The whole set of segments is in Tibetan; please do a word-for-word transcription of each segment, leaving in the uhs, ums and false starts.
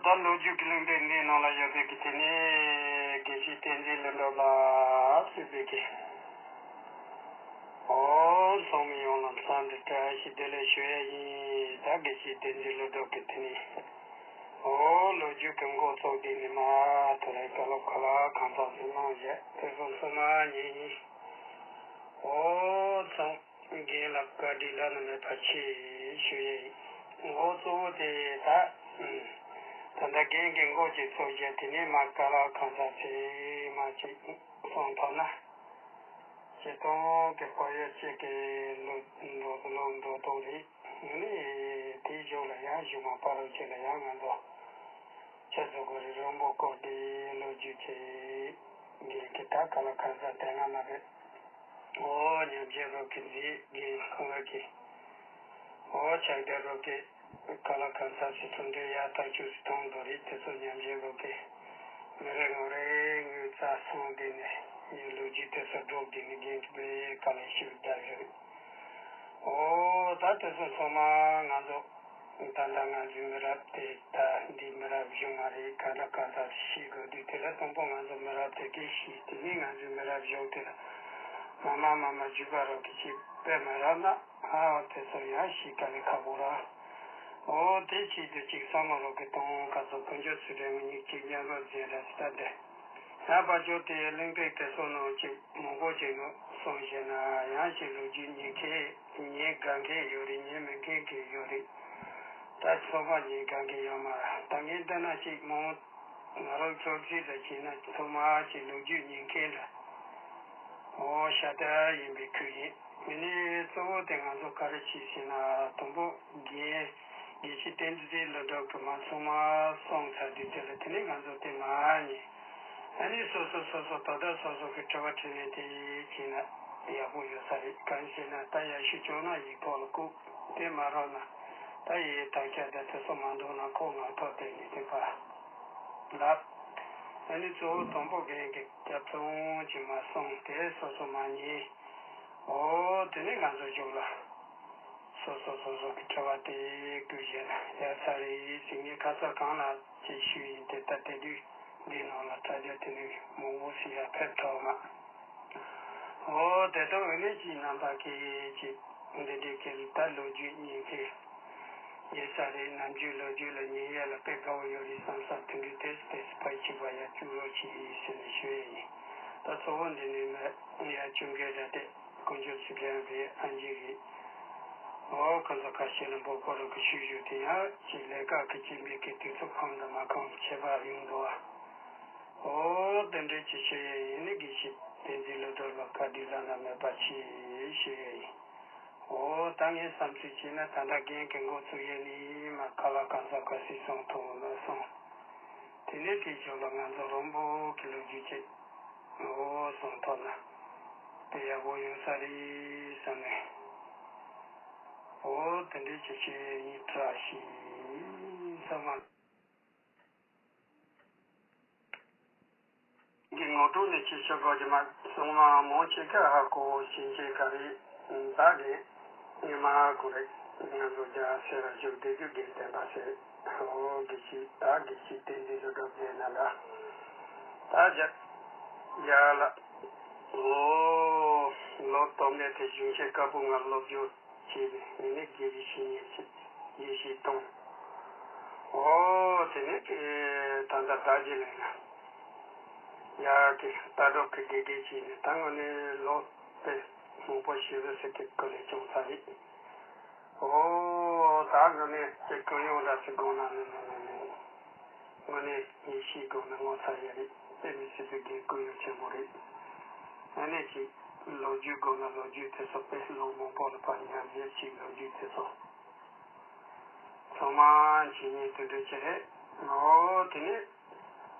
ད་ལོ་རྒྱུས་ཀྱི་གླེང་སྟེགས་འདིའི་ནང་ལ་ཡོད་པའི་གི་དེ་ནས་དགེ་བཤེས་བསྟན་འཛིན་ལྷུན་གྲུབ་ལགས་ཞེས་པའི་གི། ཨོ་ཚང་མ་ཡོངས་ལ་འཚམས་འདྲི་བཀྲ་ཤིས་བདེ་ལེགས་ཞུ་ཡ་ཡིན། ད་དགེ་བཤེས་བསྟན་འཛིན་ལྷུན་གྲུབ་ཀྱི་དེ་ནས་ཨོ་ལོ་རྒྱུས་ཀྱི་འགོ་བཙུགས་དེ་ནས་མ་ཐོ་རེ་བཀའ་སློབ་ཁ་ལག་གང་ཚང་ཞིག་གནང་བཞག་དེ་ཚོ་ཚང་མ་ཉན་ཡིན། ཨོ་ཚང་། རྒན་ལགས་བཀའ་དྲིན་བླ་ན་མེད་པ་ཆེ་ཞུ་ཡས་ཡིན། འོ་གཙོ་བོ་དེ་ད། ད་ལྟ་རྒན་གྱི་མགོ་ཅིག་ཚོས་བྱས་དེ་ནས་མ་ཀ་ལ་གང་ཟག་ཚེ་མ་ཅིག་གསུངས་ཐོག་ན། སྤྱིར་བཏང་གི་དཔལ་ཡུལ་གཅིག་གི་ལོ་འགྲོ་ལོ་འགྲོ་སྟངས་རེད། ངས་ནི་དེའི་ཞོར་ལ་ཡང་གཞུག་མ་པ་རོ་ཅིག་ལ་ཡང་ང་ཚོ་ཆ་ཚོད་དགོས་རེད། རོང་པོ་སྐོར་དེ་ལོ་རྒྱུས་ཀྱི་རྒན་གྱི་ད་ཀ་ལ་གང་ཟག་དེ་སྔ་མ་རེད། ཨོ་ཉམས་བཞེས་རོགས་ཀྱི་མཛེས་རྒན་ཁང་བ་གི། ཨོ་ཆགས་བསྡད་རོགས་ཀྱི། ཀ་ལ་གང་ཟག་སི་ཁྲོན་འདྲེ་ཡ་ཐག་ཆོད་སི་ཐོང་འདོ་རེད་དེ་ཚོ་ཉམས་བཞེས་རོགས་ཀྱི། མི་རེ་ངོ་རེ་ངོས་རྩ་སོང་བསྡད་ནས་ཡུལ་ལོ་རྒྱུས་དེ་ཚོ་སྒྲོག་བསྡད་ནས་རྒན་གྱི་པའི་ཀ་ལ་ཤིབ་བརྡར་རེད། ཨོ་ད་དེ་ཚོ་ཚང་མ་ང་ཚོ། ད་ལྟ་ང་ཚོའི་མི་རབས་དེ་ད་འདི་མི་རབས་གཞུང་མ་རེད། ག་འདྲ་ག་འདྲ་ཤེས་དགོས་དུས་དེ་ལ་དང་པོ་ང་ཚོ་མི་རབས་དེ་གས་ཤེས་དེ་ནས་ང་ཚོའི་མི་རབས་གཞུང་དེ་ལ་མ་མ་མ་མ་རྒྱུད་པ་རོགས་ཀྱི་ཅིག་དཔེ་མི་རབས་ན་ཨ་དེ་ཚོ་ཡང་ཤེས་དཀའ་ལས་ཁག་པོ་ར། ཨོ་དེ་ཆེད་དུ་ཅིག་བསམ་བློ་རོགས་ཀྱི་གཏོང་ག་ཚོ་དཀོན་མཆོག་ཚུལ་ཁྲིམས་ངེད་གཉིས་གཅིག་མཉམ་རོགས་མཛད་ར་ཅི་ལྟ་བསྡད། ཡང་ཕར་ཕྱོགས་དེའི་གླེང་སྟེགས་དེ་ཚོ་ནང་ཅིག་མང་པོ་ཅིག་ནང་སོང་ཞེ་ན་ཡང་ཅིག་ལོ་རྒྱུས་ཉན་མཁན་ཉན་དགའ་མཁན་ཡོད་རེད། ཉན་མི་མཁན་གྱི་ཡོད་རེད། ད་ཚོད་དཔག་ཉན་དགའ་མཁན་ཡོད་མ་རེད། ད་ངས་འདི་ན་ཅིག་མང་ང་རང་ཚོ་རྩིས་ལ་བྱས་ན་ཚང་མ་ཅིག་ལོ་རྒྱུས་ཉན་མཁན་འདྲ། ཨོ་ཤ་སྟག་ཡིན་པའི་ཁུལ་ཡིན། དེ་ནས་གཙོ་བོ་དེ་ང་ཚོ་ག་རེ་བྱས་ཟེར་ན་དང་པོ་རྒན་དགེ་བཤེས་བསྟན་འཛིན་ལྷུན་གྲུབ་ཀྱིས་མ་ཚང་མ་གསུངས་ཚར་དུས་དེ་ལ་དེ་ནས་ང་ཚོ་དེ་མ་ཉན། ཨ་ནི་སོ་སོ་སོ་སོ་དོ་བདག་སོ་སོ་གི་དྲི་བ་དྲིས་ལན་དེ་བྱས་ན་ཡག་པོ་ཡོད་ས་རེད། གང་ཞེ་ན་ད་ཡར་ཞུ་བཅོག་ན་ཡིག་ཐོག་ལ་བཀོད་དེ་མ་རོགས་ན་ད་ཡིག་དག་ཆ་དེ་དེ་ཚོ་མ་འདུག་ན་ཁོ་ངག་ཐོག་དེ་ནས་དེ་ཕར་ལབ། ཨ་ནི་གཙོ་བོ་དང་པོ་རྒན་གྱི་སྐྱབས་བཅོལ་གྱིས་མ་གསུངས་དེ་སོ་སོ་མ་ཉན། ཨོ་དེ་ནས་ང་ཚོ་མཇུག་ལ། སོ་སོ་སོ་སོ་གི་དྲི་བ་དེ་བཀོད་བཞག་ན་ཡག་ས་རེད་ཟེར། ངས་ཁ་ཚ་གང་ལ་ཅིག་ཞུས་ཡིན་དེ་ལྟ་དེ་དུས་འདི་ནང་ལ་དྲ་རྒྱ་དེ་ནས་མང་པོ་ཞིག་ཡར་ཕེབས་ཐུབ་མ། ཨོ་དེ་དག་འོ་ནས་ཅིག་རྣམ་པ་སྐྱེ་ཅིག་འདི་འདྲའི་སྐད་ལ་ད་ལོ་རྒྱུས་ཉན་མཁན་ཡོད་ས་རེད། ནམ་རྒྱུན་ལོ་རྒྱུས་ལ་ཉན་ཡ་ལ་དཔེ་དགའ་བོ་ཡོད་རེད་བསམ་ས་དེ་འདྲའི་ཏེས་ཏེས་ཕ་གཅིག་པ་ཡར་བཅུག་རོགས་གྱིས་ཟེར་ནས་ཞུ་ཡ་ཡིན། ད་གཙོ་བོ་འདི་ནས་མ་ཡར་བཅུག་མཁན་ར་དེ། དཀོན་མཆོག་ཚུལ་ཁྲིམས་རེད། ཨན་ཇི་རེད། འོ་ཁོ་ཚོ་ཁ་ཤས་ལ་འབོད་སྐུལ་རོགས་ཀྱི་ཞུ་ཞུ་དེ་ཡང་ཅིག་ལས་ཀ་གི་སྐྱིད་མེད་ཀྱི་དུས་ཚོད་ཁོམ་དང་མ་ཁོམ་ཁྱད་པར་ཡོང་འདུག་ཨ། འོ་དེ་འདྲའི་ཅིག་ཤོད་ཡས་ཡིན་ནི་དགེ་བཤེས་བསྟན་འཛིན་ལོ་དོར་ལ་བཀའ་དྲིན་བླ་ན་མེད་པ་ཆེ་ཞུ་ཡས་ཡིན། འོ་ད་ངས་བསམ་ཚུལ་བྱས་ན་ད་ལྟ་རྒན་གྱི་འགོ་ཚུགས་ཡས་ནི་མ་ཁ་ལ་གང་ཟག་ག་སྲིད་སོང་ཐུབ་མ་སོང་། དེ་ནས་དེའི་ཞོར་ལ་ང་ཚོ་རོང་པོ་གི་ལོ་རྒྱུས་ཅིག་འོ་སོང་ཐོག་ན་དེ་ཡག་པོ་ཡོང་ས་རེད་བསམ་ནས། འོ་དེ་འདྲའི་ཅིག་བྱས་ཡིན་བཀྲ་ཤིས་ཚང་མ། འདི་ངོ་སྤྲོད་ནས་ཅིག་ཞུ་དགོས་ཀྱི་མ་སོང་ན་མང་ཆེ་ག་ཧ་གོ་ཕྱིན་ཆད་ག་རེད་ད་རེད། ངས་མ་གོ་རེད། ང་ཚོ་རྒྱ་སེ་ར་བཞུགས་བསྡད་དུས་རྒན་བསྟན་པ་ཟེར། འོ་དགེ་བཤེས་ད་དགེ་བཤེས་བསྟན་འཛིན་ལོ་དོར་ཟེར་ན་ལ། ད་རྒྱ་རྒྱ་ལ། འོ་ལོ་སྟོད་སྨད་དེ་གཞུང་ཆེན་བཀའ་པོད་ལྔ་སློབ་སྦྱོང་བྱས་ནས་ངས་ནི་དགེ་བའི་བཤེས་གཉེན་བྱས་དགེ་བཤེས་གཏོང་། འོ་དེ་ནས་ད་ལྟ་ད་རྒྱ་ལས་ན། ཡ་གི་ལྟ་གྲུབ་ཀྱི་དགེ་རྒན་བྱས་ནས་ད་དངོས་གནས་ལོ་དཔེ་མང་པོ་ཞེ་པོ་ཟེར་གི་ཀུ་ལས་བྱུང་ས་རེད། འོ་ད་དངོས་གནས་ཀྱི་ཀུན་སློང་འདྲ་ཟེར་དགོངས་ན་ནི་ནི་ནི་ནི། དངོས་གནས་ངས་ཤེས་དགོངས་ན་ངོ་ཚ་ཡ་རེད། དཔེ་མི་སྲིད་པའི་དགེ་ཀུན་སློང་ཆེན་པོ་རེད། དངོས་གནས་ཀྱི་ལོ་རྒྱུས་དགོངས་ན་ལོ་རྒྱུས་དེ་ཚོ་དཔེ་ལོ་མང་པོ་ལ་ཕར་ཉམས་ལེན་བྱས་ལོ་རྒྱུས་དེ་ཚོ། ཚང་མ་འཆད་ཉན་དེ་འདྲ་ཅིག་རེད། འོ་དེ་ནས་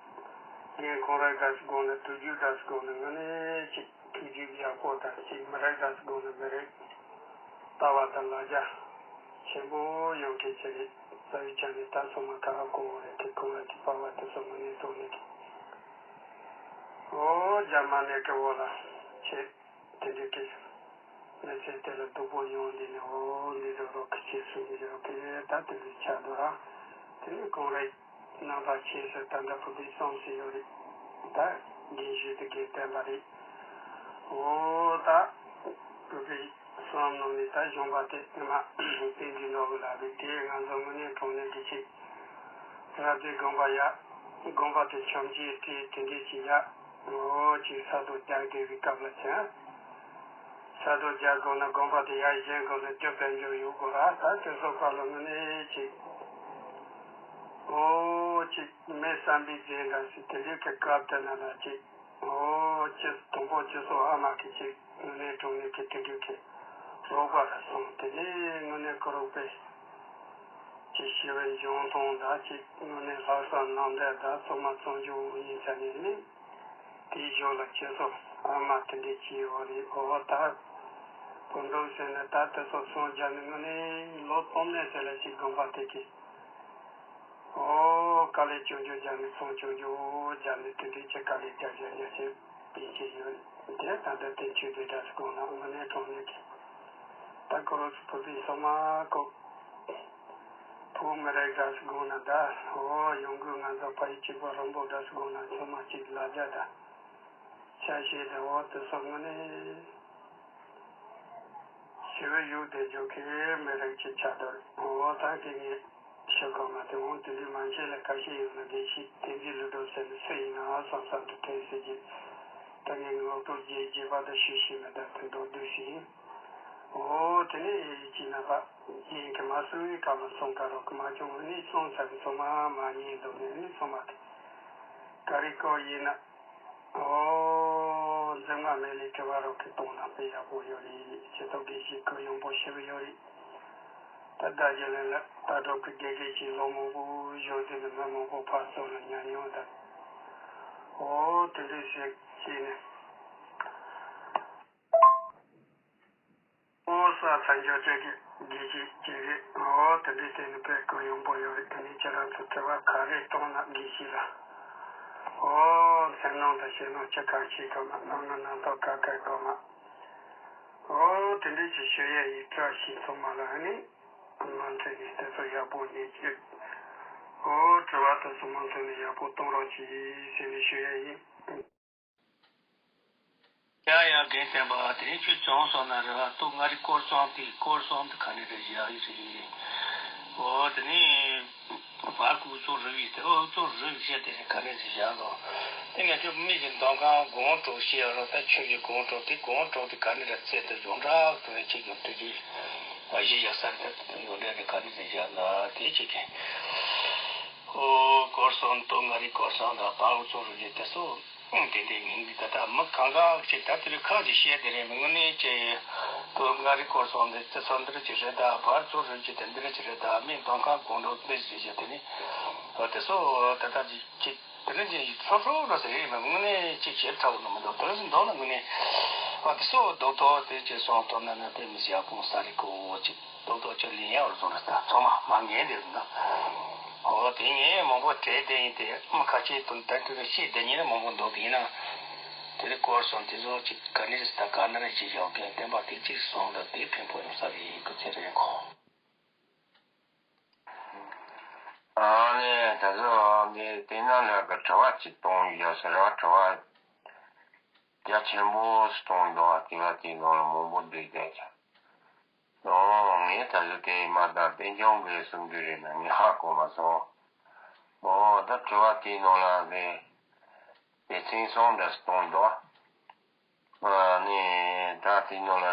རྒན་ཁོང་རང་འདྲ་ཟེར་དགོངས་ན་གྲུབ་རྒྱུ་འདྲ་ཟེར་དགོངས་ན་དངོས་གནས་ཅིག་ཐུགས་རྒྱུད་ཡག་པོ་དང་ཅིག་མི་རིགས་འདྲ་ཟེར་དགོངས་ན་མི་རིགས་ལྟ་བ་དང་ལ་རྒྱ་ཆེན་པོ་ཡོང་མཁན་ཅིག་རེད། རྩ་བའི་ཆ་ནས་ད་སོ་མ་ཁ་ཧ་གོ་བོ་རེད། དེ་ཁོང་རང་གི་པ་བ་དེ་སོ་མ་ནས་གཏོང་ནས་ཀྱི་འོ་རྒྱ་མ་ནས་ཀྱི་འོ་ལ་ཆེ། དེ་འདྲའི་སྐད། མི་ཚེ་དེ་ལ་སྡུག་པོ་མྱོང་འདི་ནས་འོ་འདི་རོགས་རོགས་ཁི་ཆེ་སུ་འདི་རོགས་ཁི་ད་དེ་འདྲའི་ཆགས་འདུག་ར། དེ་ནས་ཁོང་རེད། རྣམ་པ་ཆེ་ཤོས་ད་ལྟ་བོད་པའི་གསུམ་ཞིག་ཡོད་རེད། ད་རྒན་ཞིག་དེ་རྒན་བསྟན་པ་རེད། འོ་ད་བོད་པའི་གསུམ་ནང་ནས་ད་གཞོན་པ་དེ་ཨ་མ་བསྟན་འཛིན་ནོར་བུ་ལགས་རེད། དེ་ང་ཚོ་དངོས་གནས་དྲང་གནས་ཀྱི་ཅིག་རབ་བརྟན་དགོངས་པ་ཡ། དགོངས་པ་དེ་བྱམས་ཆེན་བཀྲས་དེ་འདྲས་ཅིག་ཡ། འོ་ཅིག་ས་རྡོ་རྒྱག་བསྡད་པའི་སྐབས་ལ་ཅིག་ས་རྡོ་རྒྱག་དགོས་ན་དགོངས་པ་དེ་ཡར་བཞེངས་དགོས་ན་རྒྱུ་དཔལ་འབྱོར་ཡོད་དགོས་ར། ད་དེ་ཚོ་སྐབས་ལ་དངོས་གནས་ཅིག་འོ་ཅིག་མི་བསམ་པའི་རྫས་འདྲ་ཞིག་དེ་འདྲའི་གི་སྐབས་དེ་ན་ལ་ཅིག་འོ་ཅི་དང་པོ་ཅི་སོགས་ཨ་མ་གི་ཅིག་དངོས་གནས་དྲང་གནས་ཀྱི་དེ་འདྲའི་གི་རོགས་པ་ལ་སོང་། དེ་ནས་དངོས་གནས་ཁོ་རང་པས་ཅིག་ཞི་བའི་འབྱུང་ཐོང་འདྲ་ཅིག་དངོས་གནས་ལྷག་བསམ་རྣམ་དག་འདྲ་ཚང་མ་བཙོང་རྒྱུ་ཡིན་ས་ནས་ནི། དེའི་ཞོར་ལ་ཁྱེད་ཚོ་ཨ་མ་དེ་འདྲས་ཀྱིས་འོ་རེད་འོ་ད། སྐུ་མདོག་ཟེར་ནས་ད་དེ་ཚོ་སོང་རྒྱ་ནི་དངོས་གནས་ལོ་སྟོང་ནས་ཟེར་ལ་ཅིག་དགོངས་པ་དེ་གི། འོ་དཀའ་ལས་ཆུང་ཆུང་རྒྱ་ནི་ཚོང་ཆུང་ཆུང་རྒྱ་ནི་དེ་འདྲས་ཀྱི་དཀའ་ལས་རྒྱག་རྒྱག་རྒྱག་བྱས་པིན་ཆེ་ཡོད་དེ། ད་ལྟ་དེ་ཆོས་དེ་འདྲ་ཞིག་དགོངས་ན་དངོས་གནས་དྲང་གནས་ཀྱི། ད་ཁོ་རང་ཚོ་བོད་པའི་སོ་མ་ཁོ། བོད་མི་རིགས་འདྲ་ཞིག་དགོངས་ན་ད། འོ་ཡོང་སྒོས་ང་ཚོ་ཕ་ཡུལ་གཅིག་པ་རོང་པོ་འདྲ་ཞིག་དགོངས་ན་ཚང་མ་གཅིག་ལ་རྒྱ་ད། ཆ་ཤས་དེ་འོ་དེ་སོ་དངོས་གནས་ཞི་བའི་ཡུལ་དེ་འཇོག་མཁན་མི་རིགས་ཀྱི་ཆ་དོར་འོ་ད་དེ་ངས་ཤོད་དགོས་མ་དེ་འོང་དེ་འདྲའི་མ་མཁྱེན་ལ་ཁ་ཤས་ཡོད་ན་དགེ་བཤེས་བསྟན་འཛིན་ལུས་སྒྲོལ་ཟེར་ནི་སུ་ཡིན་ནའང་བསམ་བསམ་དུ་དྲན་སྲིད་ཀྱི། ད་ངས་ངོ་སྤྲོད་རྒྱས་རྒྱས་པ་དང་ཞུ་ཤེས་མེད་ད་དེ་མདོར་བསྡུས་ཤིག་ཡིན། འོ་དེ་ནས་ཡིན་གྱི་ན་པ་ཡིན་གྱི་མ་སུ་བའི་སྐབས་ལ་སོང་ཀ་རོག་གི་མ་བྱུང་ནི་སོང་ཚར་གི་སོང་མ་མ་ཉན་འདུག་ནས་ནི་སོང་མ་དེ་ག་རེ་ཀོ་ཡིན་ན། ཨོ། འཛིན་མ་མེད་ལས་དྲི་བ་རོགས་ཀྱི་གཏོང་ན་དཔེ་ཡག་པོ་ཡོད་རེད། ཁྱེད་ཚོ་དགེ་བཤེས་ཁོ་ཡོང་པོ་ཞེ་པོ་ཡོད་རེད། ད་ལྟ་རྒྱ་ལན་ལ་ལྟ་གྲུབ་ཀྱི་དགེ་རྒན་ཞིག་ལོ་མང་པོ་བཞུགས་དུས་ནས་མི་མང་པོ་ཕར་ཚུར་ལ་ཉར་མྱོང་དང་། ཨོ་དེ་འདྲ་ཞིག་བྱས་ནས། ཨོ་ས་ཚ་འཇོག་བྱེད་ཀྱི་དགེ་བཤེས་ཀྱི་རེད། ཨོ་དེ་འདྲའི་སྟེང་ནས་དཔེ་ཀུན་ཡོང་པོ་ཡོད་རེད། དེ་ནས་ཁྱེད་རང་ཚོ་དྲི་བ་ག་རེ་གཏོང་ན་དགེ་བཤེས་ལ། ཨོ་སེམས་ནང་དང་ཤེས་ནང་ཅི་གང་ཤེས་ཐུབ་ན་གནམ་ན་རྣམ་རྟོག་ག་ག་དགོས་མ། ཨོ་དེ་འདྲའི་ཅིག་ཞུ་ཡས་ཡིན། བཀྲ་ཤིས་ཚང་མ་ལ་ཨ་ནི་ང་འཕྲད་ནས་དེ་ཚོ་ཡག་པོ་ཉེས་ཀྱི། ཨོ་དྲི་བ་དེ་ཚོ་མུ་མཐུད་ནས་ཡག་པོ་གཏོང་རོགས་གྱིས་ཟེར་ནས་ཞུ་ཡས་ཡིན། ཡ་ཡ་རྒན་བསྟན་པ་དེ་རིང་ཁྱོད་བྱུང་སོང་ན་རེ་བ་སྟོད་མངའ་རིས་སྐོར་གསུམ་དེ་སྐོར་གསུམ་དེ་ག་ནས་རེ་བཞག་ཡོད་རེད། འོ་དེ་ནས་བར་དབུ་ཚོང་རུ་བཞི་དེ་ཨོ་ཚོང་རུ་བཞི་དེ་རེ་ག་ནས་རེ་བཞག་དོ། དེ་ང་ཚོ་མི་གི་འདོམ་གང་དགོང་དྲོ་ཤེས་རོགས་ད་ཆོས་ཀྱི་དགོང་དྲོ་དེ་དགོང་དྲོ་དེ་ག་ནས་རེ་བཙལ་དུ་ཡོང་འདྲ་དེ་རེ་ཅིག་ཡོང་དུས་དེ་བཞི་བཞག་ས་རེ་ད་དེ་ཡོང་འདྲ་དེ་ག་ནས་རེ་བཞག་ན་དེ་ཅིག་གི་ཨོ་སྐོར་གསུམ་སྟོད་མངའ་རིས་སྐོར་གསུམ་དང་བར་དབུ་ཚོང་རུ་བཞི་དེ་སོ། དེ་འདྲའི་མིང་འདི་ད་ལྟ་མི་གང་ག་ཅིག་ད་དེ་རིང་ཁ་ཅིག་བཤད་དེ་རེད། མི་དངོས་གནས་ཀྱི་སྟོད་མངའ་རིས་སྐོར་གསུམ་འདི་རྩི་ཚོ་འདི་རེད་ཅིག་རེད་ད། བར་ཚོ་རེད་ཅིག་དེ་འདི་རེད་ཅིག་རེད་ད། མི་འདོམ་གང་དགོང་དྲོ་འདི་རེད་ཅིག་དེ་ནི་ཨ་དེ་སོ་ད་ལྟ་ཅིག་ཅིག་དེ་འདྲ་ཅིག་ཚོ་ཚོ་ར་ཟེར་རེད། མི་དངོས་གནས་ཅིག་བྱེད་ཐུབ་ནི་མི་འདུག་དེ་ཚོ་འདོམ་ནི་དངོས་གནས་ཨ་དེ་སོ་རྡོག་རྡོག་དེ་ཅིག་སོང་ཐོབ་ན་ན་དེ་མི་ཟེར་ཡག་པོ་ས་རེད་གོ་ཅིག་རྡོག་རྡོག་ཅིག་ལེན་ཡག་བཟོ་ན་ད་ཚང་མ་མ་ངན་དེ་ཟིན་ད། ཨོ་དེ་ངས་མང་པོ་བྲིས་བསྡད་ཡིན་ཏེ་ཨ་མ་ཁ་ཆེ་དང་ད་དུང་ཤེས་བསྡད་ཉེན་མང་པོ་འདུག་དེ་ཡིན་ན། དེ་རིང་སྐོར་སོང་དེ་ཚོ་ཅིག་ག་ནས་ད་ག་ནས་ཅིག་ཡོང་མཁན་བསྟན་པ་དེ་གཅིག་སོང་ད་དེ་ཕན་པོ་ཡོང་ས་རེད་ཁོ་ཚེ་རིང་ཁོ། ཨ་ནི་ད་ཚོ་ནི་དེ་ན་ལ་ག་དྲི་བ་ཅིག་གཏོང་ཡོད་ཟེར་བ་དྲི་བ་རྒྱ་ཆེན་པོ་གཏོང་འདུག་དེ་བ་དེ་ནང་ལ་མང་པོ་འདུག་ཀྱང་ཀྱང་། ཨོ། ངས་ད་གཟོད་དེ་མ་དང་དཔལ་འབྱོར་གྱི་གསུང་རྒྱུ་རེད་ན་ངས་ཧ་གོ་མ་སོང་། ཨོ། ད་དྲི་བ་དེའི་ནང་ལ་དེ་དེ་ཚིག་གསུམ་འདྲ་གཏོང་འདུག་ཨ་ནི་ད་དེའི་ནང་ལ་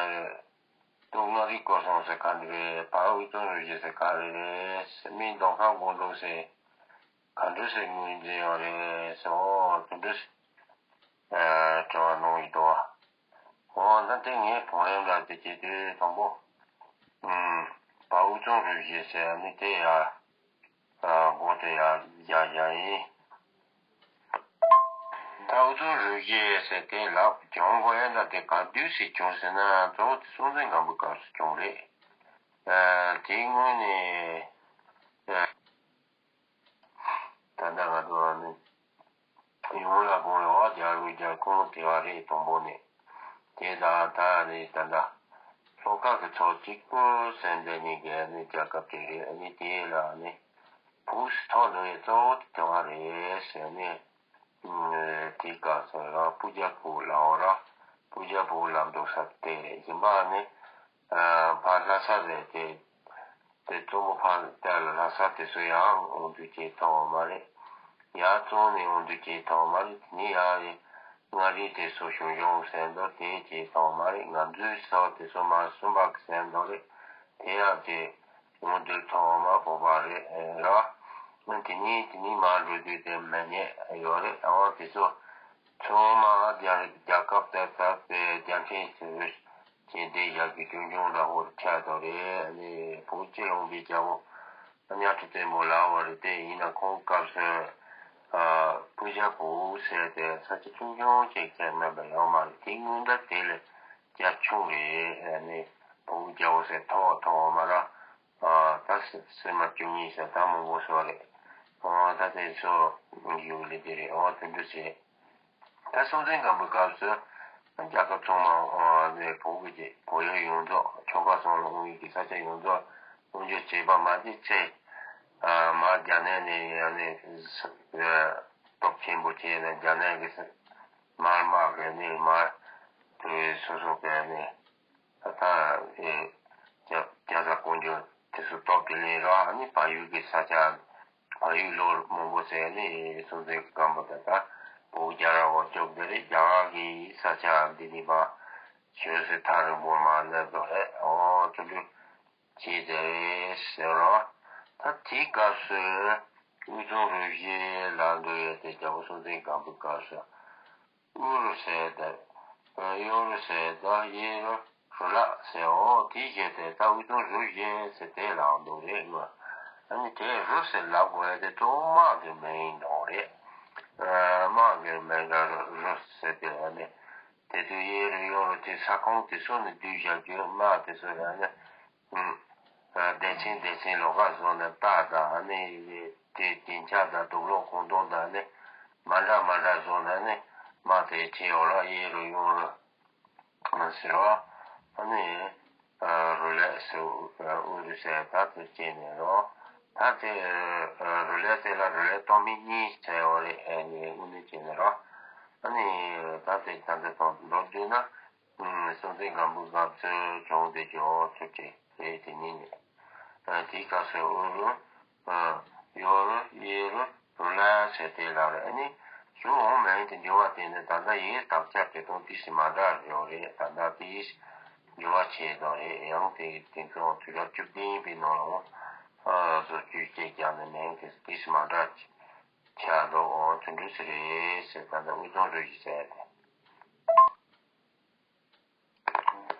སྟོད་མངའ་རིས་སྐོར་གསུམ་ཟེར་ག་འདྲ་རེད། བར་དབུ་ཚོང་རུ་བཞི་ཟེར་ག་རེ་རེད། མི་འདོམ་གང་དགོང་དྲོ་ཟེར་ག་འདྲ་ཟེར་ངོས་འཛིན་ཡོད་རེད་ཟེར། ཨོ་དེ་འདྲ་ཟེར། ཨ་དྲི་བ་གནང་ཡི་འདུག་བ། འོ་ན་དེ་ངའི་བུ་རེད་ལ་དེ་བྱས་དུས་དང་པོ། ཨུམ། བར་དབུ་ཚོང་རུ་བཞི་ཟེར་ནི་དེ་ཡ། ཨ་མགོ་དེ་ཡ་ཡ་ཡ་ཡིན། ད་དབུ་ཚོང་རུ་བཞི་ཟེར་དེ་ལ་བྱུང་དགོས་ཡ་ད་དེ་ག་དུས་སུ་བྱུང་ཟེར་ན་གཙོ་བོ་དེ་སྲོང་བཙན་སྒམ་པོའི་སྐབས་སུ་བྱུང་རེད། ཨ་དེའི་སྔོན་ནས། ཨ། ད་ལྟ་ང་ཚོ་ནི་ཡོངས་ལ་དགོངས་ལ་བ་རྒྱལ་བུ་རྒྱལ་ཁོངས་དེ་བ་རེད་དང་པོ་ནས། དེ་དང་ད་ནི་ད་ལྟ་ལྷོ་ཁ་གི་ཕྱོགས་གཅིག་པུ་སེམས་ལྡན་ནི་གི་ནི་རྒྱལ་ཁབ་དེ་རེད། ནི་དེ་ལ་ནི་ བུ་ཐོག་འགྲོ་ཡས་གཙོ་བོ་དེ་དེ་བ་རེད་ཟེར་ནས། དེའི་སྐབས་སུ་ར་སྤུ་རྒྱལ་བུ་ལའོ་ར་སྤུ་རྒྱལ་བུ་ལ་འདུག་ས་དེ་རེད། གཞན་པ་ནི་ཕར་ལྷ་ས་རེད་དེ། དེ་གཙོ་བོ་ཕར་དེ་ལ་ལྷ་ས་དེ་ཚོ་ཡང་འོང་དུས་ཀྱི་ཐོག་མ་རེད། ཡར་བཙོང་ནས་འོང་དུས་ཀྱི་ཐོག་མ་རེད། དེ་ནས་ཡར་མངའ་རིས་དེ་ཚོ་ཞུང་ཞུང་ཟེར་འདུག་དེ་ཀྱི་ཐོག་མ་རེད། ང་ཚོའི་ས་དེ་ཚོ་མ་གསུམ་པ་གི་ཟེར་འདུག་རེད། དེ་ཡང་དེ་འོང་དུས་ཐོག་མ་བོད་པ་རེད་ར། དེ་ནས་དེ་ནས་མར་འགྲོ་དུས་དེ་མི་ཉེ་ཡོད་རེད། འོ་དེ་ཚོ་ཚང་མ་རྒྱ་རྒྱལ་ཁབ་དེ་དག་དེ་རྒྱལ་ཕྲན་ཟེར་བའི་ཅན་དེ་ཡག་གི་ཆུང་ཆུང་འདྲ་བོ་ཆགས་འདུག་རེད། ཨ་ནི་བོད་སྤྱི་ལོངས་པའི་རྒྱལ་པོ་གཉའ་ཁྲི་བཙན་པོ་ལའོ་རེད། དེ་ཡིན་ན་ཁོང་སྐབས་སུ་ཨ་སྤུ་རྒྱལ་བུ་ཟེར་དེ་ས་ཆ་ཆུང་ཆུང་ཅིག་ཙམ་མིན་པ་ཡོད་མ་རེད། དེ་སྔོན་ད་དེ་ལས་རྒྱ་ཆུང་རེད། ཨ་ནི་བོད་རྒྱལ་པོ་ཟེར་ཐོག་ཐོག་མ་ར་ཨ་ད་སི་སི་མ་བཅུ་གཉིས་ཟེར་ད་མང་པོ་སོགས་རེད། ཨ་ད་དེ་ཚོ་ཡོད་ལེ་དེ་རེད། ཨོ་དེ་འདྲ་བྱས། ད་སྲོང་བཙན་སྒམ་པོའི་སྐབས་སུ་རྒྱལ་ཁབ་ཚང་མ་ནས་བོད་ཀྱི་བོད་ཡུལ་ཡོངས་རྫོགས་ཆོལ་ཁ་གསུམ་ལ་དབང་བའི་གི་ས་ཆ་ཡོངས་རྫོགས་དབང་སྒྱུར་བྱས་པ་མ་ཟད་ཚེ་མར་རྒྱ་ནག་ནས་ཡང་ནས་སྟོབས་ཆེན་པོ་བྱས་ནས་རྒྱ་ནག་གི་མར་དམག་གི་ནས་མར་དེ་སོ་སོ་གི་ནས་ད་ལྟ་རྒྱ་རྒྱ་བཟའ་ཀོང་ཇོ་དེ་ཚོ་སྟོབས་དེ་ལས་ར་ནི་བལ་ཡུལ་གི་ས་ཆ་བལ་ཡུལ་ལོ་མང་པོ་ཟེར་ནས་སྲོང་བཙན་སྒམ་པོ་དེ་དག་བོད་རྒྱ་ར་བ་ཅོག་དེ་རེད། རྒྱ་གར་གྱི་ས་ཆ་འདི་ནི་མ་ཞོལ་སེ་ཐག་རིང་པོ་མ་ནི་དོ་རེད། ཨོ་དེ་འདྲ་བྱས་ཏེ་རེད་ཟེར་རོ། ད་དེའི་སྐབས་སུ་དབུས་གཙང་རུ་བཞི་ལ་འགྲོ་ཡས་དེ་རྒྱལ་པོ་སྲོང་བཙན་སྒམ་པོའི་སྐབས་སུ། དབུ་རུ་ཟེར་དང་། གཡོན་རུ་ཟེར་དང་གཡས་རུ་རུ་ལ་ཟེར། འོ་དེའི་རྗེས་དེ་ད་དབུས་གཙང་རུ་བཞི་ཟེར་དེ་ལའང་འདུག་རེད་མ། ཨ་ནི་དེ་རུ་ཟེར་ལབ་དགོས་ཡ་དེ་གཙོ་བོ་དམག་གི་མིང་ཡིན་འདུག་རེད། དམག་གི་མིང་ག་རུ་རུ་ཟེར་དེ་ཨ་ནི་དེ་དུས་གཡས་རུ་གཡོན་རུ་དེ་ས་ཁོངས་དེ་ཚོ་ནི་བསྡུས་བཞག་རྒྱུ། དམག་དེ་ཚོ་ཡང་ནི། སྡེ་ཚན་སྡེ་ཚན་ལོགས་ཀ་བཟོ་ནས་རྟ་དང་ནི་དེ་རྒྱན་ཆ་དང་དུག་ལོག་ཁོང་སྟོང་དང་ནི་མ་འདྲ་མ་འདྲ་བཟོ་ནས་ནི་དམག་དེ་ཁྲིད་ཡོང་ལ་གཡས་རུ་གཡོན་རུ་ཟེར་བ་ནི་རུ་ལས་ཟེར་དབུ་རུ་ཟེར་ད་དེ་བྱས་ནས་རོ། ད་དེ་རུ་ལས་དེ་ལ་རུ་ལས་སྟོང་མི་གཉིས་ཟེར་བ་རེད། ཨ་ནི་དངོས་གནས་བྱས་ནས་རོ། ཨ་ནི་ད་དེ་ད་ལྟ་དང་མདོར་བསྡུས་ན། སྲོང་བཙན་སྒམ་པོའི་སྐབས་སུ་བྱུང་བསྡད་ཀྱི་འོ་ཚུལ་དེ་རེད། དེ་ཉིད་ནས། དེའི་སྐབས་སུ་དབུ་རུ། གཡོན་རུ། གཡས་རུ། རུ་ལ་ཟེར་དེ་ལ་རེད། ཨ་ནི་གཞུང་འོག་མིན་དེ་འགྱུར་བ་དེ་ནི་ད་ལྟ་ཡིན་དག་ཆ་དེ་དང་ཏིས་མ་འདྲ་ཡོད་རེད། ད་ལྟ་ཏིས་འགྱུར་བ་ཆེ་དང་རེད། ཡང་དེ་དེ་ཚོ་དུས་རབས་བཅུ་བདུན་པའི་ནང་ལ་བཟོ་བཅོས་བྱས་ཀྱང་ནི་མིན་དེ་ཏིས་མ་འདྲ་ཆགས་འདུག་འོ་དེ་འདྲ་ཟེར་རེད་ཟེར། ད་ལྟ་དབུས་གཙང་རུ་བཞི་ཟེར་ཏེ།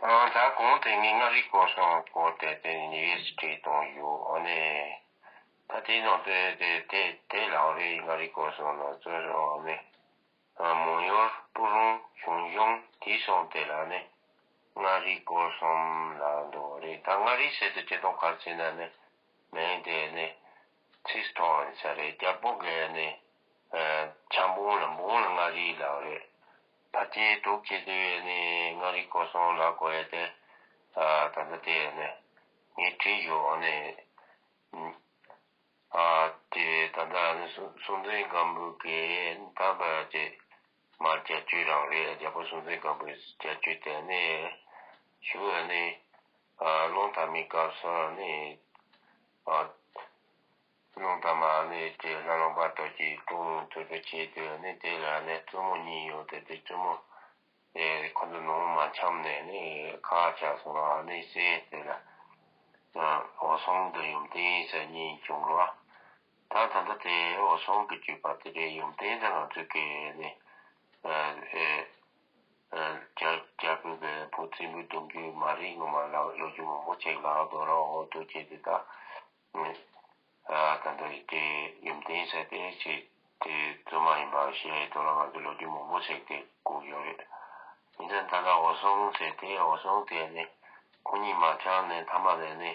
ཨ། ད་གོང་དེ་ངས་མངའ་རིས་སྐོར་གསུམ་སྐོར་དེ་དེ་ཡིག་བྲིས་གཏོང་ཡོད། ཨ་ནི་ད་དེའི་ནང་དུ་དེ་དེ་དེ་ལའང་རེད། མངའ་རིས་སྐོར་གསུམ་ནང་གཙོ་བོ་ཨ་ནི་མོན་ཡུལ་སྤུ་ཧྲེང་ཞུང་ཞུང་དེ་གསུམ་དེ་ལ་ནི་མངའ་རིས་སྐོར་གསུམ་ལབ་འདུག་རེད། ད་མངའ་རིས་ཟེར་དུས་སྤྱིར་བཏང་ག་རེ་ཟེར་ན་ནི། མིང་དེ་ནི་ཚིག་ཐོག་ཡིན་ས་རེད། རྒྱལ་པོ་གི་ནི་ཨ་ཆབ་འབངས་ལ་འབངས་ལ་མངའ་རིས་ལབ་རེད། ཕལ་ཆེར་འདུག་ཁྱེད་ཚོས་ནི་མངའ་རིས་སྐོར་གསུམ་ལབ་དགོས་ཡ་དེ། ཨ་ད་ལྟ་དེ་ནི་ངས་བྲིས་ཡོད། ནི་ཨ་དེ་ད་ལྟ་ནི་སྲོང་སྲོང་བཙན་སྒམ་པོ་གི་ད་བར་དེ་མ་བྱ་སྤྱོད་རང་རེད། རྒྱལ་པོ་སྲོང་བཙན་སྒམ་པོའི་བྱ་སྤྱོད་དེ་ནི་ཞུ་བ་ནི། ཨ་གླང་དར་མའི་སྐབས་སུ་ནི། ཨ་གླང་དར་མ་ནི་དེ་ལྷ་ལུང་པ་དོ་ཀྱི་ཀྲུང་དུ་དུ་བྱས་དུས་ནི་དེ་ལ་ནི་བཙུན་མོ་གཉིས་ཡོད་དེ། དེ་བཙུན་མོ་དེ་ཁོ་ཚོ་ནང་མ་འཁྱམས་ནས་ནི་ཁ་ཆག་སོང་ལ་ནི་སྲས་དེ་ལ་ཨ་འོད་སྲུང་དང་ཡུམ་བརྟན་ཟེར་གཉིས་བྱུང་རོ། ད་ད་ལྟ་དེ་འོད་སྲུང་གི་སྤྱོད་པ་དེ་རེད། ཡུམ་བརྟན་དེ་ང་ཚོ་གི་ནི་ཨ་ཨེ་ཨ་རྒྱ་རྒྱལ་པོའི་བུ་བཙན་པོའི་གདུང་རྒྱུད་མ་རིག་ངོ་མ་ལ་ལོ་རྒྱུས་མང་པོ་ཅིག་ལ་དོ་ར་འོ་དོ་བྱས་ཏེ་ད་ནི་ཨ་ད་ལྟ་དེ་ཡུམ་བརྟན་ཟེར་དེ་ཅིག་དེ་རྫུན་མ་ཡིན་པ་ཞེས་དོ་ར་ང་ཚོ་ལོ་རྒྱུས་མང་པོ་ཅིག་དེ་གོ་ཡོད་རེད། ཡིན་ཙང་ད་ལྟ་འོད་སྲུང་ཟེར་དེ་འོད་སྲུང་དེ་ནི་ཁོ་གཉིས་མ་འཁྱམས་ནས་མཐའ་མ་ལ་ནི་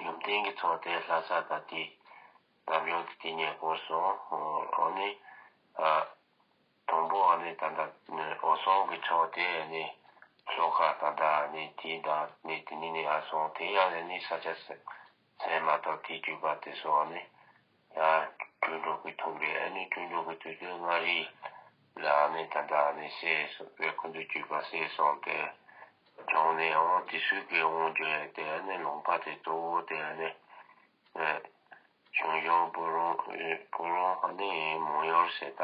ཡུམ་བརྟན་གྱི་ཚོགས་དེ་ལྷ་ས་དང་དེ་འདམ་གཞུང་དེ་དེ་ཉེ་སྐོར་སོང་། འོ་ནི་ཨ་དང་པོ་ཨ་ནི་ད་ལྟ་འོད་སྲུང་གི་ཚོགས་དེ་ནི་ལྷོ་ཁ་ད་ལྟ་ནི་དེ་དང་ནི་དེ་ནི་ནི་ཨ་སོང་དེ་ཡང་ནི་ས་ཆ་ཟེར་མ་ཐོབ་དེ་བརྒྱུད་པ་དེ་སོང་ནི། ད་དྲུག་འགྲོ་གི་ཐུག་རེད། ཨ་ནི་དྲུག་འགྲོ་གི་དུས་ཚོད་མངའ་རིས་ལ་ཨ་ནི་ད་ལྟ་ཨ་ནི་བསད་སོང་བས། ཁོ་ཚོ་རྒྱུད་པ་བསད་སོང་སྟེ་བྱུང་ནས། འོ་དེ་ཚོའི་གི་དབང་བསྒྱུར་ཡ་དེ་ཨ་ནི་ལུང་པ་དེ་གཙོ་བོ་དེ་ཨ་ནི་ཞང་ཞུང་སྤུ་རོང་སྤུ་རོང་ཨ་ནི་མོན་ཡུལ་ཟེར། ད་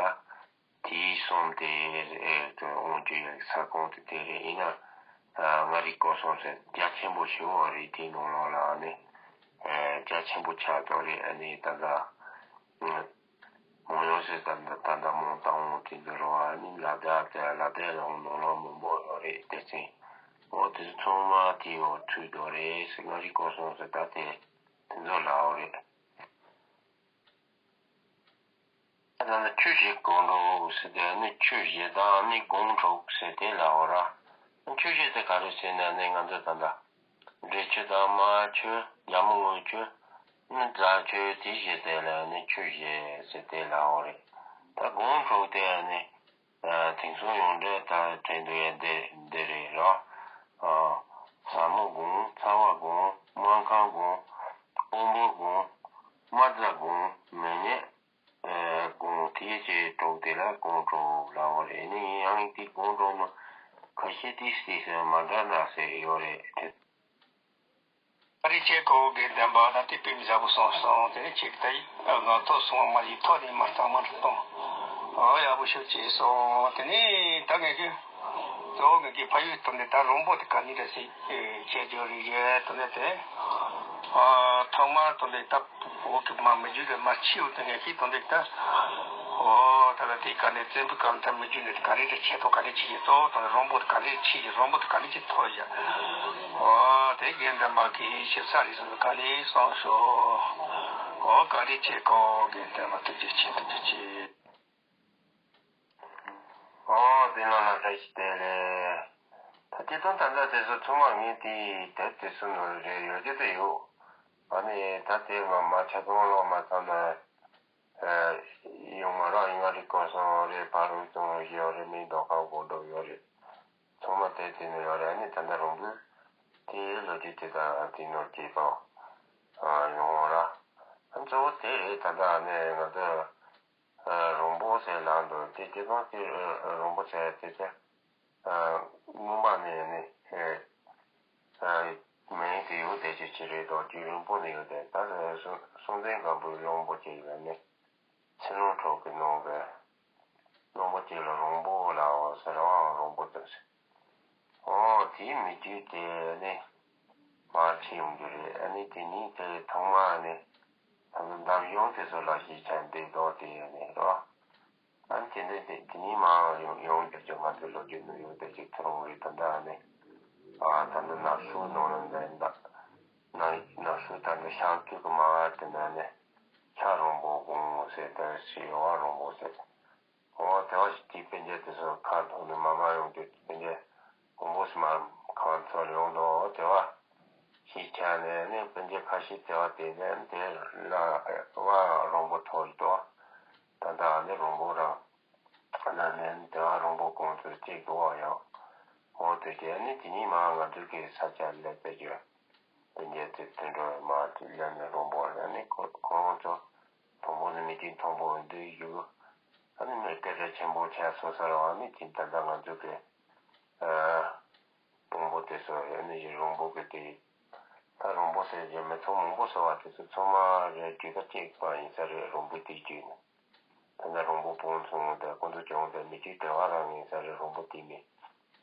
དེའི་གསུམ་དེ་དབང་བསྒྱུར་ཡ་ས་ཁོངས་དེ་དེ་རེད། ཡིན་ན་མངའ་རིས་སྐོར་གསུམ་ཟེར་རྒྱ་ཆེན་པོ་ཞེ་པོ་རེད། དེའི་ནང་ལོགས་ལ་ཨ་ནི་རྒྱ་ཆེན་པོ་ཆགས་འགྲོ་རེད། ཨ་ནི་ད་ལྟ་མོན་ཡུལ་ཟེར། ད་ད་ད་མོན་རྟ་དབང་དེ་ཚོ་རེད་པ། ཨ་ནི་ལ་དྭགས་དེ་ལ་དྭགས་ལ་ནང་ལོགས་མང་པོ་ཡོད་རེད། དེ་ཚོ་འོ་དེ་ཚོ་ཚང་མ་དེའི་འོག་ཚུད་འགྲོ་རེད་ཟེར། མངའ་རིས་སྐོར་གསུམ་ཟེར་ད་དེ་དེ་ཚོ་ལབ་པ་རེད། ད་ནི་ཆུ་བཞི་སྒང་དྲུག་ཟེར་དེ་ནི་ཆུ་བཞི་དང་ནི་སྒང་དྲུག་ཟེར་དེ་ལབ་པ་རེད། ཆུ་བཞི་དེ་ག་རེ་ཟེར་ན་ནི་ང་ཚོ་ད་ལྟ་འབྲི་ཆུ་དང་རྨ་ཆུ། རྒྱ་མོ་རྔུལ་ཆུ། ནི་རྫ་ཆུ། དེ་བཞི་དེ་ལ་ནི་ཆུ་བཞི་ཟེར་དེ་ལབ་པ་རེད། ད་སྒང་དྲུག་དེ་ནི་ཨ་དེང་སང་ཡོངས་གྲགས་ད་དྲན་འདུག་ཡ་འདི་འདི་རེད་རོ། ཨ་ཟལ་མོ་སྒང་། ཚ་བ་སྒང་། སྨར་ཁམས་སྒང་། སྤོ་བོ་སྒང་། རྨ་རྫ་སྒང་། མི་ཉག་ཨ་སྒང་། དེ་བཞི་དྲུག་དེ་ལ་སྒང་དྲུག་ལབ་པ་རེད། ནི་ཡང་དེ་སྒང་དྲུག་ནང་ཁ་ཤས་དེ་སྲིད་ཟེར་མ་འདྲ་འདྲ་ཟེར་ཡོད་རེད། ཨ་རི་ཆེ་ཁོ་དགེ་ལྡན་པ་དང་དེ་དཔེ་མི་ཟབ་པོ་གསུངས་སོང་། དེ་ནས་ཁྱེད་ཀྱི་ད་ཡིག་ང་ཐོག་སོང་བ་མ་ཡིག་ཐོག་ནས་མ་གཙང་མ་རུ་གཏོང་། ཨོ་ཡག་པོ་ཞིག་བྱས་སོང་། དེ་ནས་ད་ངས་ཀྱི་གཙོ་བོ་ངས་ཀྱི་ཕ་ཡུལ་དུ་འདི་ད་རོང་པོ་དེ་ག་ནས་རེད་ཟེར་བྱས་རྒྱུ་རེད་ཡས་དུ་འདི་དེ། ཨ་ཐོག་མར་དུ་འདི་ད་འོ་གི་མ་མི་རྒྱུད་ལས་མ་ཕྱི་བོ་དུ་ངས་ཀྱི་དུ་འདི་ད། ཨོ་ད་ལ་དེ་ག་ནས་བཙན་པོའི་སྐབས་ད་མི་རྒྱུད་ནས་ག་རེ་རེད། ཆེ་ཐོག་ག་རེ་ཆེ་ཡས་གཙོ་བོ་དུ་འདི་རོང་པོ་དེ་ག་རེ་ཆེ་ཡས། རོང་པོ་དེ་ག་རེ་ཆེ་ཐོག་ཡས། ཨོ་དེ་དགེ་ལྡན་པ་གི་ཞིབ་ཚགས་རེད་སོང་། ག་ལེ་སོང་ཤོག་ཨོ་ག་ལེ་ཆེ་ཁོ་དགེ་ལྡན་པ་ཐུགས་རྗེ་ཆེ། ཐུགས་རྗེ་ཆེ། ཨོ་དེ་ལ་ལ་བཀྲ་ཤིས་བདེ་ལེགས། ད་སྤྱིར་བཏང་ད་ལྟ་དེ་ཚོ་ཚང་མ་ངས་དེའི་དེབ་དེ་ཚོ་ནང་རེ་ཡོད་ཀྱི་དེ་ཡོད། ཨ་ནི་ད་དེ་ང་མ་ཆ་ཚང་ཀློག་མ་ཚར་ན། ཡོང་མ་རག་མངའ་རིས་སྐོར་གསུམ་རེད། ཕ་རོལ་ཙོང་རུ་བཞི་རེད། མིང་དོག་ཁ་སྒང་དྲུག་ཡོད་རེད། ཚང་མ་དེབ་དེ་ནང་ཡོད་རེད། ཨ་ནི་ད་ལྟ་རོང་པོའི་དེའི་ལོ་རྒྱུས་དེ་དག་དེ་ནང་སྐྱེས་པ་ཡོང་བ་ར། གཙོ་བོ་དེ་རེད། ད་ལྟ་ནས་ང་ཚོ་རོང་པོ་ཟེར་ལབ་འདུག་དེ་སྤྱིར་བཏང་དེ་རོང་པོ་ཟེར་དེ་ཚོ་སྔོན་མ་ནས་ནི་མིང་དེ་ཡོད་བསྡད་ཀྱི་ཅི་རེད་དོ། རྒྱུན་རིང་པོ་ནས་ཡོད་བསྡད། ད་སྲོང་བཙན་སྒམ་པོའི་གླང་པོ་ཆེ་ལ་ནི། ཚེ་རིང་གྲོགས་ཀྱི་ནང་གི་གླང་པོ་ཆེ་ལ་རོང་པོ་ལ་འོ་ཟེར་བའང་རོང་པོ་དང་ཟེར། འོ་དེའི་མི་རྒྱུད་དེ་ནི་མར་ཕྱིན་ཡོང་རྒྱུ་རེད། ཨ་ནི་དེ་ནི་དེ་ཐོག་མ་ནི་ད་ལྟ་འདམ་གཞུང་དེ་ཚོ་ལ་གཞིས་ཆགས་འདེབས་དོ་དེ་ནི་རོ། ཨ་ནི་དེ་འདྲ་དེ་དེ་ནི་མར་ཡོང་ཡོང་རྒྱུ་ཅིག་ང་ཚོའི་ལོ་རྒྱུས་ནང་ཡོད་བསྡད་ཅིག་ཐུ་རུང་རེད། ད་ལྟ་ནི་ཨ་ད་ལྟ་ནག་ཆུ་ནང་ལ་འདི་འདྲ་ནག་ནག་ཆུ་ད་ལྟ་ཤར་དུས་ཀྱི་མ་བ་དེ་ན་ནི། ཤར་རོང་པོ་སྒང་ཟེར་དེ་ཞིག་ཡོད་པ། རོང་པོ་ཟེར། འོ་དེ་བ་ཞིག་དེའི་དཔེ་འཇོག་དེ་ཚོ་ཁ་ཐོག་ནས་མ་མ་ཡོང་དུས་དཔེ་འཇོག་དགོན་པོ་ཞིག་མ་ཁ་ཚོར་ཡོང་དོ། དེ་བ་ཞིག་ཆ་ནས་ནི་དཔེ་འཇོག་ཁ་ཤས་དེ་བ་དེ་ནས་དེ་ལ་བ་རོང་པོ་ཐོག་ཏུ་ད་ལྟ་ནི་རོང་པོ་རང་ན་ནས་དེ་བ་རོང་པོ་སྒང་དུ་སྐྱེས་དགོས་པ་ཡོད། འོ་དེ་བྱས་ནི་དེ་ནས་མ་ང་ཚོ་གི་ས་ཆ་ལ་དཔེ་འཇོག་དེ་འདྲ་དེ་དེ་འདྲ་མ་དེ་ལ་ནི་རོང་པོ་ལ་ནི་ཁོ་ཁོ་རང་ཚོ་དང་པོ་ནི་མི་རྒྱུད་མཐོན་པོ་འདི་ཡུལ། ཨ་ནི་མི་སྐད་གྲགས་ཆེན་པོ་ཆགས་སོང་ཟེར་བ་ནི་ཅིག་ད་ལྟ་ང་ཚོ་གི་ཨ་དང་པོ་དེ་ཚོ་ཨ་ནི་རོང་པོ་གི་དེ། ད་རོང་པོ་ཟེར་གྱི་མི་ཚང་མང་པོ་ཟེར་བ་དེ་ཚོ་ཚང་མ་རེད། རྒྱུད་པ་གཅིག་པ་ཡིན་ས་རེད། རོང་པོ་དེ་རྒྱུད་ནི། ད་ལྟ་རོང་པོ་སྤུངས་ཚོང་དང་ཀོང་ཙེ་ཅོང་དང་མི་རྒྱུད་དེ་བ་རང་ཡིན་ས་རེད། རོང་པོ་དེ་མི་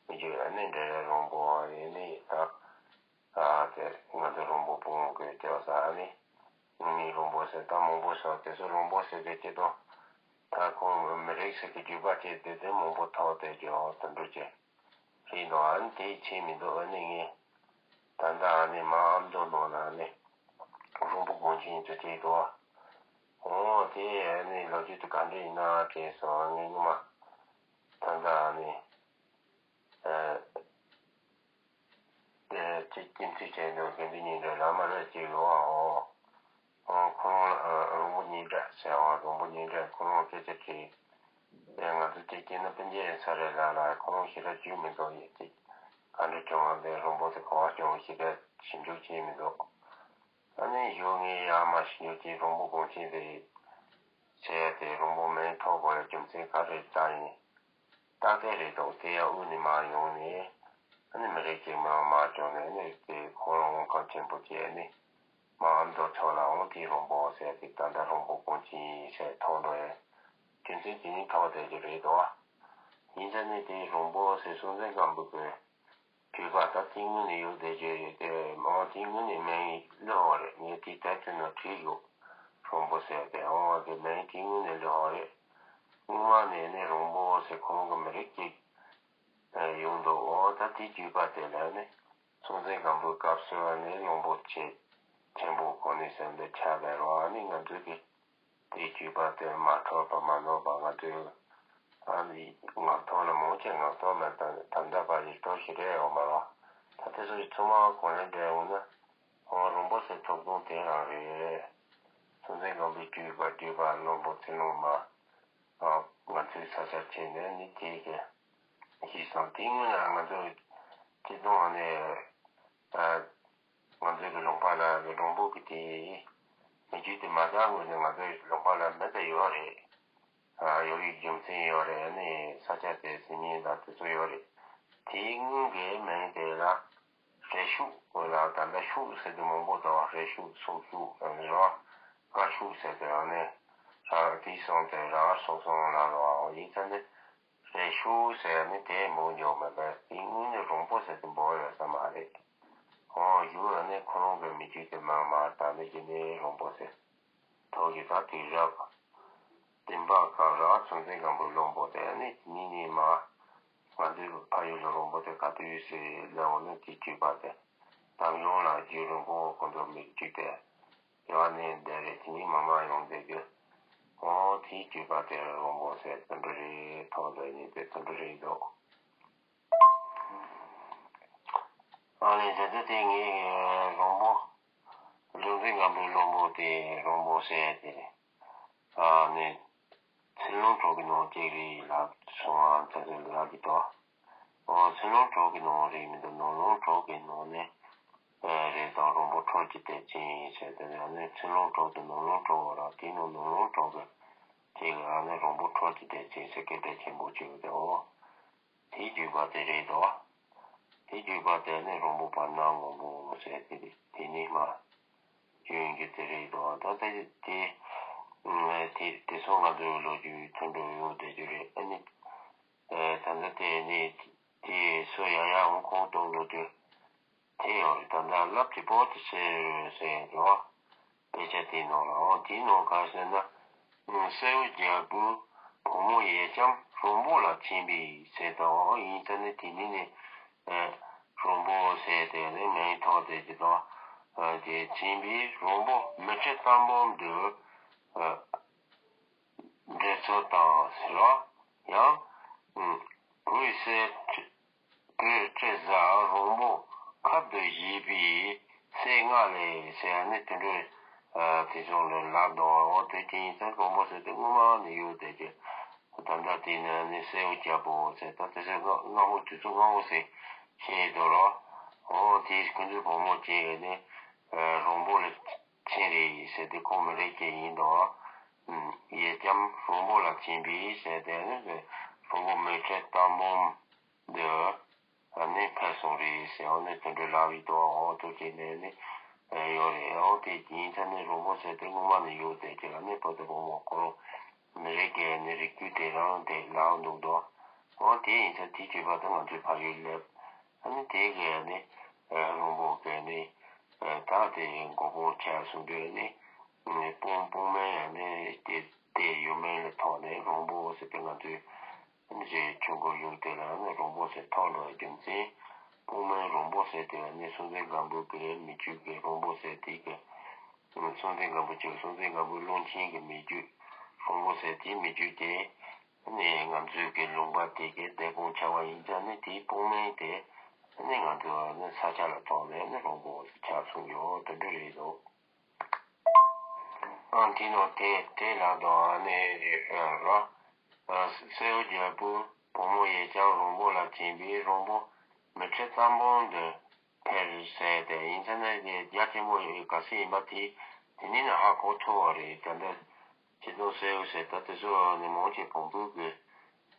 མི་རྒྱུད་ཨ་ནི་འདྲ་རེད། རོང་པོ་ཨ་ནི་ད། ཨ་དེ་ང་ཚོ་རོང་པོ་སྤུངས་གི་དེ་བ་ས་ཨ་ནི། ངའི་རོང་པོ་ཟེར་ད་མང་པོ་ཟེར་དེ་ཚོ་རོང་པོ་ཟེར་གི་དེ་དང་། ད་ཁོང་མི་རིགས་ཟེར་གི་རྒྱུད་པ་དེ་དེ་དེ་མང་པོ་ཐོག་དེ་རྒྱུ་འོ་དུ་འགྲོ་ཅེ་རེད་འདུག་ཨ་ནི་དེའི་ཆེད་མི་འདུག་ཨ་ནི་ངས་ད་ལྟ་ཨ་ནི་མ་ཨ་མདོ་ནང་ན་ཨ་ནི་རོང་པོ་དགོན་ཆེན་དུ་བྱས་འདུག་འོ་དེ་ཨ་ནི་ལོ་རྒྱུས་དེ་ག་འདྲ་ཡིན་ན་དྲན་སོང་། ངས་སྔོན་མ་ད་ལྟ་ཨ་ནི། ཨ། དེ་གཅིག་སྐྱེས་ཚུལ་བྱས་འདུག་དགེ་འདུན་སྙིང་འདྲ་བླ་མ་རེ་གཅིག་ཡོད་པ་འོ། ཁོ་རང་ལ་རོང་པོ་སྙིང་འདྲ་ཟེར་བ། རོང་པོ་སྙིང་འདྲ་ཁོ་རང་སྐད་ཆ་དྲིས། དེ་ང་ཚོ་གཅིག་སྐྱེས་ན་སྤུན་ཀྱག་ཡིན་ས་རེད་ལ་ལ་ཁོ་རང་ཞེ་དྲག་རྒྱུས་མི་འདུག་ཡིན་གཅིག་ག་འདྲ་བྱུང་བ་དེ་རོང་པོ་དེ་ག་བ་བྱུང་ཞེ་དྲག་ཞིབ་འཇུག་བྱས་མི་འདུག་ཨ་ནི་གཞུག་ངས་ཡར་མར་ཞིབ་འཇུག་བྱས། རོང་པོ་དགོན་ཆེན་དེ་ དེ་རོང་པོ་མིང་ཐོགས་དགོས་ཡ་རྒྱུ་མཚན་ག་རེ་ལྟ་ཡིན། རྟགས་གསལ་རེད་འདུག་དེ་ཡང་དབུས་ནས་མར་ཡོང་ནས་ཨ་ནི་མི་རིགས་གཅིག་མིང་མར་བྱུང་ནས་ཨ་ནི་དེ་ཁོ་རང་དབང་ཁ་ཆེན་པོ་བྱས་ནས་མར་ཨ་མདོ་ཕྱོགས་ལ་འོང་དེ་རོང་པོ་ཟེར་དེ་ད་ལྟ་རོང་པོ་ཀོང་ཅིན་ཟེར་ཐོགས་འགྲོ་ཡ་རྒྱུ་མཚན་དེ་ནི་ཐོགས་བསྡད་ཀྱི་རེད་འདུག་ཡིན་ཙང་ནི་དེ་རོང་པོ་ཟེར་སྲོང་བཙན་སྒམ་པོ་གི་བརྒྱུད་པ་ད་དེ་སྔོན་ནས་ཡོད་བསྡད་ཀྱི་རེད་དེ། ཨོ་དེ་སྔོན་ནས་མིང་བླུགས་ཡོད་རེད། ངས་དེ་དེབ་ཐེར་ནང་བྲིས་ཡོད། རོང་པོ་ཟེར་དེ་ཨོ་དེ་མིང་དེ་སྔོན་ནས་བླུགས་ཡོད་རེད། སྔོན་མ་ནས་ནི་རོང་པོ་ཟེར་ཁོ་རང་གི་མི་རིགས་ཅིག་ཡོང་འདུག་ཨོ་ད་དེ་བརྒྱུད་པ་དེ་ལ་ནི་སྲོང་བཙན་སྒམ་པོའི་སྐབས་སུ་ནི་གླང་པོ་ཆེ་ཆེན་པོ་གོ་གནས་ཟེར་འདི་ཆགས་པའི་རོ་ཨ་ནི་ང་ཚོའི་གི་དེ་བརྒྱུད་པ་དེ་མ་འཕྲོད་པ་མ་ནོར་བ་ང་ཚོའི་ཨ་ནི་ངག་ཐོག་ལ་མང་ཆེ་ངག་ཐོག་ལ་ད་ད་ལྟ་བར་ཡིག་ཐོག་ཞིག་རེད་ཡོད་མ་རེད། ད་དེ་ཚོ་ཚང་མ་གོང་ནས་འགྲེལ་འོང་ན་ཨོ་རོང་པོ་ཟེར་ཐོབ་ཐང་དེ་རང་རེད། སྲོང་བཙན་སྒམ་པོའི་བརྒྱུད་པ་བརྒྱུད་པ་བློན་པོ་ཚེ་ལོང་མ་ཨ་ང་ཚོའི་ས་ཆར་ཕྱིན་ནས་ནི་དེ་གི་ཤེས་སོང་། དེ་སྔོན་ལ་ང་ཚོ་སྤྱི་དོན་ནས་ཨ། ང་ཚོའི་གི་ལུང་པ་ལ་གི་རོང་པོ་གི་དེ་མི་རྒྱུད་དེ་མ་དར་སྔོན་ནས་ང་ཚོའི་ལུང་པ་ལ་མི་དེ་ཡོད་རེད། ཨ་ཡོད་རེད། རྒྱུ་མཚན་ཡོད་རེད། ཨ་ནི་ས་ཆ་དེ་ཟིན་ཉིན་དང་དེ་ཚོ་ཡོད་རེད། དེའི་སྔོན་གྱི་མིང་དེ་ལ་རེ་ཤུག་ལ་ད་ལྟ་ཤུག་ཟེར་དུས་མང་པོ་དང་རེ་ཤུག་སོག་ཤུག་ཨ་ནི་རོ་ཀ་ཤུག་ཟེར་དུས་ཨ་ནི་ཨ་དེའི་སོང་དེ་ར་སོག་སོང་ལ་རོ་ཨ་ཡིན་ཙང་ནི། རེ་ཤུག་ཟེར་ནི་དེ་མོ་འཇོག་མེད་པས་དེ་དངོས་གནས་རོང་པོ་ཟེར་དུ་འབོད་ཡོད་ས་མ་རེད། ཨོ་ཡུལ་ནི་ཁོ་རང་གི་མི་རྒྱུད་དེ་མར་མར་དར་ནས་རྒྱུ་ནི་རོང་པོ་ཟེར། ཐོག་གི་ད་དུས་རབས་བདུན་པ་སྐབས་ར་སྲོང་བཙན་སྒམ་པོའི་བློན་པོ་དེ་ནི་དེ་ནི་ནི་མ་ང་ཚོའི་ཕ་ཡུལ་ལ་རོང་པོ་དེ་ག་དུས་ཟེར་ལབ་འོང་ན་དེ་བརྒྱུད་པ་དེ་འདམ་གཞུང་ལ་རྒྱུད་རོང་པོ་ཁོ་ཚོ་མི་རྒྱུད་དེ། ཡང་ནས་འདས་རེ་དེ་ནི་མ་མ་ཡོང་བསྡད་རྒྱུ། ཨོ་དེའི་བརྒྱུད་པ་དེར་རོང་པོ་ཟེར་དེ་འདྲ་རེད། ཐོག་ལ་ནི་དེ་དེ་འདྲ་རེད་འདུག་ཨ་ནི་ད་ལྟ་དེ་ངས་རོང་པོ་སྲོང་བཙན་སྒམ་པོའི་བློན་པོ་དེ་རོང་པོ་ཟེར་དེ་ཨ་ནི། ཚེ་ལོང་གྲོགས་ཀྱི་ནང་གཅིག་རེད་ལབ་སོང་ང་ཚ་ཚ་ལབ་ཀྱི་འདུག་ཨོ་ཚེ་ལོང་གྲོགས་ཀྱི་ནང་རེད་མི་འདུག་ནང་ལོང་གྲོགས་ཀྱི་ནང་ནས་རེད་དང་རོང་པོ་འཕྲོག་གི་དེ་ཅན་ཟེར་དེ་ནས་ཚེ་ལོང་གྲོགས་དང་ནང་ལོང་གྲོགས་ར་དེ་ནང་ནང་ལོང་གྲོགས་ཀྱི་དེ་ག་ནས་རོང་པོ་འཕྲོག་གི་དེ་ཅན་ཟེར་སྐད་གྲགས་ཆེན་པོ་བྱུང་འདུག་དེའི་བརྒྱུད་པ་དེ་རེད་དོ། དེའི་བརྒྱུད་པ་དེ་ནི་རོང་པོ་བར་སྣང་མགོན་པོ་ཟེར་དེ་རེད། དེ་ནི་མ་རྒྱུན་གྱི་དེ་རེད་དོ། ད་དེ་དེ་དེ་དེ་སོང་ང་ཚོའི་ལོ་རྒྱུས་མཐུན་འགྲོ་ཡོད་དེ་རྒྱུ་རེད། ཨ་ནི་ད་ལྟ་དེ་ནི་དེ་སུ་ཡང་ཡང་ཁོང་གཏོང་ལོ་རྒྱུས། དེ་ཡང་རེད། ད་ལྟ་རླབས་ཀྱི་བོད་དུ་ཟེར་ཟེར་རོ། དཔེ་ཆ་དེའི་ནང་ལ་འོ་དེའི་ནང་ག་ཟེར་ན། སེའུ་རྒྱལ་པོའི་བུ་མོ་ཡས་ལྕམ་རོང་པོ་ལ་བྱིན་པའི་ཟེར་དང་འོ་ཡིན་ཙང་ནི་དེ་ནི་ནི། རོང་པོ་ཟེར་དེ་ནི་མིང་ཐོགས་དེ་ཅི་དང་། དེ་བྱིན་པའི་རོང་པོ་མི་ཁྲི་གཏམ་སྦོམ་དུ། འདྲེ་ཚོ་དང་ཟེར་རོ། ཡང་། བུའི་སྲས་བུས་ཁྲི་བཟའ་རོང་པོ་ཁབ་ཏུ་བཞེས་པའི་སྲས་ལྔ་ལས་ཟེར་ནི་དེ་འདྲའི་དེ་ཚོ་ལ་ལབ་དང་འོ་དེ་དེ་ཡིན་ཙང་རོང་པོ་ཟེར་དེ་སྔོན་མ་ནས་ཡོད་དེ་ཀྱི། ད་ལྟ་དེ་ནས་ནི་སེའུ་རྒྱལ་པོ་ཟེར་ད་དེ་ཚོ་སྔ་སྔ་པོ་དུས་ཚོད་སྔ་པོ་ཟེར་བཤད་དོ་རོ། འོ་དེ་ཁོ་ཚོའི་བུ་མོ་བྱས་ནས་རོང་པོ་ལ། ཆེན་རེ་ཡིས་ཟེར་ཏེ་ཁོང་མི་རིགས་ཀྱི་ཡིན་དོ། ཡས་ལྕམ་རོང་པོ་ལ་བྱིན་པས་ཟེར་ཏེ་ནི་རོང་པོ་མི་ཁྲི་གཏམ་སྦོམ་འདི་ནི་ཕེབས་སོང་རེད་ཟེར་འོ་ནི་དེ་འདྲའི་ལབ་ཡོད་དོ། འོ་དེ་བྱས་ནས་ནི་ཡོད་རེད། འོ་དེ་ཡིན་ཙང་ནི་རོང་པོ་ཟེར་ཏེ་སྔོན་མ་ནས་ཡོད་དེ་ཁྱེད་ལ་ནི་བོད་དུ་རོང་པོ་ཁོ་རང་མི་རིགས་ཀྱི་ནི་རིགས་རྒྱུད་དེ་རང་དེ་ལབ་འདུག་དོ། འོ་དེ་ཡིན་ཙང་དེ་བརྒྱུད་པ་དང་ང་ཚོའི་ཕ་ཡུལ་སླེབས། ཨ་ནི་དེ་གས་ནི་རོང་པོ་གས་ནི་ད་དེ་མགོ་པོ་ཆ་གསུང་དུས་ནི་དཔུང་དཔུང་མེ་ཡང་ནི་དེ་དེ་ཡོད་མེད་ལ་ཐོག་ནས་རོང་པོ་ཟེར་ཏེ་ང་ཚོས་ཨ་ནི་རྗེ་ཆོས་འཁོར་ཡུག་དེ་ལ་ནི་རོང་པོ་ཟེར་ཐོགས་འགྲོ་བའི་རྒྱུ་མཚན། དཔུང་མེ་རོང་པོ་ཟེར་དེ་ནི་སྲོང་བཙན་སྒམ་པོ་གི་མི་རྒྱུད་ཀྱི་རོང་པོ་ཟེར་དེ་གི་སྲོང་བཙན་སྒམ་པོ་གཅིག་སྲོང་བཙན་སྒམ་པོའི་བློན་ཆེན་གྱི་མི་རྒྱུད་རོང་པོ་ཟེར་དེའི་མི་རྒྱུད་དེ། ནི་ང་ཚོའི་གི་ལུང་པ་དེ་གའི་སྡེ་དཔུང་ཆགས་པ་ཡིན་ཙང་ནི་དེའི་དཔུང་མིང་དེ་ནི་ང་ཚོ་ནི་ས་ཆ་ལ་ཐོགས་ནས་ནི་རོང་པོ་ཆགས་སོང་ཡོད་དེ་འདྲ་རེད་འདུག་ཨང་དེ་ནོ་དེ་དེ་ལ་དོ་ཨ་ནི་ར་སེའུ་རྒྱལ་པོའི་བུ་མོ་ཡས་ལྕམ་རོང་པོ་ལ་བྱིན་པས་རོང་པོ་མི་ཁྲི་གཏམ་སྦོམ་དུ་ཕེབས་ཟེར་ཏེ་ཡིན་ཙང་ནི་རྒྱ་ཆེན་པོ་ཡོད་ག་ཚོད་ཡིན་པ་དེ་དེ་ནི་ནི་ཧ་གོ་ཐུབ་པ་རེད། དེ་འདྲ། ཆེ་མཐོང་གསལ་བོ་ཟེར་ད་དེ་ཚོ་ནི་མང་ཆེ་བོན་པོའི་གི་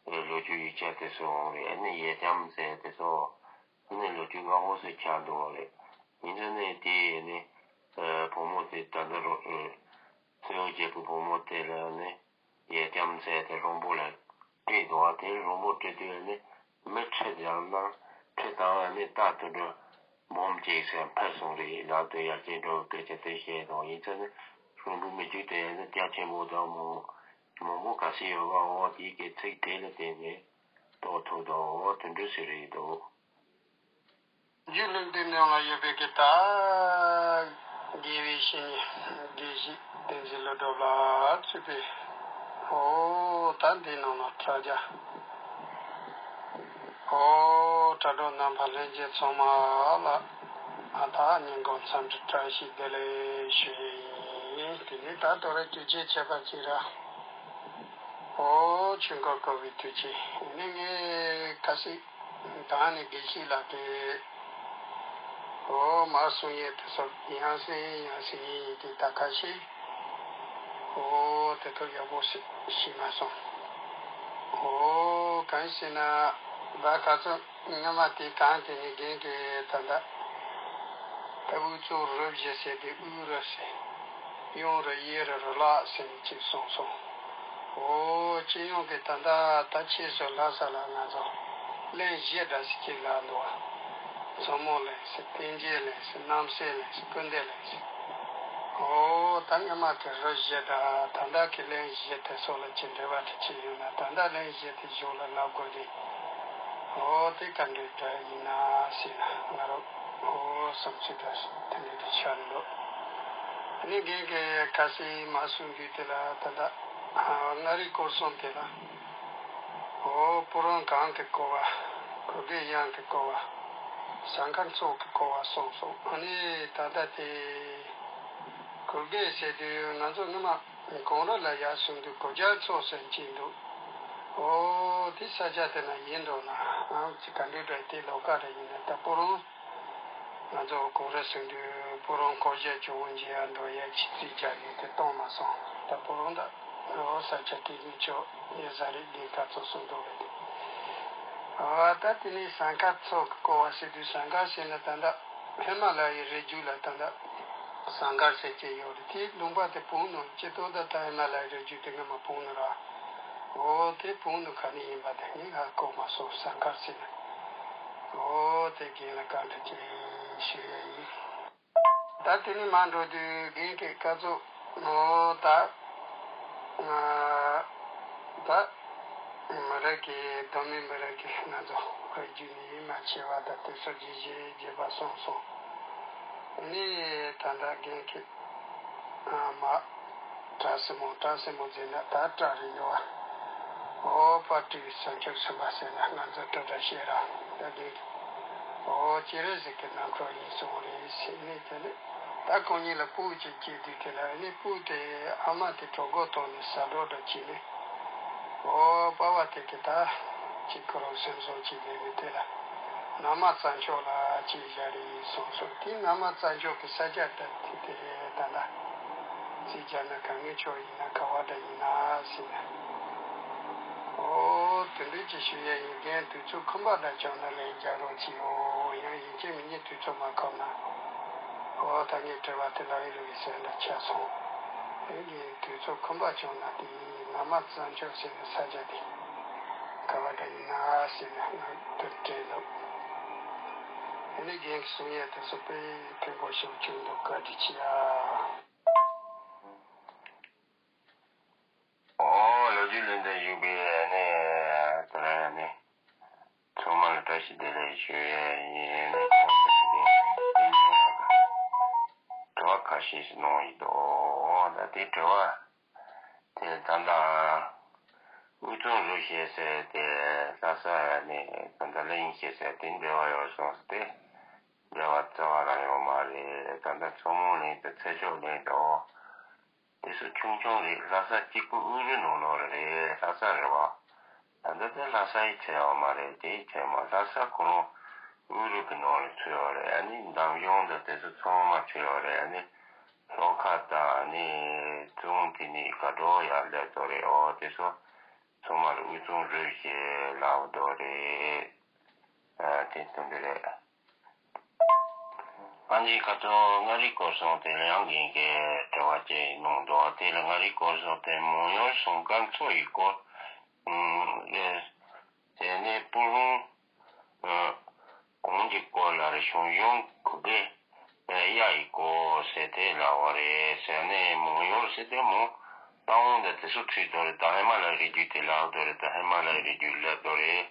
ལོ་རྒྱུས་ཡིག་ཆ་དེ་ཚོ་འོང་རེད། ཨ་ནི་ཡས་ལྕམ་ཟེར་དེ་ཚོ་ནི་ལོ་རྒྱུས་སྔ་པོ་ཟེར་ཆགས་འདུག་རེད། ཡིན་ཙང་ནི་དེ་ནི་བུ་མོ་དེ་ད་ལྟ་རུ་སེའུ་རྒྱལ་པོའི་བུ་མོ་དེ་ལ་ནི་ཡས་ལྕམ་ཟེར་དེ་རོང་པོ་ལ་སྤྲད་འདུག་བ། དེ་རོང་པོ་སྤྲད་དུས་ནི་མི་ཁྲི་བརྒྱ་ནང་ཁྲི་དང་ནི་རྟ་དུད་འགྲོ་འབུམ་གཅིག་ཟེར་འཕུར་སོང་རེད། ལག་ཏུ་ཡར་རྒྱས་འགྲོ་སྐད་ཆ་དེ་བཤད་དང་། ཡིན་ཙང་ནི་རོང་པོའི་མི་རྒྱུད་དེ་ནི་རྒྱ་ཆེན་པོ་དང་མང་མང་པོ་ག་ཚོད་ཡོད་པ་འོ་དེའི་སྐད་ཚིག་དེ་ལ་བརྟེན་ནས་རྟོགས་ཐུབ་དང་འོ་དེ་འདྲ་ཞིག་རེད་འདུག་རྒྱུད་ལུང་འདི་ནང་ལ་ཡོད་པའི་གི་ད་དགེ་བའི་བཤེས་གཉེན་དགེ་བཤེས་བསྟན་འཛིན་ཀླུ་སྒྲུབ་ལ་གཙོས་པའི་འོ་ད་འདི་ནང་ལ་དྲ་རྒྱ་འོ་དྲ་གྲོགས་རྣམ་པ་ལྷན་རྒྱས་ཚང་མ་ལ་ཨ་ད་སྙན་སྐུ་འཚམས་འདྲི་བཀྲ་ཤིས་བདེ་ལེགས་ཞུ་ཡས་ཡིན། དེ་ནས་ད་དོ་རེ་དུས་ཆེན་ཁྱད་པར་ཅིག་ར། ཨོ་ཆོས་འཁོར་བསྐོར་བའི་དུས་ཆེན་ནི་ངས་ཁ་སང་ད་ནི་དགེ་བཤེས་ལགས་ཀྱིས་ཨོ་མར་གསུང་ཡས་དེ་ཚོ་ཡང་སེ་ཡང་སེ་ཡིན་ཡིན་དེ་ད་ཁ་ཤས་ཨོ་དེ་ཚོ་ཡག་པོ་ཞིག་ཤེས་མ་སོང་། ཨོ་གང་ཡིན་ཟེར་ན་བ་ཁ་ཚོ་སྔ་མ་དེ་གང་དེ་ནི་རྒན་གྱིས་ད་ལྟ་ད་དབུས་གཙང་རུ་བཞི་ཟེར་དེ་དབུས་རུ་ཟེར། གཡོན་རུ་གཡས་རུ་རུ་ལག་ཟེར་ནས་ཅིག་གསུངས་སོང་། ཨོ་སྤྱི་ཡོངས་ཀྱི་ད་ལྟ་ད་ཆེས་སུ་ལྷ་ས་ལ་ང་ཚོ་གླིང་བཞི་འདྲ་ཞིག་ཅིག་ལ་འདུག་བ། མཚོ་མོ་གླིང་ཟེར་བསྟན་རྒྱས་གླིང་ཟེར་རྣམ་སྲས་གླིང་ཟེར་ཀུན་ལྡན་གླིང་ཟེར། ཨོ་ད་སྔ་མ་གི་རུ་བཞི་འདྲ་ད་ལྟ་གི་གླིང་བཞི་དེ་སོགས་ལ་ཅིག་འབྲེལ་བ་དེ་ཅིག་ཡོད་ན་ད་ལྟ་གླིང་བཞི་དེ་གཞུག་ལ་ལབ་དགོས་རེད། ཨོ་དེ་ག་འདྲའི་འདྲ་ཡིན་ན་ཟེར་ན་ང་རང་ཨོ་བསམ་ཚུལ་འདྲ་དེ་འདྲའི་དེ་ཆགས་འདུག་ཨ་ནི་རྒན་གྱིས་ཁ་སང་མ་གསུང་རྒྱུ་དེ་ལ་ད་ལྟ་མངའ་རིས་སྐོར་གསུམ་དེ་ལ་ཨོ་སྤུ་རང་གང་གི་སྐོར་བ་གུར་དགེ་གཡང་གི་སྐོར་བ་ཟངས་དཀར་མཚོ་གི་སྐོར་བ་གསུངས་སོང་། ཨ་ནི་ད་ལྟ་དེ་གུར་དགེ་ཟེར་དུས་ང་ཚོ་སྔོན་མ། གངས་རི་ལ་ཡར་སོང་དུས་གོ་རྒྱ་མཚོ་ཟེར་གྱིན་འདུག་ཨོ་དེ་ས་ཆ་དེ་ན་ཡིན་འགྲོ་ན་ཨང་ཅི་ག་འདྲའི་འདྲ་དེ་ལོ་ཀ་རེ་ཡིན་ན་ད་སྤུ་རང་ང་ཚོ་གངས་རི་སོང་དུས་སྤུ་རང་གོ་རྒྱ་ཇོ་བོ་མཇལ་ཡར་འགྲོ་ཡ་ཆི་རྩིས་རྒྱག་ཡོད་དེ་གཏོང་མ་སོང་། ད་སྤུ་རང་ད་ཨོ་ས་ཆ་དེ་ཉིད་ཆོ་ཡ་ཟ་རེད་དེ་ག་ཚོ་སོང་འདུག་རེད། ཨ་ད་དེ་ནས་ཟངས་དཀར་མཚོ་གི་སྐོར་བ་ཟེར་དུས་ཟངས་དཀར་ཟེར་ན་ད་ལྟ། ཧི་མ་ལ་ཡའི་རི་རྒྱུད་ལ་ད་ལྟ་ཟངས་དཀར་ཟེར་གྱི་ཡོད་རེད། དེའི་ལུང་པ་དེ་བོང་ནོ་སྤྱི་ཏོག་ད་ལྟ་ཧི་མ་ལ་ཡའི་རི་རྒྱུད་དེ་སྔ་མ་བོང་ནོ་ར། འོ་དེ་བོང་ནོ་ག་ནས་ཡིན་པ་དེ་ངས་ཧ་གོ་མ་སོང་ཟངས་དཀར་ཟེར་ན། འོ་དེ་རྒན་ལ་བཀའ་འདྲི་ཅིག་ཞུ་ཡ་ཡིན། ད་དེ་ནས་མར་འགྲོ་དུས་རྒན་གྱི་སྐབས་སུ་འོ་ད་ང་ད། མི་རིགས་ཀྱི་གདོད་མའི་མི་རིགས་ཀྱི་ང་ཚོ་བོད་བརྒྱུད་ནས་མ་ཆེ་བ་དང་དེ་ཚོ་རྗེས་བཞེས་རྒྱས་པ་གསུངས་སོང་། ནི་ད་ལྟ་རྒན་གྱི་མ་བཀྲ་ཤིས་མོ་བཀྲ་ཤིས་མོ་ཟེར་ན་ད་བཀྲ་རེད་ཡོད་བ། ཨོ་པ་ཏྲི་བསམ་འཆར་གསུམ་པ་ཟེར་ན་ང་ཚོ་ཏྲ་ཏྲ་བཤད་ར་ད་རྒན་གྱི་ཨོ་ཅི་རེད་ཟེར་གི་རྣམ་གྲངས་ཡིན་སོང་རེད་ཟེར་ནས་དེ་ནས། ད་ཁོང་གཉིས་ལ་སྤུ་གཅིག་སྐྱེས་དུས་དེ་ལ་ཨ་ནི་སྤུ་དེ་ཨ་མ་དེ་གྲོད་ཁོག་དོག་ནས་ཟ་འགྲོ་འདྲ་བྱས་ནས། ཨོ་པ་བ་དེ་གི་ད་ཅིག་ཁོ་རང་སེམས་བཟང་ཅིག་ལས་ནས་དེ་ལ་ན་མ་རྩྭ་མཆོག་ལ་ཅིག་བཞག་རེ་སོང་སོང་། དེ་ན་མ་རྩྭ་མཆོག་གི་ས་ཆ་ད་དེ་དེ་ད་ད་ཅིག་བྱས་ན་གང་གི་ཆོག་ཡིན་ན་ག་བ་འདྲ་ཡིན་ན་ཟེར་ན། ཨོ་དེ་འདྲ་ཅིག་ཞུ་ཡ་ཡིན། རྒན་དུས་ཚོད་ཁོམ་པ་འདྲ་བྱུང་ན་ལན་རྒྱག་རོགས་གྱིས། ཨོ་ཡང་ཡིན་གཅིག་མིན་གཉིས་དུས་ཚོད་མ་ཁོམ་ན། ཨོ་ད་ངའི་དྲི་བ་དེ་ལ་ཨེ་ལོས་ཟེར་འདྲ་ཆགས་སོང་། ཨེ་ངའི་དུས་ཚོད་ཁོམ་པ་བྱུང་ན་དེ་ན་མ་རྩྭ་མཆོག་ཟེར་ནས་ས་ཆ་དེ་ག་བ་འདྲ་ཡིན་ན་ཟེར་ནས་ང་དུ་དྲན་འདུག་ཨེ་ནི་རྒན་གྱིས་གསུང་ཡས་དེ་ཚོ་དཔེ་ཕན་པོ་ཞིག་བྱུང་འདུག་བཀའ་དྲིན་ཆེ་ཨ། ཨོ་ལོ་རྒྱུས་ལས་འདས་བཞུགས་པའི་ནས་དེ་ལ་ནས་ཚང་མ་ལ་བཀྲ་ཤིས་བདེ་ལེགས་ཞུ་ཡས་ཡིན། ནས་གོང་དུ་ཞུས་པའི་དྲི་བ་ཁ་ཤས་ཤིག་གནང་ཡོད་དོ། ད་དེ་དྲི་བ་དེ་ད་ལྟ་དབུས་གཙང་རུ་བཞི་ཟེར་དེ་ལྷ་ས་ནས་ད་ལྟ་གླིང་བཞི་ཟེར་དེ་འབྲེལ་བ་ཡོད་སོང་ཟེར་ཏེ་འབྲེལ་བ་རྩ་བ་རང་ཡོད་མ་རེད། ད་ལྟ་མཚོ་མོ་གླིང་དང་ཚེ་མཆོག་གླིང་དང་། དེ་ཚོ་ཆུང་ཆུང་རེད། ལྷ་ས་གཅིག་པུ་དབུས་རུ་ནང་ལོགས་རེད། ལྷ་ས་རེད་བ། ད་ལྟ་དེ་ལྷ་ས་ཡི་ཚད་ཡོད་མ་རེད། དེའི་ཚད་མ་ལྷ་ས་ཁོ་རང་དབུས་རུ་གི་ནང་ལ་ཚུད་ཡོད་རེད། ཨ་ནི་འདམ་གཞུང་དང་དེ་ཚོ་ཚང་མ་ཚུད་ཡོད་རེད། ཨ་ནི་ ལྷོ་ཁ་དང་ནི་ཙུང་དེ་ནི་དགའ་སྤྲོ་ཡར་སླེབས་དོ་རེད། འོ་དེ་ཚོ་ཚང་མ་ལ་དབུས་གཙང་རོལ་ཞེས་ལབ་དོ་རེད། ཨ་དེ་ཙམ་དེ་རེད། ཨ་ནི་ཁ་ཚོ་མངའ་རིས་སྐོར་གསུམ་དེ་ལ་ཡང་ངེད་ཀྱི་དྲི་བ་ཅིག་གནང་འདུག་དེ་ལ་མངའ་རིས་སྐོར་གསུམ་དེ་མང་ཡུལ་ཟངས་དཀར་མཚོ་ཡི་སྐོར། ཨུམ། དེ་ནས་སྤུ་ལོང་། ཨ། གངས་ཀྱི་སྐོར་ལ་རེད། ཞང་ཞུང་གུ་གེ། ཨ། གཡའ་ཡི་སྐོར་ཟེར་དེ་ལབ་པ་རེད་ཟེར་ནས། མང་ཡུལ་ཟེར་དེ་མོ་རྟ་དབང་དང་དེ་ཚོ་ཚུད་དོ་རེད། ད་ཧི་མ་ལ་ཡའི་རི་རྒྱུད་དེ་ལབ་དོ་རེད། ད་ཧི་མ་ལ་ཡའི་རི་རྒྱུད་ལབ་དོ་རེད།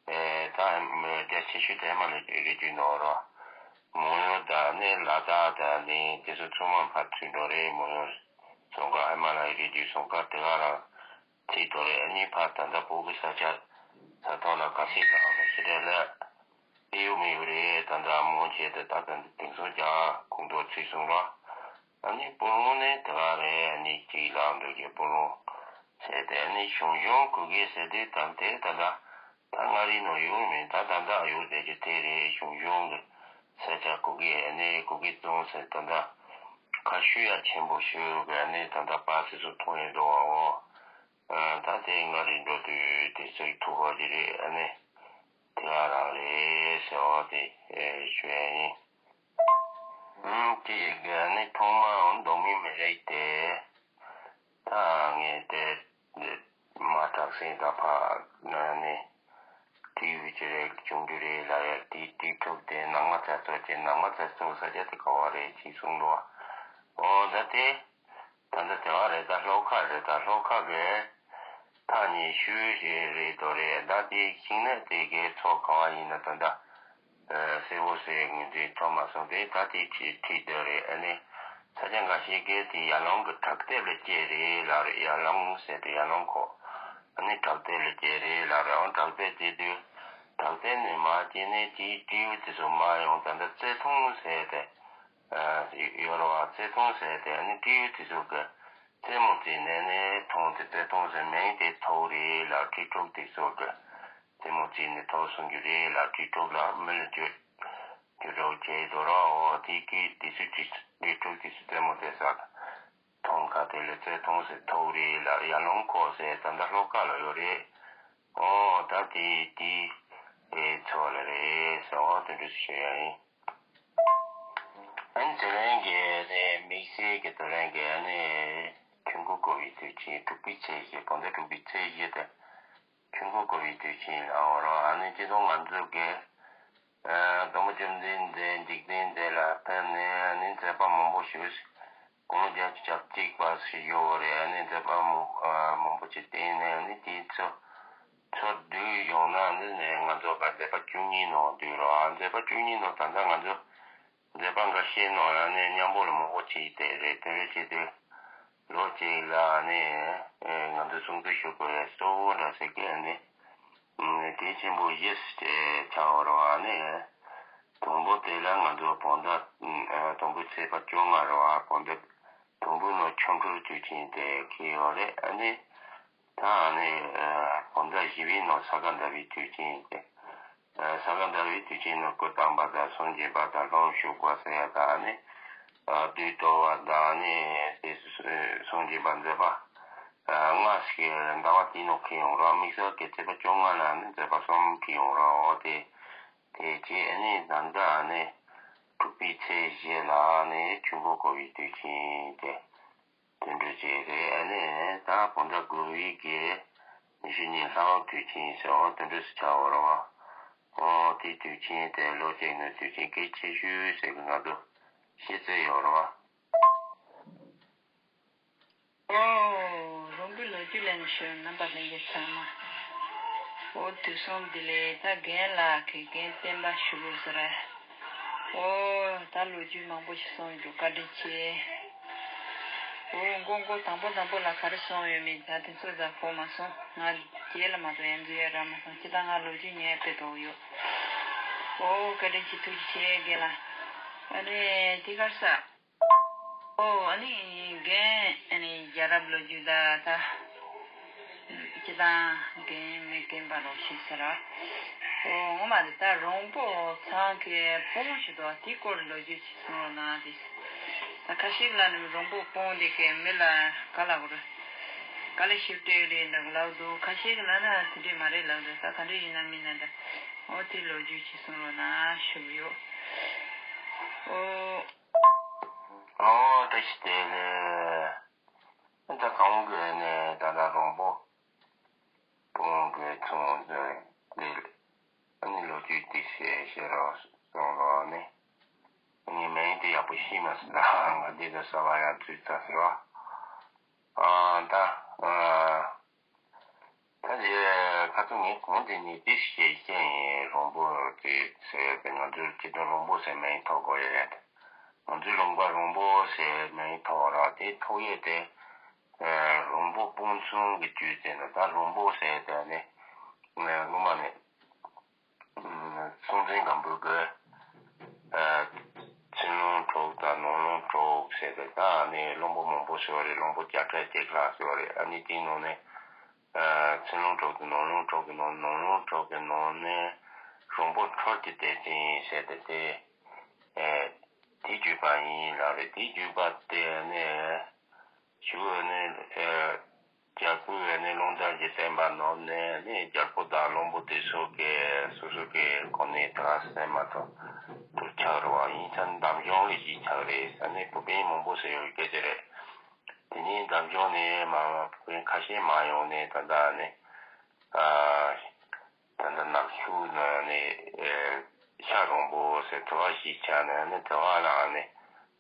ཨེ། ད་ཧི་མ། རྒྱ་ཆེ་ཤོས་དེ་ཧི་མ་ལ་ཡའི་རི་རྒྱུད་ནོ་ར། མང་ཡུལ་དང་ནི་ལ་དྭགས་དང་ནི་དེ་ཚོ་ཚང་མ་ཕར་ཚུད་འགྲོ་རེད། མང་ཡུལ་ཟངས་དཀར། ཧི་མ་ལ་ཡའི་རི་རྒྱུད་ཟངས་དཀར་དེ་ག་རང་ཚུད་འགྲོ་རེད། ཨ་ནི་ཕར་ད་ལྟ་བོད་ཀྱི་ས་ཆ་ས་ཐོག་ལ་ག་ཚད་ལ་ཨ་ནི་ཞེ་དྲག་ལ་ཨེ་ཡོད་མི་ཡོད་རེད། ད་ལྟ་མང་ཆེ་དེ་ད་ད་ལྟ་དེང་སང་རྒྱ་ཁོངས་གཏོགས་ཚུད་སོང་ར། ཨ་ནི་སྤུ་ལོང་ནི་དེ་ག་རེད། ཨ་ནི་གཅིག་ལབ་འདུག་གི། སྤུ་ལོང་ཟེར་དེ། ཨ་ནི་ཞང་ཞུང་གུ་གེ་ཟེར་དེ་ད་དེ་ད་ལྟ་ད་མངའ་རིས་ནང་ཡོད་མེད། ད་ད་ལྟ་ཡོད་བསྡད་རྒྱུ་དེ་རེད། ཞང་ཞུང་གི་ས་ཆ་གུ་གེ། ཨ་ནི་གུ་གེ་ཙུང་ཟེར་ད་ལྟ་ཁ་ཤུ་ཡ་ཆེན་པོ་ཞུ་གི། ཨ་ནི་ད་ལྟ་པར་དེ་ཚོ་མཐོང་ཡོད་འདུག་བ། འོ། ཨ། ད་དེ་མངའ་རིས་འགྲོ་དུས་དེ་ཚོ་ཐུག་པ་དེ་རེད། ཨ་ནི་དེ་ག་རང་རེད་ཟེར་བ་དེ་ཞུ་ཡ་ཡིན། ཨུམ། དེ་ཡི་གེ་ཨ་ནི་ཐོག་མ་འོང་མདོ་སྨད་མི་རིགས་དེ། ད་ངས་དེ་མ་དྲག་སེང་ད་ཕ་ན་ནི་དེའི་བུ་ཅི་རེད་བྱུང་རྒྱུ་རེད་ལ་ཡ། དེའི་དེའི་ཕྲུག་དེ་ནང་མ་ཚ་ཚོ་ཅེ། ནང་མ་ཚ་ཚོ་ས་ཆ་དེ་ག་བ་རེད་ཅེས་གསུངས་འདུག་འོ་ད་དེ་ད་ལྟ་དེ་བ་རེད། ད་ལྷོ་ཁ་རེད། ད་ལྷོ་ཁ་གི་ཐག་ཉེ་ཤོས་ཞིག་རེད་དོ་རེད། ད་དེ་ཤིང་ནགས་དེ་གའི་མཚོ་ག་བ་ཡིན་ན་ད་ལྟ་གསལ་བོ་ཟེར་ངོས་འཛིན་ཐོབ་མ་སོང་སྟེ། ད་དེ་ཁྲིད་ཁྲིད་དེ་རེད། ཨ་ནི་ས་ཆ་འགའ་ཤས་ཀས་དེ་ཡར་ཀླུང་གི་བྲག་ལྡེབས་ལ་སྐྱེས་རེད་ལབ་རེད། ཡར་ཀླུང་ཟེར་དེ་ཡར་ཀླུང་ཁོག་ཨ་ནི་བྲག་ལྡེབས་ལ་སྐྱེས་རེད་ལབ་རེད། འོ་བྲག་ལྡེབས་དེ་དུས་བྲག་ལྡེབས་ནས་མར་སྐྱེས་ནས་དེའི་སྤྲེའུ་དེ་ཚོ་མར་ཡོང་། ད་ལྟ་རྩེ་མཐོང་ཟེར་དེ་ཡོད་རེད་བ། རྩེ་མཐོང་ཟེར་དེ། ཨ་ནི་སྤྲེའུ་དེ་ཚོ་གི་རྩེད་མོ་རྩེ་ནས་ནས་མཐོང་དེ་རྩེ་མཐོང་ཟེར་མིང་དེ་ཐོགས་རེད་ལབ། སྤྲེལ་ཕྲུག་དེ་ཚོ་གི་རྩེད་མོ་རྩེ་ནས་ཐོགས་སོང་རྒྱུ་རེད་ལབ། སྤྲེལ་ཕྲུག་ལ་མི་ལ་བརྗོད་རྒྱུ་འདྲ་བོ་བྱས་འདུག་ར། འོ་དེ་གི་དེ་ཚོ་དེ་སྤྲེལ་ཕྲུག་དེ་ཚོ་རྩེད་མོ་རྩེ་ས་མཐོང་ཁ་དེ་ལ་རྩེ་མཐོང་ཟེར་ཐོགས་རེད་ལབ། ཡར་ཀླུང་ཁོག་ཟེར་ད་ལྟ་ལྷོ་ཁ་ལ་ཡོད་རེད། འོ་ད་དེ་དེ་དེ་མཚོ་ལ་རེད་ཟེར། འོ་དེ་འདྲ་ཞུ་ཡ་ཡིན། ཨ་ནི་དེ་རིང་གི་ནི་དམིགས་བསལ་གྱི་དེ་རིང་གི་ཨ་ནི་ཆོས་འཁོར་བསྐོར་བའི་དུས་ཆེན་དྲུག་པའི་ཚེས་བཞི། བོད་ཟླ་དྲུག་པའི་ཚེས་བཞི་དེ་ཆོས་འཁོར་བསྐོར་བའི་དུས་ཆེན་ལ། འོ་རོ། ཨ་ནི་སྤྱི་ཚོགས་ང་ཚོ་གི་ཨ་སྟོན་པ་བཅོམ་ལྡན་འདས་འཇིག་རྟེན་འདི་ལ་ཕེབས་ནས་ཨ་ནི་མཛད་པ་མང་པོ་ཞིག་དགུང་ལོ་བརྒྱད་ཅུ་གྱ་གཅིག་པ་ཞིག་ཡོད་རེད། ཨ་ནི་མཛད་པ་མང་ཨ་མང་པོ་ཞིག་བསྟན་ནས་ཨ་ནི་དེ་ཚོ་ཚུར་བསྡུས་ཡོང་ན་འདི་ནས་ང་ཚོ་ག་མཛད་པ་བཅུ་གཉིས་ནང་བསྡུས་རོགས། མཛད་པ་བཅུ་གཉིས་ནང་ད་ལྟ་ང་ཚོ་མཛད་པ་འགའ་ཤས་ནང་ལ་ནི་མཉམ་པོ་ལ་མང་པོ་བྱས་ཏེ་རེད། དེ་འདྲ་བྱས་ཏེ་ལོ་གཅིག་ལ་ནི་ང་ཚོ་གསུང་ཆོས་ཞུ་དགོས་ཡ་གཙོ་བོ་འདྲ་ཟེར་གི་ནི་གལ་ཆེན་པོ་བཞི་ཞིག་ཆགས་ཡོད་རེད་བ། ནི་དང་པོ་དེ་ལ་ང་ཚོ་བོད་ཟླ་དང་པོའི་ཚེས་པ་བཅོ་ལྔ་རེད་བ། བོད་ཟླ་དང་པོའི་ནང་ཆོ་འཕྲུལ་དུས་ཆེན་དེ་འཁེལ་ཡོད་རེད། ཨ་ནི་ད་ནི་བོད་ཟླ་བཞི་པའི་ནང་ས་ག་ཟླ་བའི་དུས་ཆེན་དེ། ས་ག་ཟླ་བའི་དུས་ཆེན་ནང་སྐུ་བལྟམས་པ་དང་སངས་རྒྱས་པ་དང་ལྷ་མོ་བཞུགས་པ་ཟེར་ཡ་དང་ནི་བདུད་གཏོར་བ་དང་ནི་དེ་སངས་རྒྱས་པ་མཛད་པ་ལྔ་ཞིག་ཟླ་བ་དེའི་ནང་འཁེལ་ཡོང་རོགས། དམིགས་བསལ་གྱི་ཚེས་པ་བཅོ་ལྔ་ལ་ནི་མཛད་པ་གསུམ་འཁེལ་ཡོང་རོགས། དེ་དེ་རྗེས་ནི་ད་ལྟ་ནི་དྲུག་པའི་ཚེས་བཞི་ལ་ནི་ཆོས་འཁོར་བསྐོར་བའི་དུས་ཆེན་དེ། དེ་འདྲ་ཅིག་རེད། ཨ་ནི་ད་བོད་ཟླ་དགུ་པའི་གི་ཉི་ཤུ་གཉིས་ལྷ་འོག་དུས་ཆེན་ཟེར་བ་དེ་འདྲ་ཞིག་ཆགས་ཡོད་རེད་བ། ཨོ་དེ་དུས་ཆེན་དེ་ལོ་གཅིག་ནང་དུས་ཆེན་གལ་ཆེ་ཤོས་ཟེར་གི་ང་ཚོ་ཤེས་ཚོད་ཡོད་རེད་བ། ཨོ་རོང་པོའི་ལོ་རྒྱུས་ལེན་ཞུ། རྣམ་པ་ལྷན་རྒྱས་ཚང་མ། ཨོ་དུས་སང་འདི་ལས་ད་རྒན་ལགས་ཀྱི་རྒན་བསྟན་པ་ཞུ་དགོས་ཟེར། ཨོ་ད་ལོ་རྒྱུས་མང་པོ་ཞིག་གསུངས་ཡོད་འདུག་བཀའ་དྲིན་ཆེ། ཨོ་མགོ་མགོ་དང་པོ་དང་པོ་ལ་ག་རེ་གསུངས་ཡོད་མེད་ད་དེ་ཚོ་ཟ་གོ་མ་སོང་། ང་རྒྱལ་ལ་མ་གཏོགས་ཡང་འཛུལ་ཡ་རག་མ་སོང་། སྤྱིར་བཏང་ང་ལོ་རྒྱུས་ཉན་དཔེ་དོག་ཡོད། ཨོ་བཀའ་དྲིན་ཆེ། ཐུགས་རྗེ་ཆེ་རྒན་ལགས། ཨ་ནི་དེ་གར་ས། ཨོ་ཨ་ནི་རྒན་ཨ་ནི་རྒྱལ་རབས་ལོ་རྒྱུས་ད་ད། སྤྱིར་བཏང་རྒན་མི་རྒན་པ་རོགས་ཤིག་ཟེར་ར། ཨོ་ངོ་མ་དེ་ད་རོང་པོ་ཚང་གི་བུ་མོ་ཞིག་འདུག་དེའི་སྐོར་ལོ་རྒྱུས་ཅིག་གསུང་རོགས་གནང་དེ། ད་ཁ་ཤས་ལ་ནི་རོང་པོ་སྤུངས་དེ་གའི་མི་ལ་ག་ལ་གོ་ར། ག་ལ་ཞིབ་སྤྲད་རེད་འདྲ་ལབ་འདུག་ཁ་ཤས་ལ་ན་དེ་འདྲས་མ་རེད་ལབ་འདུག་ད་ག་འདྲས་ཡིན་ན་མིན་ན་འདྲ། འོ་དེ་ལོ་རྒྱུས་ཅིག་གསུང་རོགས་གནང་ཞུ་གི་ཡོད། ཨོ། ཨོ་བཀྲ་ཤིས་བདེ་ལེགས། ད་གང་གི་ནས་ད་ལྟ་རོང་པོ་སྤུངས་དགོས་ཚོང་ཟེར་དེ། ཨ་ནི་ལོ་རྒྱུས་དེ་བཤད་བཤད་རོགས་གསུང་རོགས་ནི། ཨ་ནི་མིང་དེ་ཡག་པོ་ཤེས་མ་སོང་ད་ང་འདི་ལ་གསར་བ་ཡང་འཛུལ་ཚར་ཟེར་བ། ཨ་ད་ཨ་ད་དེ་ཁ་ཐུག་ངས་གོང་དེ་ནས་དེ་བཤད་བཤད་ཡིན། རོང་པོ་དེ་ཟེར་དེ་ང་ཚོའི་སྤྱི་དོན་རོང་པོ་ཟེར་མིང་ཐོགས་དགོས་ཡ་ཡ་དེ། ང་ཚོའི་ལུང་པ་རོང་པོ་ཟེར་མིང་ཐོགས་ར་དེ་ཐོགས་ཡས་དེ། རོང་པོ་སྤུངས་ཚང་གི་དུས་ཚེ་ན་ད་རོང་པོ་ཟེར་དེ་ནི་སྔོན་མ་ནས་སྲོང་བཙན་སྒམ་པོའི་གི་ཕྱི་ལུང་དྲུག་དང་ནང་ལུང་དྲུག་ཟེར་དེ་ད་ནི་ལུང་པ་མང་པོ་ཟེར་བ་རེད། ལུང་པ་བརྒྱ་ཕྲག་བརྒྱད་ལྷག་ཟེར་བ་རེད། ཨ་ནི་དེའི་ནང་ནས་ཕྱི་ལུང་དྲུག་དང་ནང་ལུང་དྲུག་གི་ནང་ནང་ལུང་དྲུག་གི་ནང་ནས་རོང་པོ་ཁྲོད་ཀྱི་སྡེ་ཚན་ཟེར་དེ་དེ། དེ་བརྒྱུད་པ་ཡིན་ལབ་རེད། དེ་བརྒྱུད་པ་དེ་ནས་ཞུ་ནས་རྒྱལ་པོས་ནས་རླུང་རྟ་གི་བསྟན་པ་ནོར་ནས་ནས་རྒྱལ་པོ་དང་བློན་པོ་དེ་ཚོ་གི་སོ་སོ་གི་གོ་གནས་དེ་ག་སེམས་མ་ཐོག་ཏུ་ཆགས་རེད་བ། ཡིན་ཙང་འདམ་གཞུང་གི་གཞིས་ཆགས་རེད་ཟེར་ནས་བུ་སྤུན་མང་པོ་ཟེར་ཡོད་སྐད་ཆ་རེད། དེ་ནས་འདམ་གཞུང་ནས་མ་བུ་སྤུན་ཁ་ཤས་མ་ཡོང་ནས་ད་ལྟ་ནས་ཨ། ད་ལྟ་ནག་ཆུ་ནང་ནས་ཤར་རོང་པོ་ཟེར་དེ་བ་གཞིས་ཆགས་ནས་ནི་དེ་བ་ལ་ནི་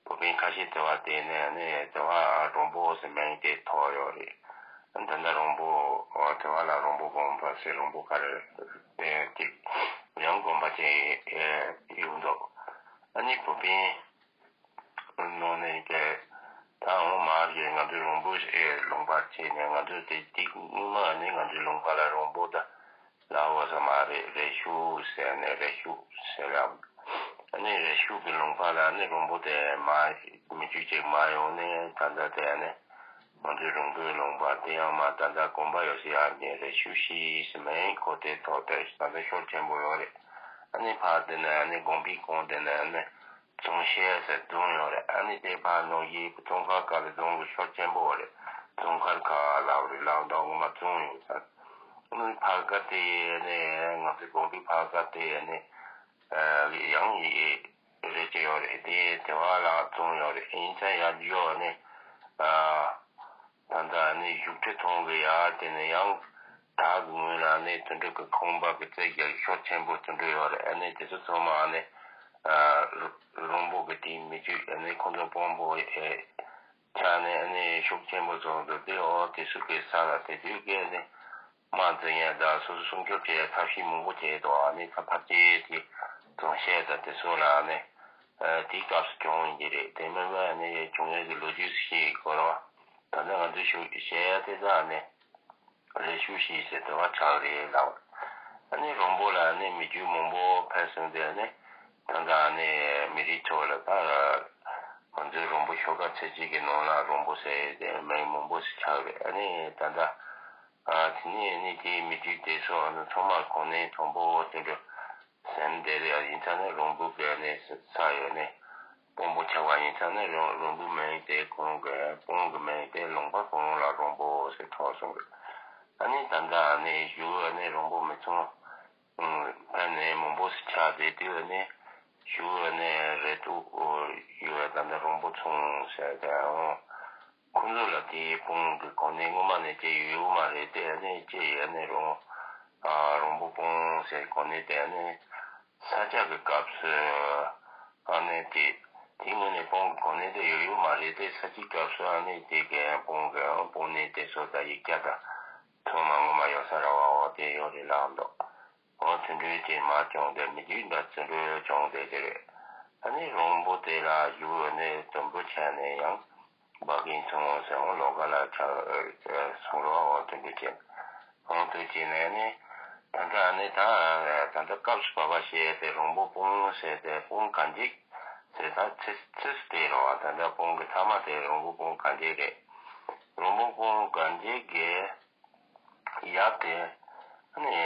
བུ་སྤུན་ཁ་ཤས་དེ་བ་བསྡད་ནས་ནི་དེ་བ་རོང་པོ་ཟེར་མིང་དེ་ཐོགས་ཡོད་རེད། ད་ལྟ་རོང་པོ་དེ་བ་ལ་རོང་པོ་དགོན་པ་ཟེར་རོང་པོ་ཁ་རེ་ཅིག་ཡང་དགོན་པ་ཅིག་ཡོད་འདུག་ཨ་ནི་བུ་སྤུན་ནང་ནས་ཀྱི་ད་འོང་མ་རེད། ང་ཚོའི་རོང་པོ་ཨེ་ལུང་པ་བྱས་ནས་ང་ཚོའི་དེ་དེ་སྔོན་མ་ནི་ང་ཚོའི་ལུང་པ་ལ་རོང་པོ་ད་ལ་འོ་ས་མ་རེད། རེ་ཤུ་ཟེར་ནས་རེ་ཤུ་ཟེར་ལ། ཨ་ནི་རེ་ཤུ་གི་ལུང་པ་ལ་ནི་རོང་པོ་དེ་མ་མི་རྒྱུད་ཅིག་མ་ཡོང་ནས་ད་ལྟ་དེ་ནི་ང་ཚོའི་རོང་པོའི་ལུང་པ་དེ་ཡང་མ་ད་ལྟ་དགོན་པ་ཡོད་སའི་ཡར་ནས་རེ་ཤུ་ཤི་ཟེར་མིང་གོ་དེ་ཐོགས་ཏེ་ད་ལྟ་ཤོར་ཆེན་པོ་ཡོད་རེད། ཨ་ནི་ཕར་དེ་ནས་ཨ་ནི་དགོན་པའི་གོང་དེ་ནས་ཨ་ནི། རྫོང་བཤད་ཟེར་རྫོང་ཡོད་རེད། ཨ་ནི་དེ་ཕར་ནང་བཞིན་རྫོང་ཁ་ཁ་ལ་རྫོང་གི་ཤོར་ཆེན་པོ་རེད། རྫོང་ཁར་ཁ་ལབ་རེད་ལབ་འདུག་ངོ་མ་རྫོང་ཡོད་ས། ཨ་ནི་ཕར་ཁ་དེ་ནས་ང་ཚོའི་དགོན་པའི་ཕར་ཁ་དེ་ནས་ཡང་ཡི་རེ་ཅི་ཡོད་རེད། དེ་དེ་བ་ལ་རྫོང་ཡོད་རེད། ཡིན་ཙང་ཡར་འཇོག་ནས། ད་ལྟ་ནི་བཞུགས་ཁྲི་ཐོང་གི་ཡ་དེ་ནས་ཡང་དག་གི་ངོས་ལ་ནི་དུད་འགྲོ་གི་ཁང་པ་གི་རྩིག་གི་ཤོར་ཆེན་པོ་དུད་འགྲོ་ཡོད་རེད། ཨ་ནི་དེ་ཚོ་ཚང་མ་ནི་རོང་པོ་གི་དེའི་མི་རྒྱུད་ནི་ཁོང་ཚོ་དཔོན་པོ་ཆགས་ནས་ནི་ཤུགས་ཆེན་པོ་བཟོ་འདུག་དེ་འོ་དེ་ཚོ་གི་ས་ལ་དེ་དུས་སྐད་ནི་དམག་འཛིང་ཡ་དང་སོ་སོ་སྲུང་སྐྱོབ་བྱེད་ཡ་ཐབས་ཤེས་མང་པོ་བྱས་འདུག་ཨ་ནི་ད་ཕར་ཅེས་དེ་རྫོང་བཤད་དང་དེ་ཚོ་ལ་ནི་དེའི་སྐབས་སུ་བྱུང་ཡིན་གྱི་རེད། དེ་མིན་པ་ནི་བྱུང་ཡས་ཀྱི་ལོ་རྒྱུས་ཤིག་གོ་ར། ད་ནི་ང་ཚོས་ཞུ་བཤད་ཡ་དེ་ཚོ་ནི། རེ་ཞུ་ཞིག་ཟེར་དེ་བ་ཆགས་རེད་ལབ། ཨ་ནི་རོང་པོ་ལ་ནི་མི་རྒྱུད་མང་པོ་ཕེབས་སོང་སྟེ་ནི་ད་ལྟ་ནི་མི་རིགས་ཚོ་ལ་ད་ང་ཚོའི་རོང་པོ་ཤོག་ཁ་ཚེ་གཅིག་གི་ནང་ལ་རོང་པོ་ཟེར་ཏེ་མིང་མང་པོ་ཞིག་ཆགས་རེད། ཨ་ནི་ད་ལྟ་ཨ་དེ་ནས་ནི་དེའི་མི་རྒྱུད་དེ་ཚོ་ཨ་ནི་ཚང་མ་གོ་གནས་མཐོན་པོ་དེ་འདྲ་ཟེར་བསྡད་རེད། ཡིན་ཙང་ནི་རོང་པོ་གི་ནི་ས་ཡོད་ནི། དཔོན་པོ་ཆགས་པ་ཡིན་ཙང་ནི་རོང་རོང་པོའི་མིང་དེ་ཁོང་གི་དཔོན་གྱི་མིང་དེ་ལུང་པ་ཁོང་ལ་རོང་པོ་ཟེར་ཐོགས་སོང་རེད། ཨ་ནི་ད་ལྟ་ཨ་ནི་གཞུག་ཨ་ནི་རོང་པོ་མི་ཚང་ཕ་ནས་མང་པོ་ཞིག་ཆགས་བསྡད་དུས་ཨ་ནི་གཞུག་ཨ་ནི་རེ་ཏུ་ཡོད་ད་ལྟ་རོང་པོ་ཚང་ཟེར་ཏེ་འོང་། ཁོང་ཚོ་ལ་དེའི་དཔོན་གྱི་གོ་གནས་སྔོན་མ་ནས་ཅི་ཡོད་ཡོད་མ་རེད་དེ་ཨ་ནི་ཅི་ཡོད་ཨ་ནི་རོང་རོང་པོ་དཔོན་ཟེར་གོ་གནས་དེ་ཨ་ནི། ས་སྐྱ་གི་སྐབས་སུ་ཨ་ནི་དེ་དེ་ངོས་ནས་དཔོན་གྱི་གོ་གནས་དེ་ཡོད་ཡོད་མ་རེད་དེ་ས་སྐྱའི་སྐབས་སུ་ཨ་ནི་དེ་གའི་དཔོན་གྱི་དཔོན་གནས་དེ་ཚོ་དང་ཡིག་བརྒྱ་དང་ཐོག་མ་ངོ་མ་ཡོད་ས་ར་བ་འོ་དེ་ཡོད་རེད་ལབ་འདུག་འོ་དེ་འདྲའི་དེ་མ་བྱུང་སྟེ་མི་རྒྱུད་འདྲ་ཚོ་འདྲ་བྱུང་སྟེ་དེ་རེད། ཨ་ནི་རོང་པོ་དེ་ལ་ཡུལ་ནས་དུམ་བུ་ཆ་ནས་ཡང་། འབའ་ཀིན་ཚང་ཟེར་འོང་ལོ་ག་ལ་ཆ་སོང་རོགས་འོང་དུ་འདུག་ཅེས། འོང་དུ་ཅེས་ནས་ནི། ད་ལྟ་ནི་ད་ད་ལྟ་སྐབས་སུ་བབ་པ་ཞེས་ཏེ་རོང་པོ་སྤུངས་ཟེར་ཏེ་སྤུངས་གན་རྐྱལ་ཟེར་ད་ཚིག་ཚིག་དེ་རོ་ད་ལྟ་སྤུངས་ཀྱི་ཐ་མ་དེ་རོང་པོ་སྤུངས་གན་རྐྱལ་རེད། རོང་པོ་སྤུངས་གན་རྐྱལ་གྱི་ཡབ་དེ་ནི་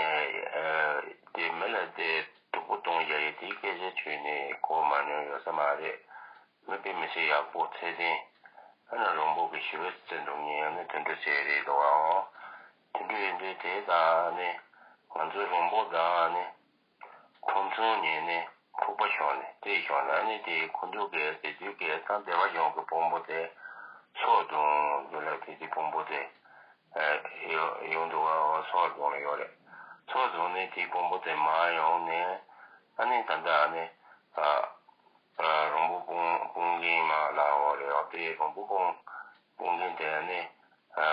དེ་མི་ལ་དེ་སྡུག་པོ་གཏོང་བཞག་ཡོད་དེའི་སྐད་ཆ་ཐོས་ནས་གོ་མ་མྱོང་ཡོད་ས་མ་རེད། སློབ་དཔོན་མི་སེར་ཡག་པོ་ཚེ་བརྟན། ཨ་ནི་རོང་པོ་གི་ཞི་བའི་རྩེ་འགྲོ་མཁན་ཨ་ནི་དོན་གྲུབ་ཟེར་རེད་འདུག་ཨང་། དོན་གྲུབ་ཡིན་དུས་དེ་དང་ཨ་ནི་ང་ཚོ་རོང་པོ་དང་ཨ་ནི་ཁྲོམ་ཚང་ཉེ་ནས་འཁྲུག་པ་ཤོར་ནས་དེ་ཤོར་ནས་ཨ་ནི་དེ་ཁོ་ཚོ་གི་དེ་དུས་ཀྱི་ད་སྡེ་པ་གཞུང་གི་དཔོན་པོ་དེ་སྲོག་བཙོང་རྒྱུ་ལ་དེ་དུས་དཔོན་པོ་དེ་ཡོང་འདུག་ཨང་། སྲོག་བཙོང་ལ་ཡོད་རེད། སྲོག་བཙོང་ནས་དེ་དཔོན་པོ་དེ་མར་ཡོང་ནས་ཨ་ནི་ད་ལྟ་ཨ་ནི། རོང་པོ་སྤུངས་སྤུངས་མཁན་མ་ལ་འོ་རེད། འོ་དེ་རོང་པོ་སྤུངས་སྤུངས་མཁན་དེ་ནི་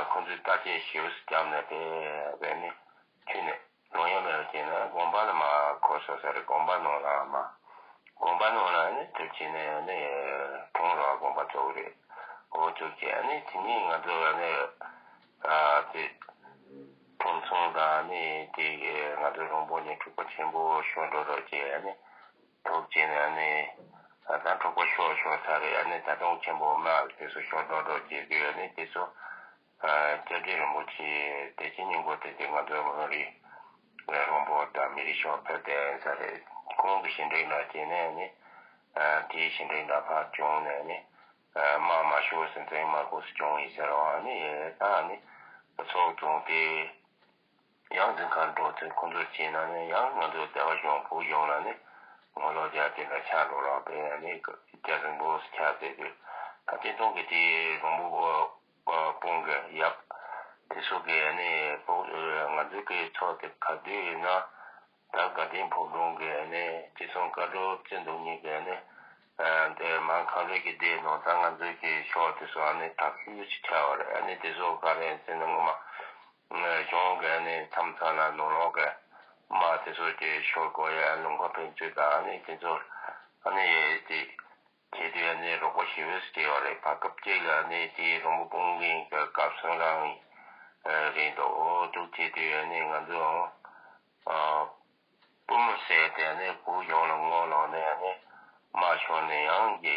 ཁོ་ཚོས་བརྟག་དཔྱད་ཞིབ་བརྒྱབ་ནས་དེ་བས་ནི་ཁྱོད་ནི་ལོང་ཡ་མེད་པ་བྱས་ན་དགོན་པ་ལ་མ་འཁོར་སོང་ས་རེད། དགོན་པ་ནང་ལ་མ་དགོན་པ་ནང་ལ་ནི་ཐུག་བྱས་ནས་ནི་གྲོངས་རོགས་དགོན་པ་གཙོ་བོ་རེད། འོ་ཐུག་བྱས་ནི་དེ་ནི་ང་ཚོ་ནི་དེ་ཁྲོམ་ཚང་དང་ནི་དེ་ང་ཚོ་རོང་པོ་ནི་འཁྲུག་པ་ཆེན་པོ་ཤོར་འགྲོ་རོགས་བྱས་ནི། ཐུག་བྱས་ནས་ནི། ད་འཁྲུག་པ་ཤོར་ཤོར་ཚར་རེད། ཨ་ནི་ད་དུང་ཆེན་པོ་དམག་དེ་ཚོ་ཤོར་འགྲོ་འགྲོ་བྱེད་དུས་ཨ་ནི་དེ་ཚོ། སྐྱབས་རྗེ་རིན་པོ་ཆེ་བདེ་ཆེན་སྙིང་པོ་དེ་དེ་ང་ཚོ་ཧོན་རི་རོང་པོ་དང་མི་རིགས་ཤོག་ཕེབས་དེ་ཡིན་ས་རེད། ཁོང་གི་ཞི་འགྲིག་ལ་བྱས་ནས་ནི། དེའི་ཞི་འགྲིག་ལ་ཕར་བྱུང་ནས་ནི། དམག་མ་ཤོར་ཟིན་ཚེ་མ་གོ་སུ་བྱུང་ཡིན་ཟེར་བ་ནི་ད་ནི་ཚོགས་བྱུང་སྟེ། ཡང་འཛིན་ཁང་འགྲོ་ཚེ་ཁོང་ཚོར་བྱས་ན་ནི་ཡང་ང་ཚོ་སྡེ་པ་གཞུང་བོད་གཞུང་ལ་ནི་ངོ་ལོག་རྒྱག་དེ་འདྲ་ཆགས་འགྲོ་རོགས་པས་ནི་རྒྱ་རིང་པོ་ཆགས་ཏེ་དུས་ད་སྤྱི་བཏང་གི་དེ་རོང་པོ་སྤུངས་གི་ཡབ་དེ་ཚོ་གི་ནི་ང་ཚོ་གི་ཚོགས་དེ་ག་དུས་ཡིན་ན་ད་དགའ་ལྡན་ཕོ་བྲང་གི་ནི་སྤྱི་ཚོགས་བཀའ་འགྲོ་བཙུན་དུ་ཉིད་ཀྱི་ནི་དེ་མ་ཁང་རེ་གི་སྡེ་ནང་ད་ང་ཚོ་གི་ཕྱོགས་དེ་ཚོ་ནི་དྲག་ཤུལ་ཞིག་ཆགས་པ་རེད། ནི་དེ་ཚོ་ག་རེ་ཟེར་ན་ངོ་མ། གཞུང་གི་ནི་མཚམས་མཚམས་ལ་ནང་ལོགས་ཀྱི་དམག་དེ་ཚོ་གི་ཤོར་དགོས་ཡ་ལུང་པ་ཕན་ཚུན་དང་ནི་དེ་ཚོ་ནི་དེ་བྱེད་དུས་ནི་རོགས་པ་ཞེ་པོ་ཞིག་བྱས་ཡོད་རེད། བར་སྐབས་གཅིག་ལ་ནི་དེ་རོང་པོ་སྤུངས་མཁན་གྱི་སྐབས་སུ་རང་རེད་འདུག་འོ་འདུག་བྱེད་དུས་ནི་ང་ཚོ་པུས་མོ་ཟེར་དེ་ནི་བོད་གཞུང་ལ་ངོ་ལོག་ནས་ནི་དམག་ཤོར་ནས་ཡང་གི་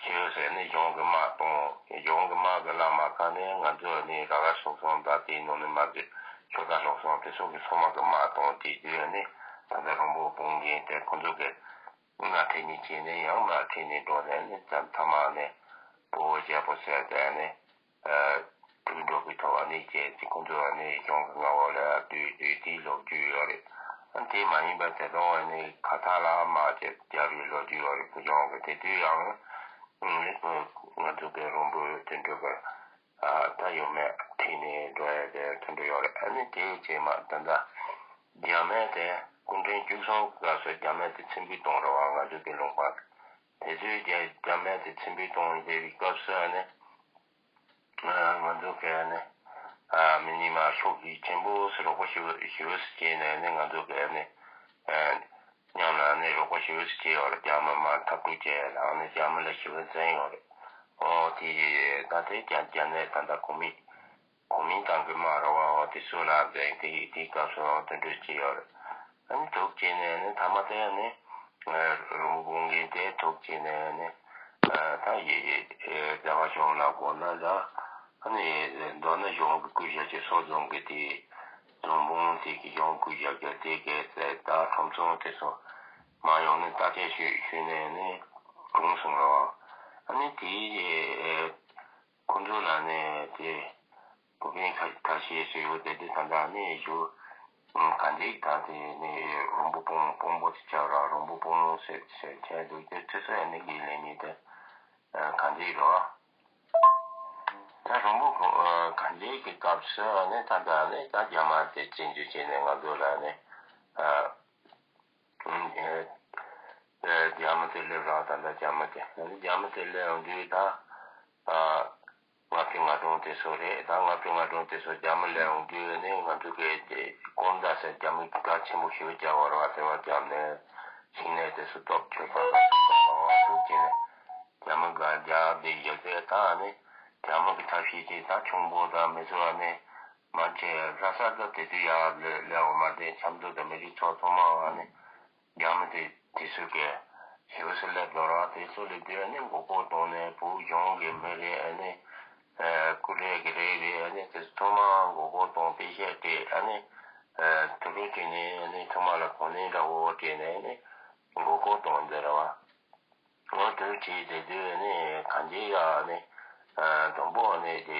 ཤེའུ་ཟེར་ནི་གཞུང་གི་དམག་གཏོང་། གཞུང་གི་དམག་གི་བླ་མ་ཁ་ནས་ང་ཚོ་ནི་ར་ར་སོག་སོང་དང་དེའི་ནང་ནས་མ་བརྗོད་ཆོས་དར་སོག་སོང་དེ་སོགས་ཀྱི་ཚོགས་དམག་གི་དམག་གཏོང་དེ་དུས་ནི་ད་ལྟ་རོང་པོ་སྤུངས་མཁན་དེ་ཁོ་ཚོ་གི་མནའ་ཁྲིད་ནས་བྱས་ནས་ཡང་མནའ་ཁྲིད་ནས་འགྲོ་ནས་ནི་མཚམས་མཚམས་མ་ནི་བོད་རྒྱལ་པོ་ཟེར་དེ་ནི་དུད་འགྲོ་གི་ཐོག་ནས་བྱས་ཚེ་ཁོ་ཚོ་ནི་གཞུང་གི་མངའ་འོག་ལ་སྡོད་སྡོད་དེའི་ལོ་རྒྱུས་ཡོད་རེད། དེ་མ་ཡིན་པ་དེ་དང་ནི་ཁ་ཐག་ལ་དམག་ཅིག་རྒྱབ་པའི་ལོ་རྒྱུས་ཡོད་རེད། བོད་གཞུང་གི་དེ་དུས་ཡང་ང་ཚོ་གི་རོང་པོ་དུད་འགྲོ་གི་ད་ཡོད་མེད་ཁྲིད་ནས་འགྲོ་ཡ་དེ་དུད་འགྲོ་ཡོད་རེད། ཨ་ནི་དེའི་རྗེས་མ་ད་ལྟ་རྒྱ་མི་དེ་སྐུ་ཕྲེང་བཅུ་གསུམ་གི་སྐབས་སུ་རྒྱ་མི་དེ་ཚིམ་བུའི་གཏོང་རེད་བ། ང་ཚོ་གི་ལུང་པ་དེ་ཚོའི་རྒྱ་རྒྱ་མི་དེ་ཚིམ་བུའི་གཏོང་བསྡད་པའི་སྐབས་སུ་ཨ་ནི། ང་ཚོ་གས་ནི། མི་ཉི་མ་ཤོག་གི་ཆེན་པོ་སུ་རོགས་པ་ཞུ་ཞུ་ཟེར་ནས་ནི་ང་ཚོ་གས་ནི། མཉམ་ལ་ནི་རོགས་པ་ཞུ་ཟེར་ཡོད་རེད། རྒྱ་མི་མ་འཐབ་རྩོད་བྱས་ལ་ནི་རྒྱ་མི་ལ་ཞུ་བ་འཛིན་ཡོད་རེད། ཨོ་དེ་ཡེ་ད་དེ་རྒྱ་རྒྱ་ནས་ད་ལྟ་གོ་མིན་གོ་མིན་ཏང་གི་དམག་ར་བ་ཨོ་དེ་ཚོ་ལ་འཛིན་དེ་དེའི་སྐབས་སུ་ཨོ་དེ་འདྲ་བྱས་ཡོད་རེད། ཨ་ནི་འདུག་བྱས་ནས་ནི་ཐ་མ་དེ་ནི། རོང་པོ་སྤུངས་མཁན་དེ་ཐུག་བྱས་ནས་ནི། ད་ཡེ་ཡེ་རྒྱ་གར་གཞུང་ལ་དགོངས་ན་ལ། ཨ་ནི་མདོར་ན་གཞུང་གི་སྐུ་ཞབས་ཀྱི་སོག་རྫོང་གི་དེ། རྫོང་དཔོན་དེ་གི་གཞུང་སྐུ་ཞབས་ཀྱི་དེ་གའི་ཟེར་ད་ཁྲོམ་ཚང་དེ་ཚོ་མ་ཡོང་ནས་བརྟག་དཔྱད་ཞུས་ཞུས་ནས་ནི་གྲོངས་སོང་རོ། ཨ་ནི་དེ་ཁོ་ཚོ་ལ་ནི་དེ། བུ་སྤུན་ཁ་ཁ་ཤས་སུ་ཡོད་དེ་དེ་ད་ལྟ་ནི་ཞུ། ག་འདྲའི་ད་དེ་ནི་རོང་པོ་སྤུངས་སྤུངས་པོ་དེ་ཆགས་ར་རོང་པོ་སྤུངས་ཟེར་ཟེར་བྱས་འདུག་དེ་ཚོ་ཚོ་ཡང་ནི་གི་ལས་མི་དེ་ག་འདྲའི་རོ། ད་རོང་པོ་སྤུངས་ག་འདྲའི་གི་སྐབས་སུ་ནི་ད་ལྟ་ནི་ད་རྒྱ་མ་དེ་བཙན་འཛུལ་བྱས་ནས་ང་ཚོ་ལ་ནི། རྒྱ་མི་དེ་སླེབས་རང་ད་ལྟ་རྒྱ་མི་དེ་རྒྱ་མི་དེ་སླེབས་ཡོང་དུས་ད་ལྔ་བཅུ་ང་གྲངས་དེ་ཚོ་རེད། ད་ལྔ་བཅུ་ང་གྲངས་དེ་ཚོ་རྒྱ་མི་སླེབས་ཡོང་དུས་ནི་ང་ཚོ་གི་དེ་ཀོང་ཏ་ཟེར་རྒྱ་མི་ག་ཆེན་པོ་ཞིག་རྒྱ་བར་བ་དེ་བ་རྒྱབ་ནས་ཤིང་ནས་དེ་ཚོ་སྟོབས་ཆོད་པ་ལ་སོགས་པ་རང་དབང་ཤུགས་ཀྱིས་ནས་རྒྱ་མི་ག་རྒྱབ་དེ་ཡོད་དེ་ད་ནི་རྒྱ་མི་གི་ཐབས་ཤེས་ཀྱིས་ད་ཁྱུང་པོ་དང་མི་ཚོ་ནི། མ་ཆེ་ར་ས་ད་དེ་དུས་ཡག་ལས་ལས་འོ་མ་དེ་ཆབ་མདོ་དང་མི་རིགས་ཚོ་ཚང་མ་ཨ་ནི་རྒྱ་མི་དེ་དེ་ཚོ་གི་ཞེ་པོ་སི་ལས་རྡོ་ར་དེ་ཚོ་ལས་དེ་ཨ་ནི་མགོ་སྐོར་གཏོང་ནས་བོད་གཞུང་གི་མི་རེད་ཨ་ནི་སྐུ་རེད་གི་རེད་རེད་ཨ་ནི་དེ་ཚོ་ཚང་མ་མགོ་སྐོར་གཏོང་དཔེ་བཤད་དེ་ཨ་ནི་དུ་རུ་དེ་ནས་ཨ་ནི་ཚང་མ་ལ་གོ་གནས་འདྲ་བོ་སྤྲད་ནས་ཨ་ནི་མགོ་སྐོར་གཏོང་འདི་ར་བ། ངོ་སྤྲོད་བྱས་དེ་དུས་ནི་གང་ཅི་ཡ་ནི་དང་པོ་ནི་དེ་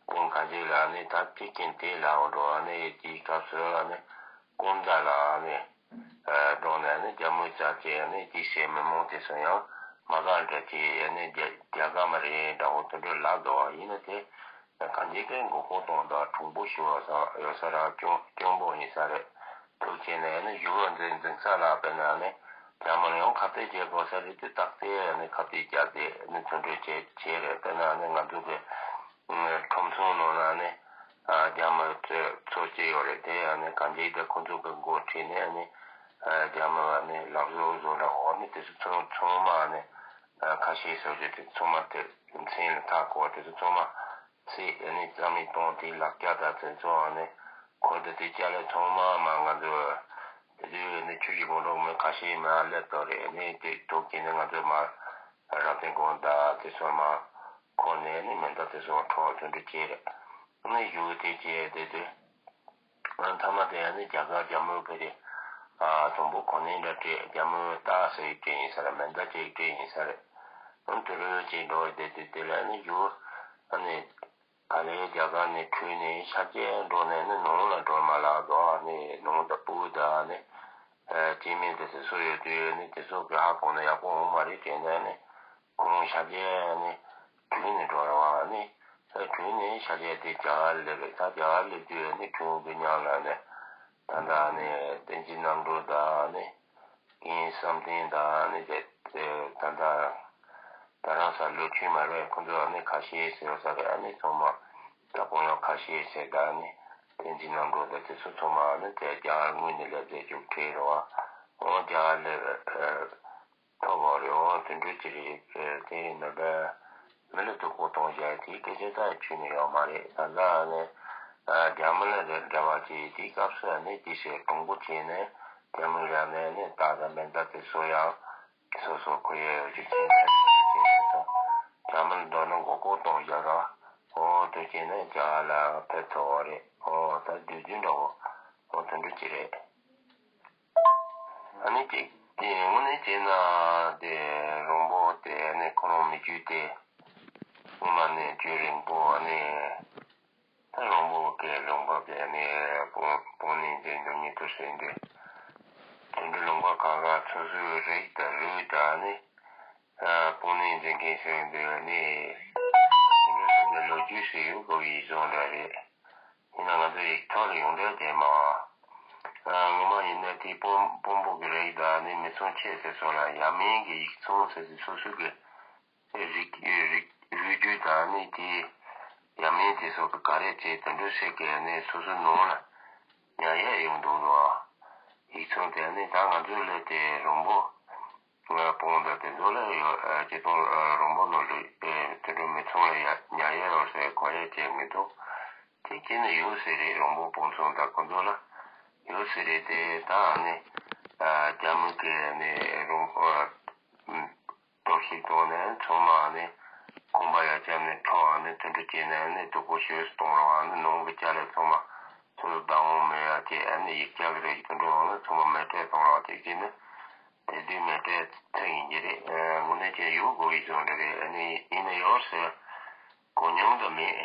ཁོང་གང་ཅི་ལ་ནི་ད་དེ་ཀྱིན་དེ་ལ་འོ་འགྲོ་བ་ནི་དེའི་སྐབས་སུ་ལ་ནི་ཀུན་ད་ལ་ནི་འགྲོ་ནས་ནི་རྒྱ་མོའི་རྩ་དེ་ནི་དེ་སའི་མི་མང་དེ་ཚོ་ཡང་མ་ག་འདྲ་དེ་ནི་རྒྱ་རྒྱ་གར་མ་རེད་འདྲ་བོ་དེ་འདྲ་ལབ་འདུག་བ། ཡིན་ན་དེ། གང་ཅིའི་མགོ་སྐོར་གཏོང་དང་གྲུང་པོ་ཞུ་བ་ས་ཡོད་ས་ར་སྐྱོ་སྐྱོ་པོ་ཡིན་ས་རེད། ཐུགས་ཆེ་ནས་ནི་ཞུ་བ་འཛིན་འཛིན་ས་ལ་དཔེར་ན་ནི་རྒྱ་མི་ཡང་ཁ་གཏད་བྱེད་དགོས་ས་རེད་དེ་ཏག་ཏག་ནི་ཁ་གཏད་བརྒྱབ་སྟེ་ནི་མཐུན་སྒྲིལ་བྱེད་བྱེད་རེད། དཔེར་ན་ནི་ང་ཚོ་གི་ཁྲོམ་ཚོང་ནང་ན་ནི་རྒྱ་མི་ཚོ་ཚོ་སྐྱེས་ཡོད་རེད། དེ་ཡང་ནི་གང་ཅིའི་དེ་ཁོ་ཚོ་གི་འགོ་ཁྲིད་ནས་ནི་རྒྱ་མི་བ་ནི་ལག་བཟོ་བཟོ་འདྲ་འོ་ནི་དེ་ཚོ་ཚང་ཚང་མ་ནི་ཁ་ཤས་སོ་སོ་དེ་ཚང་མ་དེ་མཚན་ལ་ཐག་གོ་དེ་ཚོ་ཚང་མ། ཚེ་ཨ་ནི་རྩ་མེད་གཏོང་དེའི་ལག་ཆ་དང་དེ་ཚོ་ཨ་ནི་ཁོ་དེ་དེ་ཅ་ལག་ཚང་མ་མ་ང་ཚོ་དེ་དུས་ཨ་ནི་ཆུ་བཞི་སྒང་དྲུག་མི་ཁ་ཤས་མ་སླེབས་དོ་རེད། ཨ་ནི་དེ་ཐུགས་ཀྱི་ནི་ང་ཚོ་མ་རབ་བརྟན་དགོན་དང་དེ་ཚོ་མ་ཁོ་ནས་ནི་མེ་མདའ་དེ་ཚོ་འཕྲོག་དེ་འདྲ་བྱས་རེད། ཨ་ནི་གཞུག་དེ་བྱས་དེ་དུས་ཨ་མཐའ་མ་དེ་ཨ་ནི་རྒྱ་གར་རྒྱ་མོའི་གི་རེད། ཨ་དང་པོ་གོ་གནས་འདྲ་སྤྲད་རྒྱ་མོའི་རྟགས་ཟེར་སྤྲད་ཡིན་ས་རེད། མེ་མདའ་ཅིག་སྤྲད་ཡིན་ས་རེད། ཨ་དེ་རུ་ཅིག་འགྲོ་དེ་དུས་དེ་ལ་ཨ་ནི་གཞུག་ཨ་ནི། ག་ལེར་རྒྱ་གར་ནས་བྲོས་ནས་ཤར་རྒྱག་འགྲོ་ནས་ནི་ནང་ལ་འགྲོ་མ་ལགས་དོ། ནི་ནང་དུ་སྤུ་གུ་དང་ནི་སྐྱེ་དམན་དེ་ཚོ་སུ་ཡོད་དུས་ནི་དེ་ཚོ་གི་ཧ་གོ་ན་ཡག་པོ་འོང་མ་རེད་དྲན་ནས་ནི་ཁོང་ཤར་རྒྱག་ནི་བྲོས་ནས་འགྲོ་རེད་བ། ནི་བྲོས་ནས་ཤར་རྒྱག་དེ་རྒྱ་གར་སླེབས་རེད། ད་རྒྱ་གར་སླེབས་དུས་ནི་ཁྱོད་ཀྱི་མཉམ་ལ་ནི་ད་ལྟ་ནི་བསྟན་འཛིན་རྣམ་གྲོལ་དང་ནི། རྒན་བསམ་གཏན་དང་ནི་དེ་ད་ལྟ་ད་རང་ས་ལོ་ཆུང་མ་རེད། ཁོ་ཚོ་ནི་ཁ་ཤས་ཟེར་ས་རེད། ཨ་ནི་ཚང་མ་ད་དཔོན་གཡོག་ཁ་ཤས་ཟེར་ད་ནི་བསྟན་འཛིན་རྣམ་གྲོལ་དང་དེ་ཚོ་ཚང་མ་ནི་དེ་རྒྱ་གར་དངོས་གནས་ལ་རྫས་འཇོག་ཁྲལ་རེད་བ། འོ་རྒྱ་གར་ལ་ཐོབ་པ་རེད། འོ་དེ་འདྲ་ཅི་རེད། དེ་ཡིན་ན་ད་མི་ལ་སྡུག་པོ་གཏོང་བྱ་དེའི་སྐད་ཆ་ད་ཁྱོན་ནས་ཡོད་མ་རེད། ད་ལྟ་ནི་རྒྱ་མི་ལ་འབྲེལ་བ་བྱེད་དེའི་སྐབས་སུ་ནི་དེ་ཞེས་གྲུང་པོ་བྱས་ནས། དེ་མོ་ཡང་ནས་ནི་ད་ལྟ་མེ་མདའ་དེ་ཚོ་ཡང་སོ་སོ་ཁོ་ཡས་རྒྱུ་ཆེན་ནས་རྒྱ་མིར་འདོན་ན་མགོ་སྐོར་གཏོང་བཞག་ར། འོ་དེ་བྱས་ནས་རྒྱ་ལ་ཕེབས་ཐུབ་པ་རེད། འོ་ད་དུས་རྒྱུན་འདྲ་བོ་འོ་དེ་འདྲ་ཅིག་རེད། ཨ་ནི་ཅིག་དེ་དངོས་གནས་བྱས་ན་དེ་རོང་པོ་དེ་ནི་ཁོ་རང་མི་རྒྱུད་དེ་སྔོན་མ་ནས་རྒྱུན་རིང་པོ་ནི། ད་རོང་པོ་གི་ལུང་པ་གི་ནི་སྤུན་སྤུན་ནི་འདི་འདི་ཉིད་དུ་ཟིན་ཏེ། དེ་འདྲ་ལུང་པ་གང་ག་སོ་སོའི་རིགས་དང་རུས་དང་ནི། སྤུན་ནི་འདི་འགན་ཟིན་འདི་ནི། དེ་འདྲ་སོ་སོའི་ལོ་རྒྱུས་སུ་ཡོད་དགོས་པའི་བཟོ་འདྲ་རེད། ཡིན་ན་ང་ཚོ་ཡིག་ཐོག་ལ་ཡོང་འདྲ་དེ་མ། ངོ་མ་ཡིན་ན་དེ་སྤུན་སྤུན་པོ་གི་རིགས་དང་ནི་མི་ཚང་ཆེ་ཟེར་སོང་ལ་ཡ་མིན་གི་ཡིག་ཚང་ཟེར་ཟེར་སོ་སོ་གི། རིགས་རིགས་རུས་རྒྱུད་དང་ནི་དེའི་ཡ་མིན་དེ་སོགས་ཀྱི་ག་རེ་བྱས་དེ་འདྲ་བཤད་ཀྱི་ནི་སོ་སོ་ནང་ལ་ཉར་ཡས་ཡོང་འདུག་རོ། ཡིག་ཚང་དེ་ནི་ད་ང་ཚོའི་ལས་དེ་རོང་པོ་ང་སྤུན་ཟླ་དེ་ཚོ་ལ་ཡོད་ཅེས་པོ་རོང་པོ་ནང་ལ་དེ་འདྲ་མི་ཚང་ལ་ཡ་ཉར་ཡས་ཡོད་ཟེར་གོ་ཡས་བྱས་མི་འདུག་དེ་སྐྱེས་ནི་ཡོད་ཟེར་རེད། རོང་པོ་སྤུན་ཚང་དང་ཁོ་ཚོ་ལ་ཡོད་ཟེར་རེད། དེ་ད་ནི་རྒྱ་མི་གི་ནི་རོང་གཏོར་བཤིག་བཏང་ནས་ཚང་མ་ནི་ཁང་པ་ཡར་བརྐྱབས་ནས་ཁྲོ་བ་ནི་དུད་འགྲོ་བྱས་ནས་ནི་སྡུག་པོ་ཞེ་པོ་གཏོང་རོགས་ནི་ནང་གི་ཅ་ལག་ཚང་མ་ཚུར་བདག་དབང་མེད་ཡ་བྱས་ནི་ཡིག་ཆ་གི་རིགས་དུད་འགྲོ་ནི་ཚང་མ་མེ་སྲེག་གཏོང་རོགས་བྱས་ཀྱི་ནི་དེ་དུས་མེ་སྲེག་ཚར་ཡིན་གྱི་རེད། དངོས་གནས་ཀྱི་ཡོད་དགོས་པའི་བཟོ་འདྲ་རེད། ནི་ཡིན་ན་ཡོད་ཟེར་གོ་མྱོང་དུ་མེད།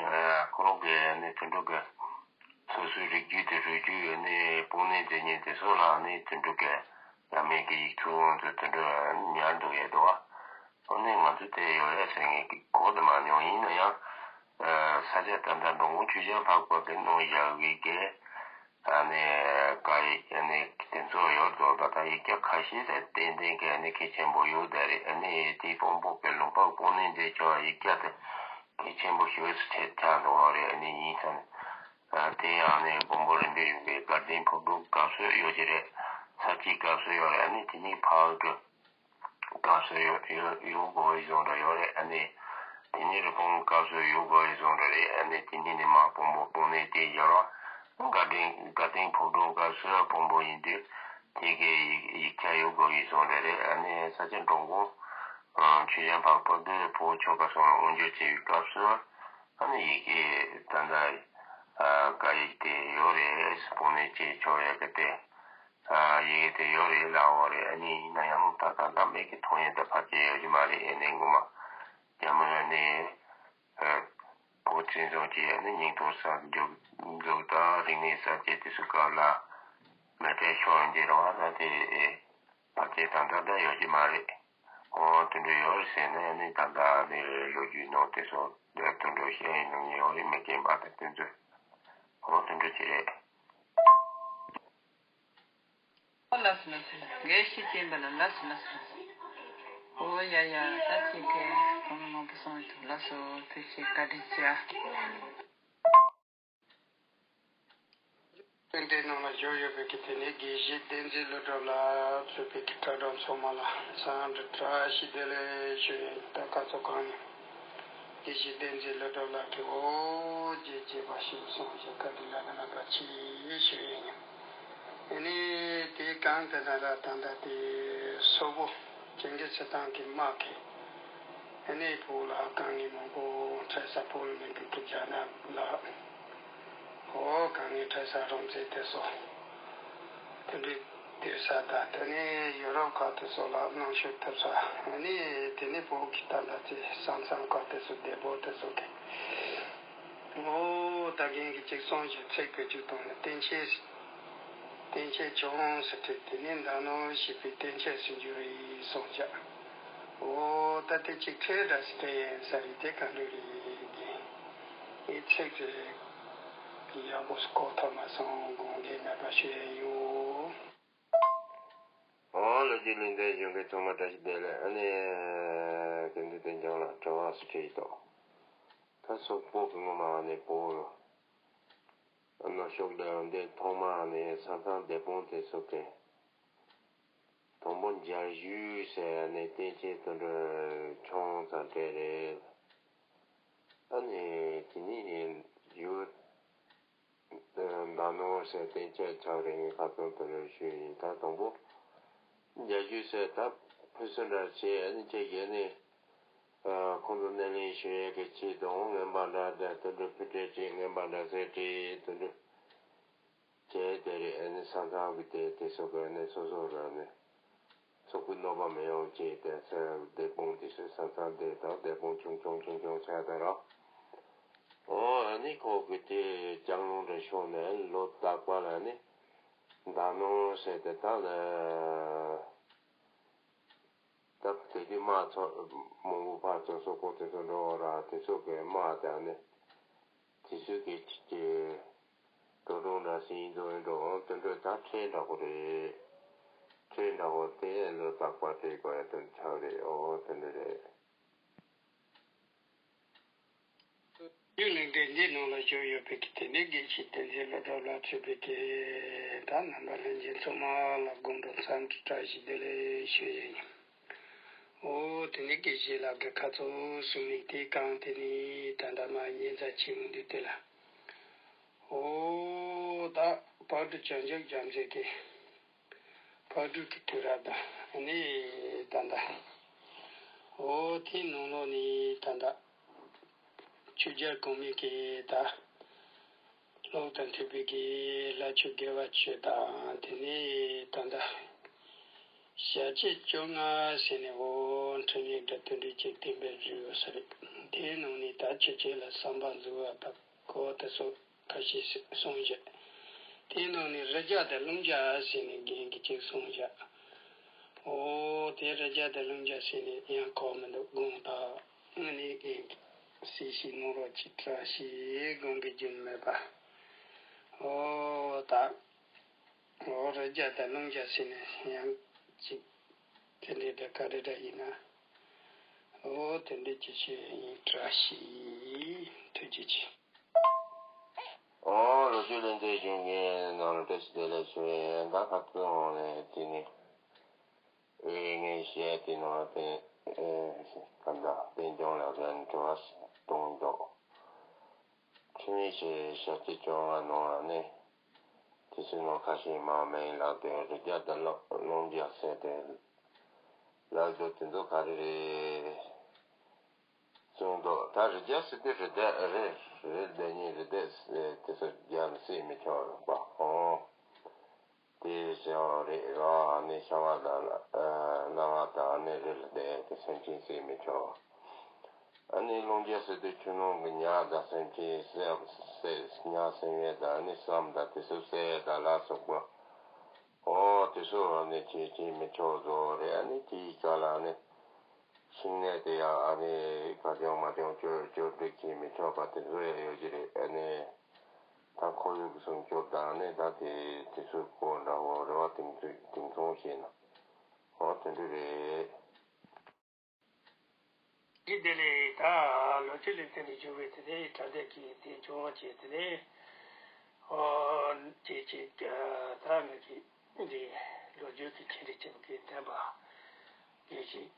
ཁོ་རང་གི་ནི་དུད་འགྲོ་གི་སོ་སོའི་རིགས་རྒྱུད་དེ་རུས་རྒྱུད་ཡོད་ནི་སྤུན་ནི་དེ་ཉིད་དེ་ཚོ་ལ་ནི་དུད་འགྲོ་གི་ཡ་མེད་ཀྱི་ཡིག་ཚང་དུ་དུད་འགྲོ་ཉར་འདུག་ཡས་འདུག་བ། ཨོ་ནི་ང་ཚོ་དེ་ཡོད་ཡས་ཟེར་ངས་གོ་དུ་མ་མྱོང་། ཡིན་ན་ཡང་ས་ཆ་ད་ལྟ་འགྲོ་མགོན་ཆོས་རྒྱལ་འཕགས་པ་གི་ནང་བཞག་གི་གི་ཨ་ནི་བཀའ་ཡིག་ཨ་ནི་དེ་ཚོ་ཡོད་འདུག་ད་ལྟ་ཡིག་ཆ་ཁ་ཤས་དེ་ཏན་ཏན་གི་ཨ་ནི་གལ་ཆེན་པོ་ཡོད་དེ་རེད། ཨ་ནི་དེའི་དཔོན་པོ་གི་ལུང་པ་སྤུན་ནི་མཛད་ཆོག་ཡིག་ཆ་དེ་གལ་ཆེན་པོ་ཞེ་པོ་ཆེ་ཆགས་འདུག་བ་རེད། ཨ་ནི་ཡིན་ཙང་། དེ་ཡང་ནི་མགོན་པོ་རིམ་པས་བཞུགས་པའི་དགའ་ལྡན་ཕོ་བྲང་སྐབས་སུ་ཡོད་ཀྱི་རེད། ས་སྐྱའི་སྐབས་སུ་ཡོད་རེད། ཨ་ནི་དེ་ནི་ཕ་གི་སྐབས་སུ་ཡོད་ཡོད་ཡོད་དགོས་པའི་བཟོ་འདྲ་ཡོད་རེད། ཨ་ནི་དེ་ནི་རི་བོང་སྐབས་སུ་ཡོད་དགོས་པའི་བཟོ་འདྲ་རེད། ཨ་ནི་དེ་ནི་ནི་མ་དཔོན་པོ་དཔོན་གནས་དེ་ཡོད་རེད། དགའ་ལྡན་དགའ་ལྡན་ཕོ་བྲང་སྐབས་སུ་དཔོན་པོ་ཡིན་དུས་དེ་གའི་ཡིག་ཡིག་ཆ་ཡོད་དགོས་པའི་བཟོ་འདྲ་རེད། ཨ་ནི་ས་སྐྱ་འགྲོ་མགོན་ཆོས་རྒྱལ་འཕགས་པ་གིས་ཕོ་བོ་ཆོ་ག་སོགས་ལ་དབུ་འབྱེད་བྱས་པའི་སྐབས་སུ། ཨ་ནི་ཡི་གེ་ད་ལྟ་བཀའ་ཡིག་དེ་ཡོད་རེད། སྤུན་ནི་ཅེས་ཆོག་ཡ་གི་དེ། ཡི་གེ་དེ་ཡོད་རེད་ལབ་པ་རེད། ཨ་ནི་ཡིན་ན་ཡང་ད་ད་ལྟ་མིག་གིས་མཐོང་ཡས་དེ་ཕལ་ཆེར་ཡོད་ཀྱི་མ་རེད། ཨ་ནི་ངོ་མ་རྒྱ་མི་ར་ནི་བོད་སྤྱི་ཚོགས་ཀྱི་ཨ་ནི་སྙིང་སྟོབས་གསར་འཛུགས་འཛུགས་དང་རིག་གནས་གསར་བརྗེ་དེ་ཚོའི་སྐབས་ལ་མེ་སྲེག་ཤོར་ཡོང་གི་རེད་བ། ད་དེ་ཕལ་ཆེར་ད་ལྟ་ད་ཡོད་ཀྱི་མ་རེད། ཨོ་དེ་འདྲ་ཡོད་རེད་ཟེར་ནས་ཨ་ནི་ད་ལྟ་ཨ་ནི་ལོ་རྒྱུས་ནང་དེ་ཚོ་དེ་འདྲ་བཤད་ཡིན་ནམ་ཡོད་རེད། མི་རྒན་པ་དང་དེ་ཚོས་ཨོ་དེ་འདྲ་བྱས་རེད། ཨོ་ལགས་སོ་ལགས་སོ། དགེ་བཤེས་བསྟན་པ་ལགས། ལགས་སོ་ལགས་སོ་ལགས་སོ། ཨོ་ཡ་ཡ། ད་ཅིག་གི་གོང་མ་མང་པོ་གསུངས་འདུག་ལགས་སོ། ཐུགས་རྗེ་ཆེ། བཀའ་དྲིན་ཆེ། སྟོན་པའི་ནང་ལ་བཞུགས་ཡོད་པའི་གི་དེ་ནས་དགེ་བཤེས་བསྟན་འཛིན་ཀླུ་སྒྲུབ་ལགས་གཙོས་པའི་གི་གྲྭ་གྲོགས་ཚང་མ་ལ་འཚམས་འདྲི་བཀྲ་ཤིས་བདེ་ལེགས་ཞུ་ཡིན། ད་ཁ་ཚོ་གང་ཡིན། དགེ་བཤེས་བསྟན་འཛིན་ཀླུ་སྒྲུབ་ལགས་ཀྱིས་ཨོ་རྒྱས་རྒྱས་པ་ཞིག་གསུངས་ཤིང་བཀའ་དྲིན་བླ་ན་མེད་པ་ཆེ་ཞུ་ཡིན། ཨ་ནི་དེའི་གང་དེ་ན་ལ་ད་ལྟ་དེ་སོག་པོ་ཅིང་གི་སི་ཐན་གྱི་དམག་གིས་ཨ་ནི་བོད་ལ་དཀའ་ངལ་མང་པོ་འཕྲད་ས། བོད་མི་རིགས་ཀྱི་རྒྱ་ནག་ལ་ཨོ་དཀའ་ངལ་འཕྲད་ས། རང་བཙན་དེ་ཚོ་དེ་འདྲའི་སྡོད་ས་དང་དེ་ནས་ཡུ་རོབ་ཁག་དེ་ཚོ་ལ་གནོན་ཤུགས་ཐེབས་ས། ཨ་ནི་དེ་ནས་བོད་ཀྱི་ད་ལྟ་དེ་ས་མཚམས་ཁག་དེ་ཚོ་བདེ་པོ་དེ་ཚོ་གི་ཨོ་ད་རྒན་གྱིས་ཅིག་གསུངས་ཤིང་ཚིག་བེད་སྤྱོད་བཏང་ནས་བསྟན་ཆེན་བསྟན་ཆེན་ཆུང་ཟེར་ཏེ་དེ་ནས་མདའ་ནོར་ཞེས་པའི་བསྟན་ཆེན་ཟེར་རྒྱུ་རེད་གསུངས་བཞག་ཨོ་ད་དེ་ཅིག་ཁྲེལ་འདྲ་ཞིག་དེ་ཡིན་ས་རེད། དེ་ག་འདྲ་རེད་དེ། ངས་ཚིག་དེ་ཡག་པོ་གོ་ཐུབ་མ་སོང་། དགོངས་འགལ་མེད་པ་ཞུ་ཡ་ཡོད། ཨོ་ལོ་རྒྱུས་ལེན་དེ་གཞུང་གི་ཚང་མ་བཀྲ་ཤིས་བདེ་ལེགས། ཨ་ནི་དེ་འདི་དེ་འཇང་ལ་དྲི་བ་སུ་དྲིས་ཏོ། ད་སོག་པོ་གི་ངོ་མ་ནས་བོད་ནོར་ཤོག་ལས་འདི་ཐོག་མ་ནས་ས་མཚམས་བདེ་སྤོང་དེ་སོགས་ཀྱི་དང་པོ་འཇར་ཞུ་ཟེར་ནས་བསྟན་ཆེན་དོན་གྲུབ་ཆུང་ཙམ་གྲས་རེད། ཨ་ནི་དེ་ནས་ཡུལ་མདའ་ནོར་ཟེར་བསྟན་ཆེན་ཆགས་རེད། ངས་ཁ་ཚོན་དོན་གྲུབ་ཞུས་ཡིན། ད་དང་པོ་འཇར་ཞུ་ཟེར་ད་ཕུན་སུམ་འདྲ་བྱས། ཨ་ནི་ཁྱེད་ཀྱིས་ནི། ཁོང་ཚོ་སྣེ་ལེན་ཞུ་ཡས་ཀྱི་ཆེད་དུ་ངན་པ་འདྲ་འདྲ་དོན་གྲུབ་ཕུལ་འབྲས་བྲིས། ངན་པ་འདྲ་ཟེར་བྲིས། དོན་གྲུབ་བྱས་དེ་རེད། ཨ་ནི་ས་མཚམས་ཀྱི་དེ་དེ་ཚོ་གི་ནི་སོ་སོ་ར་ནི་སོག་པོའི་གནོད་པ་མི་ཡོང་ཆེད་དེ་ས་བདེ་སྤོང་དེ་ཚོ་ས་མཚམས་དེ་དང་བདེ་སྤོང་ཆུང་ཆུང་ཆུང་ཆུང་ཆགས་དེ་ར། ཨོ་ཨ་ནི་ཁོ་གི་དེ་ལྕང་ལུང་འདྲ་ཤོར་ནས་ལོ་རྟག་པ་ལ་ནི་མདའ་ནོར་ཟེར་དེ་དག་ལ། ད་དེ་དུས་དམག་ཚོ་མང་པོ་ཕར་ཚུར་སོག་པོ་དེ་ཚོ་འགྲོ་བ་ར། དེ་ཚོ་གི་དམག་དང་ནི་དེ་ཚོ་གི་ཅིག་གི་འགྲོ་གྲོན་འདྲ་ཟིན་འགྲོ་ཡིན་འགྲོ་འོང་། དེ་འདྲ་ད་ཁྲལ་འདྲ་པོ་རེད། ཁྲལ་འདྲ་པོ་དེ་ལོ་རྟག་པར་སྤྲད་དགོས་ཡ་དེ་ཆགས་རེད། ཨོ་དེ་འདྲ་རེད། རྒྱུན་ལས་འགན་འདི་ནང་ལ་བཞུགས་ཡོད་པའི་གི་དེ་ནས་དགེ་བཤེས་བསྟན་འཛིན་ཀླུ་སྒྲུབ་ལགས་གཙོས་པའི་གི་ད་རྣམ་པ་ལྷན་རྒྱས་ཚང་མ་ལ་དགོང་དྲོ་འཚམས་འདྲི་བཀྲ་ཤིས་བདེ་ལེགས་ཞུ་ཡས་ཡིན། ཨོ་དེ་ནས་དགེ་བཤེས་ལགས་ཀྱི་ཁ་ཚོ་གསུང་མིག་དེ་གང་དེ་ནས་ད་ལྟ་མ་ཉེ་ཚ་ཆེན་མོ་འདི་དེ་ལ། ཨོ་ད་བར་དུ་བྱང་ཆུབ་རྒྱལ་མཚན་གྱི་ཕག་གྲུ་གི་དུས་རབས་དང་ནི་ད་ལྟ། འོ་དེའི་ནང་ལོགས་ནས་ད་ལྟ་ཆོས་རྒྱལ་གོང་མའི་གི་ད་ལོག་དང་མཐུན་པའི་གི་ལྷ་ཆོས་དགེ་བ་ཆོས་དང་དེ་ནས་ད་ལྟ་ཞལ་བཅད་བཅོ་ལྔ་ཟེར་ནས་འོ་འཕྲིན་ལས་འདྲ་དེ་འདྲ་ཅིག་གཏན་འབེབས་བཟོས་ཡོད་ས་རེད། དེའི་ནང་ནས་ད་ཆོས་ཅན་ལ་བསམ་པ་འཛུལ་བ་དང་གོ་དེ་ཚོ། ཁ་ཤས་གསུངས་བཞག་དེའི་ནང་ནས་རི་རྒྱལ་དང་ཀླུང་རྒྱལ་ཟེར་ནས་རྒན་གྱིས་ཅིག་གསུངས་བཞག་འོ་དེ་རི་རྒྱལ་དང་ཀླུང་རྒྱལ་ཟེར་ནས་ཡང་གོ་མི་འདུག་དགོངས་དག་དངོས་གནས་རྒན་གྱིས་གསལ་བཤད་གནང་རོགས་གྱིས། བཀྲ་ཤིས་དགོངས་འགལ་རྒྱུན་མེད་པ། འོ་ད་འོ་རི་རྒྱལ་དང་ཀླུང་རྒྱལ་ཟེར་ནས་ཡང་ཅིག་དེ་འདྲའི་འདྲ་ག་རེ་འདྲ་ཡིན་ན། འོ་དེ་འདྲའི་ཅིག་བཤད་ཡིན། བཀྲ་ཤིས། ཐུགས་རྗེ་ཆེ། ཨོ་ལོ་རྒྱུས་ལེན་དེ་གཞུང་གི་ནང་ལ་བཀྲ་ཤིས་བདེ་ལེགས་ཞུ་ཡས་ཡིན། ད་ཁ་ཚོན་འོང་ནས་དེ་ནི་ཨེ་ངས་བཤད་དེ་ནང་དེ་ཨེ་ག་འདྲ་དེ་འཇོང་ལ་རན་དྲི་བ་གཏོང་འདུག་འཕྲིན་ཡིག་ཞེས་ཞབས་ཕྱི་བཅོ་ལྔ་ནང་ལ་ནི་དེ་ཚོའི་ནང་ཁ་ཤས་མང་མེད་ལགས་དེ་རི་རྒྱལ་དང་ཀླུང་རྒྱལ་ཟེར་དེ་ལགས་དེ་དེ་ཚོ་ག་རེ་རེད། གསུངས་འདུག་ད་རི་རྒྱལ་ཟེར་དུས་རི་དྭགས་རེད། རི་དྭགས་ཉིད་རི་དྭགས་ཟེར་དེ་ཚོ་རྒྱ་ནས་བསད་མི་ཆོག་རེད་པ། ཨོ། དེ་བྱ་བ་རེད་ར། ཨ་ནི་ཤ་བ་དང་ཨ་སྣ་བ་དང་ཨ་ནི་རི་ལ་བསྡད་དེ་སེམས་ཅན་བསད་མི་ཆོག་ཨ་ནི་ལོང་རྒྱ་ཟེར་དུས་ཆུ་ནང་གི་ཉ་དང་སེམས་ཅན་བསད་བསད་ཉ་སེམས་ཡས་དང་ཨ་ནི་བསམ་དང་དེ་ཚོ་བསད་དང་ལ་སོགས་པ། ཨོ་དེ་ཚོ་ཨ་ནི་བྱེད་བྱེད་མི་ཆོག་བཟོ་རེད། ཨ་ནི་དེའི་སྐབས་ལ་ཨ་ནི་ཤིང་ནད་དེ་ཡང་ཨ་ནི་ག་དེ་ཡང་མ་དེ་ཡང་བཅོས་བཅོས་སྒྲིག་བྱེད་མི་ཆོག་པ་དེ་ཚོ་ཡང་ཡོད་ཀྱི་རེད། ཨ་ནི་ད་ཁོར་ཡུག་སྲུང་སྐྱོབ་དང་ནི་ད་དེ་དེ་ཚོའི་སྐོར་འདྲ་བོ་རེ་བ་དེང་དུས་དེང་སང་བཤད་ན་ཨོ་དེ་འདྲ་རེད། འདི་དེ་ལས་ད་ལོ་རྒྱུས་ལས་བརྟེན་ནས་བྱུང་བའི་དེ་ནས་དྲ་འདེབས་ཀྱི་དེ་བྱུང་བ་བྱས་དེ་ནས་ཨོ་ཅེ་ཅེ་ད་ངེད་ཀྱི་འདི་ལོ་རྒྱུས་ཀྱི་ཁྱེད་རིགས་ཀྱི་མཁན་བསྟན་པ་དགེ་བཤེས།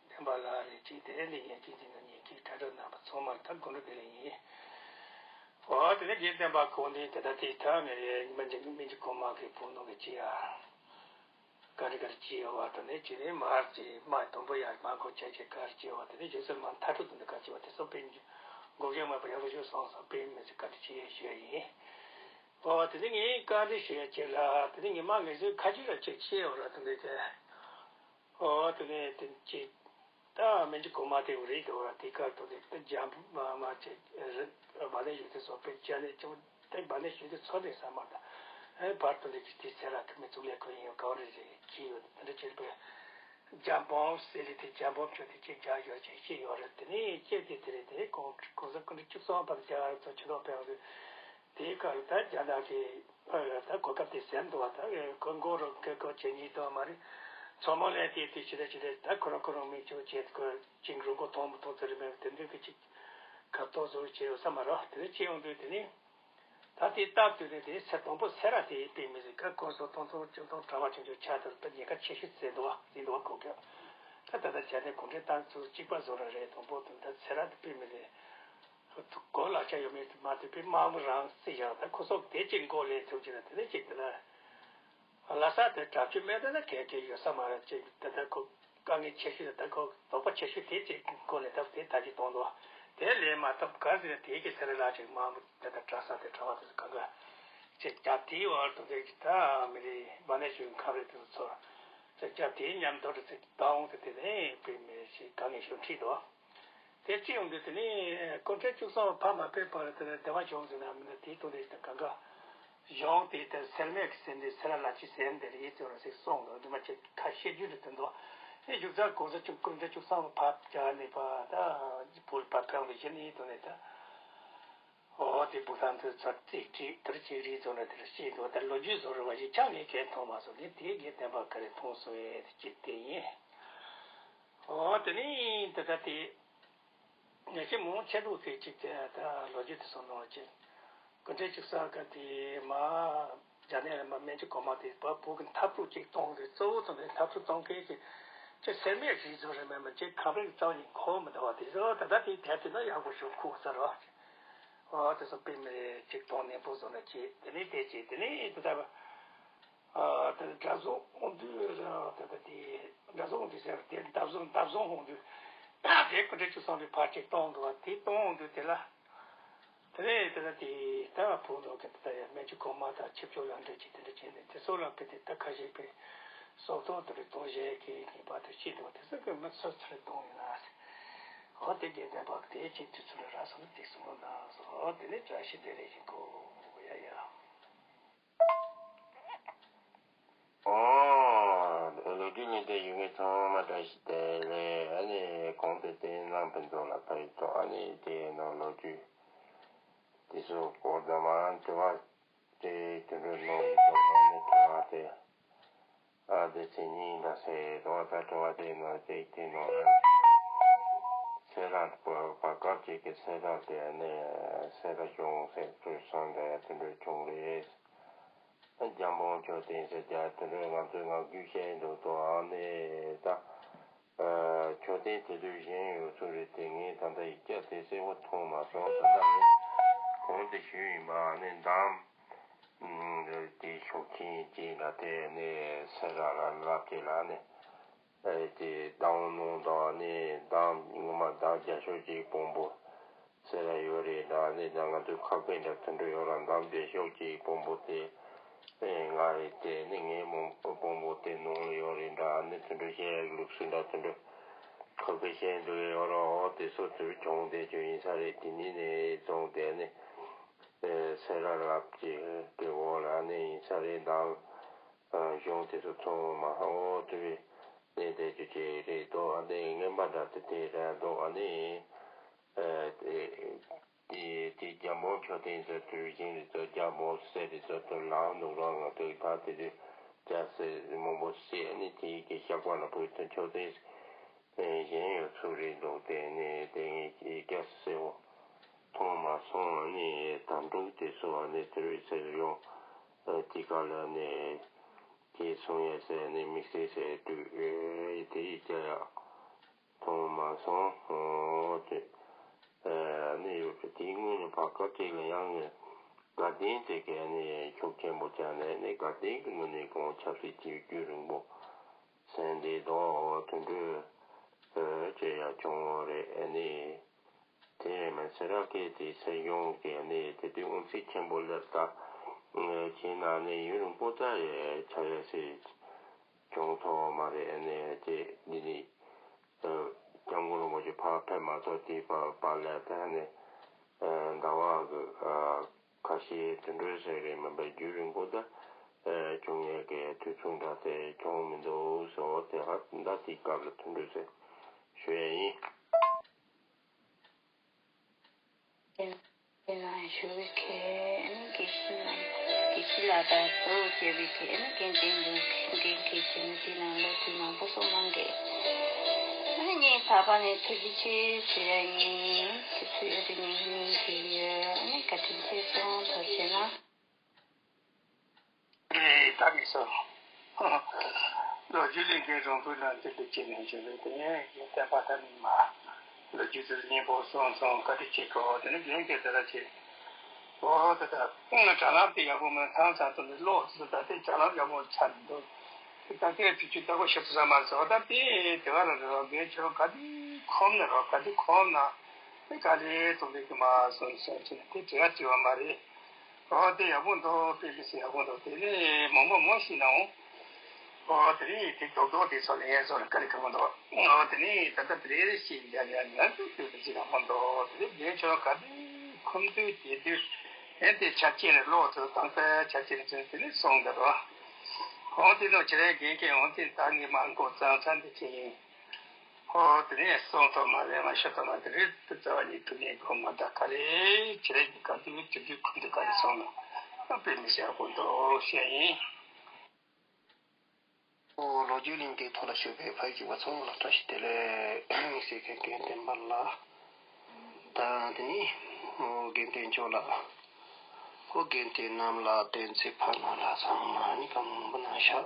བསྟན་པ་ལགས་རེད་ཅེས་དེ་ནས་ཉན་གྱིན་ཅིག་ན་ཉན་གྱིན་དྲ་གྲོགས་རྣམ་པ་ཚང་མར་ད་དགོངས་འགྲོ་དེ་ལས་ཡིན། འོ་དེ་ནས་རྒན་བསྟན་པ་ཁོང་ནས་དེ་ལྟ་དེ་ལྟར་ངས་མི་འཇིགས་མི་འཇིགས་གོང་མ་གི་བུ་ནོ་གི་ཅི་ཡ་ག་རེ་ག་རེ་ཅི་ཡོད་བ་དང་ནས་ཅི་ནས་མར་ཅི་མ་དུམ་བུ་ཡར་མ་གོ་ཆ་ཆེ་ག་རེ་ཅི་ཡོད་བ་དེ་ནས་རྗེས་སུ་མ་མཐའ་གྲུ་དུ་འདི་ག་ཅི་བ་དེ་སོགས་པའི་འགོག་རྒྱུ་མ་པ་ཡག་པོ་ཞུ་སོང་སོང་པའི་མི་ཚེ་ག་རེ་ཅི་ཡ་ཞུ་ཡ་ཡིན། འོ་དེ་ནས་ངས་བཀའ་འདྲི་ཞུ་ཡ་ཅི་ལ་དེ་ནས་ངས་མ་ངེས་སུ་ཁ་ཅི་ར་ཅིག་ཅི་ཡོད་ར་དུ་འདི་དེ། ཨོ་དེ་ནས་དེ་ཅི་ད་མི་འཇིགས་གོང་མ་དེ་རེད་དོ། དེ་གར་དུ་དེ་ད་འཇམ་པོ་མ་མ་ཅི་རི་བ་ནས་ཡོད་དེ་སོགས་པའི་ཅ་ནས་ཅུང་དེ་བ་ནས་ཡོད་དེ་ཚོ་དེ་ས་མ་ད་ཨེ་བར་དུ་དེ་ཅི་དེ་ཚེ་ར་ཁ་མི་ཚུགས་ལས་ཁོ་ཡིན་ཡོད་ག་བ་རེ་རེ་ཅི་ཡོད་དེ་འདྲ་ཅི་རེད་པས། འཇམ་པོ་ཟེར་ལི་དེ་འཇམ་པོ་ཁྱོད་དེ་ཅི་རྒྱག་ཡོད་ཅི་ཤེས་ཡོད་རེད། དེ་ནས་ཅི་དེ་དེ་རེད། དེ་གོང་གོང་ས་སྐུ་ཕྲེང་བཅུ་གསུམ་པ་རྒྱ་གར་ཚོ་ཆུ་ལོག་ཕེབས་རེད། དེའི་སྐབས་ལ་ད་རྒྱ་ནག་གི་ཨ་ད་གོ་སྐབས་དེ་ཟད་འདུག་བ། ད་གོ་མགོ་རུ་སྐད་གོ་བྱེད་ཉིད་དུ་མ་རེད། མཚོ་མོ་ལས་དེ་དེ་ཕྱི་དེ་ཕྱི་དེ་ད་ཁོ་རང་ཁོ་རང་མིག་ཆུ་བྱེད་ཁོ་ཅིང་རུ་མགོ་མཐོང་མི་མཐོང་ཚེ་རེ་མེད་དེ་འདྲའི་གི་ཅིག་ཁ་ཐོག་བཟོ་བྱས་ཡོད་ས་མ་རེད། དེ་ནས་ཅི་ཡོང་དུས་དེ་ནི་ད་དེ་སྟབས་བསྟུན་ནས་དེ་ཚེ་དང་པོ་སེ་ར་དེ་དཔེ་མི་སྲིད་ཁ་སྐོར་སོགས་སྟོང་སྟོང་བཅུ་སྟོང་གྲྭ་བ་ཆུང་ཆུང་ཆ་དེར་ད་ཉེན་ཁ་ཆེ་ཤོས་ཟད་འདུག་བ་ཟིན་འདུག་བ་གོ་སྐབས་ད་ད་ལྟ་བྱས་ནས་གུང་ཁྲན་ཏང་ཚོ་གཅིག་པ་བཟོ་ར་རེད། དང་པོ་དེ་ད་སེ་ར་དེ་དཔེ་མི་སྲིད། གོ་ལག་ཆ་ཡོད་མེད་མ་ཐུབ་པའི་དམག་མི་རང་སྲིད་ཡང་ད་ཁོ་ཚོ་དེ་གཅིག་མགོ་ལེན་ཐུབ་ཀྱི་ན་དེ་ནས་གཅིག་དེ་ལ་ལ་ས་དེ་གྲབས་ཆུ་མེད་དེ་ན་གལ་གལ་ཡོད་ས་མ་རེད། གཅིག་དེ་ད་ཁོ་དཀའ་ངལ་ཆེ་ཤོས་ད་ཁོ་དོགས་པ་ཆེ་ཤོས་དེ་གཅིག་མགོ་ལེན་ཐབས་དེ་ད་གཅིག་གཏོང་འདུག་དེ་ལས་མ་ཐུབ་ག་ཟེར་དེ་གི་སེ་ར་ལ་གཅིག་དམག་མི་དེ་ད་གྲྭ་ས་དེ་གྲྭ་བ་དེ་ཚོ་གང་ག་གཅིག་རྒྱབ་དེའི་བར་དུ་དེ་གི་ད་མི་རིགས་མ་ནས་ཞུ་ཁ་རེ་དེ་ཚོ་ཚོར་གཅིག་རྒྱབ་དེའི་མཉམ་དུ་དེ་ཚོ་ད་འོང་དེ་དེ་ནས་དཔེ་མེད་ཞིག་དཀའ་ངལ་ཞིག་འཕྲད་འདུག་དེ་ཅི་ཡོང་དུས་དེ་ནི་སྐུ་ཕྲེང་བཅུ་གསུམ་ཕ་མ་པའི་བར་དེ་ནི་བདེ་བ་བྱུང་ཟེར་ན་མི་འདུག་དེའི་དོན་དེ་ཞིག་དང་གང་ག་གཞུང་དེ་ལྟར་སེལ་མེད་ཀྱི་སེམས་དེ་སེ་ར་ལ་ཅི་སེམས་དེ་རེད་ཟེར་བ་ཞིག་གསུངས་འདུག་འདི་མ་ཅིག་ཁ་བཤད་རྒྱུ་རེད་དེ་འདུག་དེ་མཇུག་མཐར་གོང་ས་མཆོག་སྐུ་ཕྲེང་བཅུ་གསུམ་ཕ་རྒྱ་ནས་ཕ་ད་བུ་ཕ་ཕེབས་པའི་གཞི་ནས་དོན་དེ་ད་འོ་དེ་བུ་ཐང་དུ་ཚར་རྩིས་བྲིས་དེར་ཅིག་རེད་ཟེར་ན་དེར་བཤད་འདུག་ད་ལོ་རྒྱུས་བཟོ་རུ་བ་ཞིག་ཆགས་ངེས་གལ་མཐོང་མ་སོང་ངས་དེ་དགེ་ལྡན་པ་ག་རེ་མཐོང་སོང་ངས་དེ་ཅིག་དེ་ཡིན། འོ་དེ་ནི་ད་ལྟ་དེ་ངས་ཅི་མང་ཆེ་ལུགས་ཚིག་ཅིག་དེ་ད་ལོ་རྒྱུས་དེ་སོང་ནང་ཅིག་སྐུ་ཕྲེང་བཅུ་གསར་ག་དེ་མ་རྒྱ་ནས་མ་སྨན་ཆུ་གོང་མ་དེ་བ་བུ་གི་འཐབ་རྩོད་ཅིག་གཏོང་དེ་གཙོ་བོ་ཚོ་ནས་འཐབ་རྩོད་གཏོང་མཁན་གྱི་ཅི་སེར་མེད་རིགས་ཚོ་རེད་མེད་མ་ཅི་གང་རེད་རྩ་བ་ཉིད་གོ་མི་འདུག་བ་དེ་ཚོ་ད་ལྟ་དེ་དེ་དེ་ན་ཡག་པོ་ཞིག་ཁུག་ས་རེད། འོ་དེ་ཚོ་དཔེ་མེད་ཅིག་གཏོང་ནན་པོ་བཟོ་ན་ཅི་དེ་ནས་དེ་ཅི་དེ་ནས་དེ་ལྟ་བ། ཨ་དེ་ནས་གྲྭ་བཟང་དབང་འདུས་ལ་དེ་ད་དེ་གྲྭ་བཟང་དབང་འདུས་ཟེར་དེ་འདབ་བཟང་འདབ་བཟང་དབང་འདུས་དེ་སྐུ་ཕྲེང་བཅུ་གསུམ་པའི་ཕར་ཅིག་གཏོང་འདུག་བ། དེ་གཏོང་འདུག་དེ་ལ་དེ་ནས་དེ་ལ་དེ་ད་བུ་ནོ་གི་དེ་ད་ཡ་སྨན་ཆུ་གོང་མ་དང་ཆིབས་བསྒྱུར་ལ་འདྲ་ཅིག་དེ་འདྲ་བྱས་ནས་དེ་ཚོ་ལ་གི་དེ་ད་ཁ་ཤས་པའི་སྲོག་ཐོག་དེ་རེ་གཏོང་བཞེས་ཀྱི་ངེས་པར་དུ་ཤེས་འདུག་བ། དེ་ཚོ་གི་མི་ཚོ་ཚུར་གཏོང་ཡིན་ན་ཟེར། ཨོ་དེ་དགེ་ལྡན་པ་དེ་ཅིག་དུས་ཚོད་ལ་རག་སོང་ན་དེ་གསུང་གནང་སོང་། ཨོ་དེ་ནས་བཀྲ་ཤིས་བདེ་ལེགས་ཡིན་གོ། ཡ་ཡ། ཨོ། ལོ་རྒྱུས་གླེང་སྟེགས་ཡོད་མཁན་ཚང་མ་བཀྲ་ཤིས་བདེ་ལེགས། ཨ་ནི་གོང་དུ་བསྟན་ནང་ཕུན་ཚོགས་ལ་ཕེབས་ཐོག་ཨ་ནི་དེའི་ནང་ལོ་རྒྱུས་དེ་ཚོ་སྐོར་དང་མ་དྲི་བ་དེ་དུད་འགྲོའི་ནང་ཡོད་ཐོག་ཨ་ནི་དྲི་བ་དེ་ཨ་དེ་ཚེ་གཉིས་ལ་ཟེར་དོ། ད་དྲི་བ་དེའི་ནང་དེ་དེ་ནང་ཨ་ནི་སེ་ར་བར་སྐབས་ཅིག་གི་སེ་ར་དེ་ཨ་ནི་སེ་ར་གཞུང་ཟེར་དུས་སང་དེ་དུད་འགྲོའི་གཞུང་རེད། འཇམ་དཔལ་མཆོད་རྟེན་ཟེར་རྒྱ་དེ་འདྲ་ང་ཚོས་ངག་རྒྱུན་བཤད་འདུག་ཏོ། ཨ་ནི་ད་མཆོད་རྟེན་དེ་དུས་གཞན་ཡོད་ཚུལ་རེད་དེ་ངས་ད་ལྟ་ཡིག་ཆ་དེ་གསལ་པོ་མཐོང་མ་སོང་། ད་ལྟ་ངས་གོང་དུ་ཞུས་ཡིན་པ་ཨ་ནི་འདམ་དེ་ཤོག་ཆེན་གཅིག་ལ་དེ་ནས་སེ་ར་ལ་ལབ་དེ་ལ་ནི། ཨེ་དེ་ཟླ་བ་ནང་དང་ནི་ཟླ་ངོ་མ་ཟླ་བརྒྱ་ཤོག་གཅིག་དཔང་པོ་ཟེར་ར་ཡོད་རེད། ད་ནི་ད་ང་ཚོའི་ཁ་དཔེ་འདྲ་དེ་འདྲ་ཡོད་ར། ཟླ་བརྒྱ་ཤོག་གཅིག་དཔང་པོ་དེ་ཨེ་ང་ ཨ་རེད། དེ་ནི་ངའི་མོ་དཔོན་པོ་དེ་ནང་ལ་ཡོད་རེད་འདྲ། ཨ་ནི་དེ་འདྲ་བཤད་ལུགས་སྲོལ་འདྲ་དེ་འདྲ་ཁ་ཁ་བཤད་འདུག་ཡོད་རོགས། དེ་ཚོ་དུར་གྱོང་དེ་ཅོ་ཡིན་ས་རེད། དེ་ནི་ནས་བཙོང་དེ་ནི་སེ་ར་ལབ་ཀྱི་གི་འོག་ལ་ནི་ཡིན་ས་རེད། འདང་གཞུང་དེ་ཚོ་ཚོང་མ་ཧ་འོ་དུ་རེད། ནས་དེ་ཅོ་ཅེ་རེད་དོ། ཨ་ནི་ངན་པ་འདྲ་དེ་དེ་རེད་དོ། ཨ་ནི་དེ། དེ་དེ་རྒྱ་མོ་མཆོད་རྟེན་ཚོ་དུས་རྒྱུན་རེད་ཚོ། རྒྱ་མོ་སེ་རེད་ཚོ། དུ་ལའང་འདུག་རོགས། ང་ཚོའི་ད་དེ་དུས་རྒྱ་སེ་མང་པོ་སེ་ནི་དེའི་གི་ཤག་པ་ལ་བུད་དུ་མཆོད་རྟེན་གཞན་ཡོད་ཚུལ་རེད་འདུག་དེ་ནས་དེ་ངས་རྒྱ་སེ་བོ་མཐོང་མ་སོང་། ནི་ད་འབྲུག་དེ་ཚོ་ནི་དུ་རེད་ཚེ་ཡོང་དེ་ག་ལ་ནི་དེ་སོང་ཡ་ཟེར་ནི་དམིགས་བསལ་ཟེར་དུས་དེ་ཡི་རྒྱ་ཡག་མཐོང་མ་སོང་། ཨོ་དེ། ཨ་ནི་ཡོད་པ་དེའི་སྔོན་ནས་བར་སྐབས་ཅིག་ལ་ཡང་ནས་དགའ་ལྡན་དེ་གའི་ནས་ཤུགས་ཆེན་པོ་བྱས་ནས་ནས་དགའ་ལྡན་གྱི་ངོས་ནས་གང་ཆབ་སྲིད་ཀྱི་རྒྱུན་རིང་པོ་ཟིན་བསྡད་དོ། དེ་འདྲའི་ཨ་བྱས་ཡ་བྱུང་བ་རེད། ཨ་ནི་དེ་མ་ཟེར་ར་སྐད་དེ་སྲིད་གཞུང་གི་ནས་དེ་དུས་དབང་ཚད་ཆེན་པོ་སླེབས་ད་ཁྱེད་ན་ནས་ཡུན་རིང་པོ་ཙམ་ཡ་ཆ་ཡ་སྲིད་བྱུང་ཐོག་མ་རེད། ཨ་ནི་དེ་འདི་ནི། སྐྱབས་མགོན་རིན་པོ་ཆེ་ཕར་ཕེབས་མ་ཐག་དེའི་བར་བར་ལ་ད་ནི་ཟླ་བ་གི་ཁ་ཤས་དེ་འདྲའི་ཟེར་རེད། མིན་པ་རྒྱུན་རིང་པོ་ད་བྱུང་ཡས་ཀྱི་དུས་ཚོད་འདྲ་དེ་བྱུང་མི་འདུག་ཟེར་བ་དེ་ཧ་ད་དེའི་སྐབས་ལ་དེ་འདྲ་ཟེར་ཞུ་ཡས་ཡིན། དེ་ན་ཞུ་བའི་ཁེ་ཨ་ནི་དགེ་བཤེས་ནང་དགེ་བཤེས་ལགས་དང་གཙོ་བོ་བྱས་པའི་ཁེ་ཨ་ནི་དགེ་འདུན་འདུག་འགན་འཁྱེར་བྱས་ནས་དེ་ནང་ལོ་དུས་མང་པོ་སོང་གནང་གི། ཨ་ནི་ངས་ཕ་པ་ནས་ཐུགས་རྗེ་ཆེ་ཞུ་ཡ་ཡིན། དུས་ཚོད་ཡོད་དུས་ངས་སྙིང་རྗེ་ཡོད། ཨ་ནི་བཀའ་དྲིན་ཆེ་སོང་། ཐུགས་རྗེ་གནང་། ཨེ་ད་གིན་སོང་། ལོ་རྒྱུས་ལས་འགན་རོང་པོའི་ནང་དེ་འདྲ་བྱས་ནས་བྱས་པའི་དེ་ངས་བསྟན་པ་ད་ནི་མ་ལོ་རྒྱུས་དེ་སྙན་པོ་སོང་སོང་། བཀའ་དྲིན་ཆེ་གོ། དེ་ནི་རྒན་གྱིས་དེ་ལ་བྱས། ཨོ་ད་ད་དྲ་ལམ་དེ་ཡག་པོ་མིན། ཐང་ཚང་དུ་ནི་ཀློག་ཚུལ་ད་དེ་དྲ་ལམ་ཡག་པོ་ཆགས་མི་འདུག་དེ་ད་གས་དུས་ཚོད་ལྟ་བུ་ཞིབ་ཏུ་ས་མ་ཟོ་ད་དེ་དེ་བ་ར་ར་ར་རྒན་ཁྱོད་ག་དེ་ཁོམ་ན་རོ་ག་དེ་ཁོམ་ན་དེ་ག་ལེ་ཐོག་ལེ་གི་མ་སོང་སོང་ཅི་ན་དེ་དྲི་བ་དྲི་བ་མ་རེད། ཨོ་དེ་ཡག་པོ་འདུག་དཔེ་མི་སྲིད་ཡག་པོ་འདུག་དེ་ནས་མང་པོ་མོ་ཤེས་ན་འོང་། ཨོ་དེ་ནས་དེ་རྡོག་རྡོག་དེ་ཚོ་ལ་ངས་ཚོ་ལ་དཀའ་ལས་ཁག་པོ་འདུག་ཨོ་དེ་ནས་ད་ལྟ་དེ་རེ་རེ་ཤེས་ཡ་ཡ་ཡ་དེ་དེ་དེ་ཅི་ཡག་པོ་འདུག་དེ་ནས་རྒན་ཁྱོད་ག་དུས་ཁོམ་དུས་དེ་དུས་ཨེ་དེ་ཆ་ཅན་ནས་ཀློག་ཚོ་དང་པའི་ཆ་ཅན་ཚོ་དེ་ནས་སོང་འདུག་རོ། ཨོ་དེ་ནོ་ཁྱེད་རའི་རྒན་ཁྱེད་འོང་དེ་ད་ངས་མ་འགོ་གཙང་ཚང་དེ་ཁྱེད་ཡིན། ཨོ་དེ་ནས་སོང་ཐོག་མ་རེད། ང་ཤོད་ཐོག་མ་དེ་རེད། དེ་རྩ་བ་ཉིད་དུ་ནས་གོ་མ་ད་ག་རེ་ཁྱེད་རའི་གི་ག་དུས་དུས་དུས་ཁོམ་དུས་ག་རེ་སོང་ན་དཔེ་མི་ཤེས་གོ་འདུག་བཤད་ཡིན། ཨོ་ལོ་རྒྱུས་གླེང་སྟེགས་ཐོག་ལ་བཞུགས་པའི་ཕ་ཡུལ་གྱི་བ་ཚང་ལ་བཀྲ་ཤིས་བདེ་ལེགས། དམིགས་བསལ་གྱི་རྒན་བསྟན་པ་ལགས་དང་དེ་ནི་ཨོ་རྒན་བསྟན་མཆོག་ལགས། ཨོ་རྒན་བསྟན་རྣམ་ལགས། བསྟན་འཛིན་ཕ་ནོར་ལགས་ཚང་མ་ནི་ག་མང་པོ་གནང་ཤག་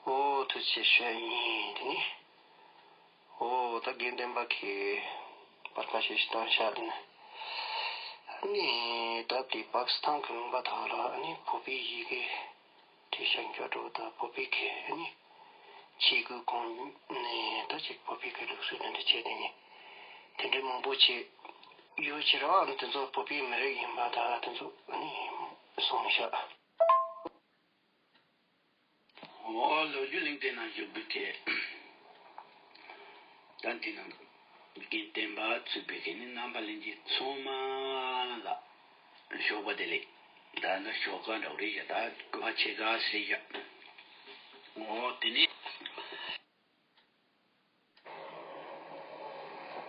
ཨོ་ཐུགས་རྗེ་ཆེ་ཞུ་ཡ་ཡིན། དེ་ནི་ཨོ་ད་རྒན་བསྟན་པ་གིས་པར་ཁ་ཤས་ཤིག་བཏང་ཤག་དེ་ནི་ཨ་ནི་ད་དེ་པ་ཀི་སི་ཐན་གི་ལུང་པ་དག་ལ་ཨ་ནི་བོད་པའི་ཡི་གེ་བྲིས་ཤག་མགྱོགས་འགྲོ། ད་བོད་པའི་གི་ཨ་ནི་ཆས་གོས་གོན་ནས་ད་ཅིག་བོད་པའི་གི་ལུགས་སྲོལ་དེ་འདྲ་བྱས་དེ་ནི་དེ་འདྲའི་མང་པོ་བྱས་ཡོད་ཕྱིར་རོ། ཨ་ནི་དེ་ཚོ་བོད་པའི་མི་རིགས་ཡིན་པ་ད་དེ་ཚོ་ཨ་ནི་སོང་ཤག་ཨོ་ལོ་རྒྱུས་གླེང་སྟེགས་ནང་བཞུགས་པའི་ཁྱེད། ད་འདི་ནང་དུ་རྒན་བསྟན་པ་ཚུད་པའི་ཁྱེད་ནི་རྣམ་པ་ལྷན་རྒྱས་ཚང་མ་ལ་ཞོགས་པ་བདེ་ལེགས། ད་ནི་ཞོགས་ཀ་འདྲ་བོ་རེད་ཤག་ད་སྐུ་པར་ཕྱེད་ཀ་ཟེར་ཤག་ཨོ་དེ་ནི།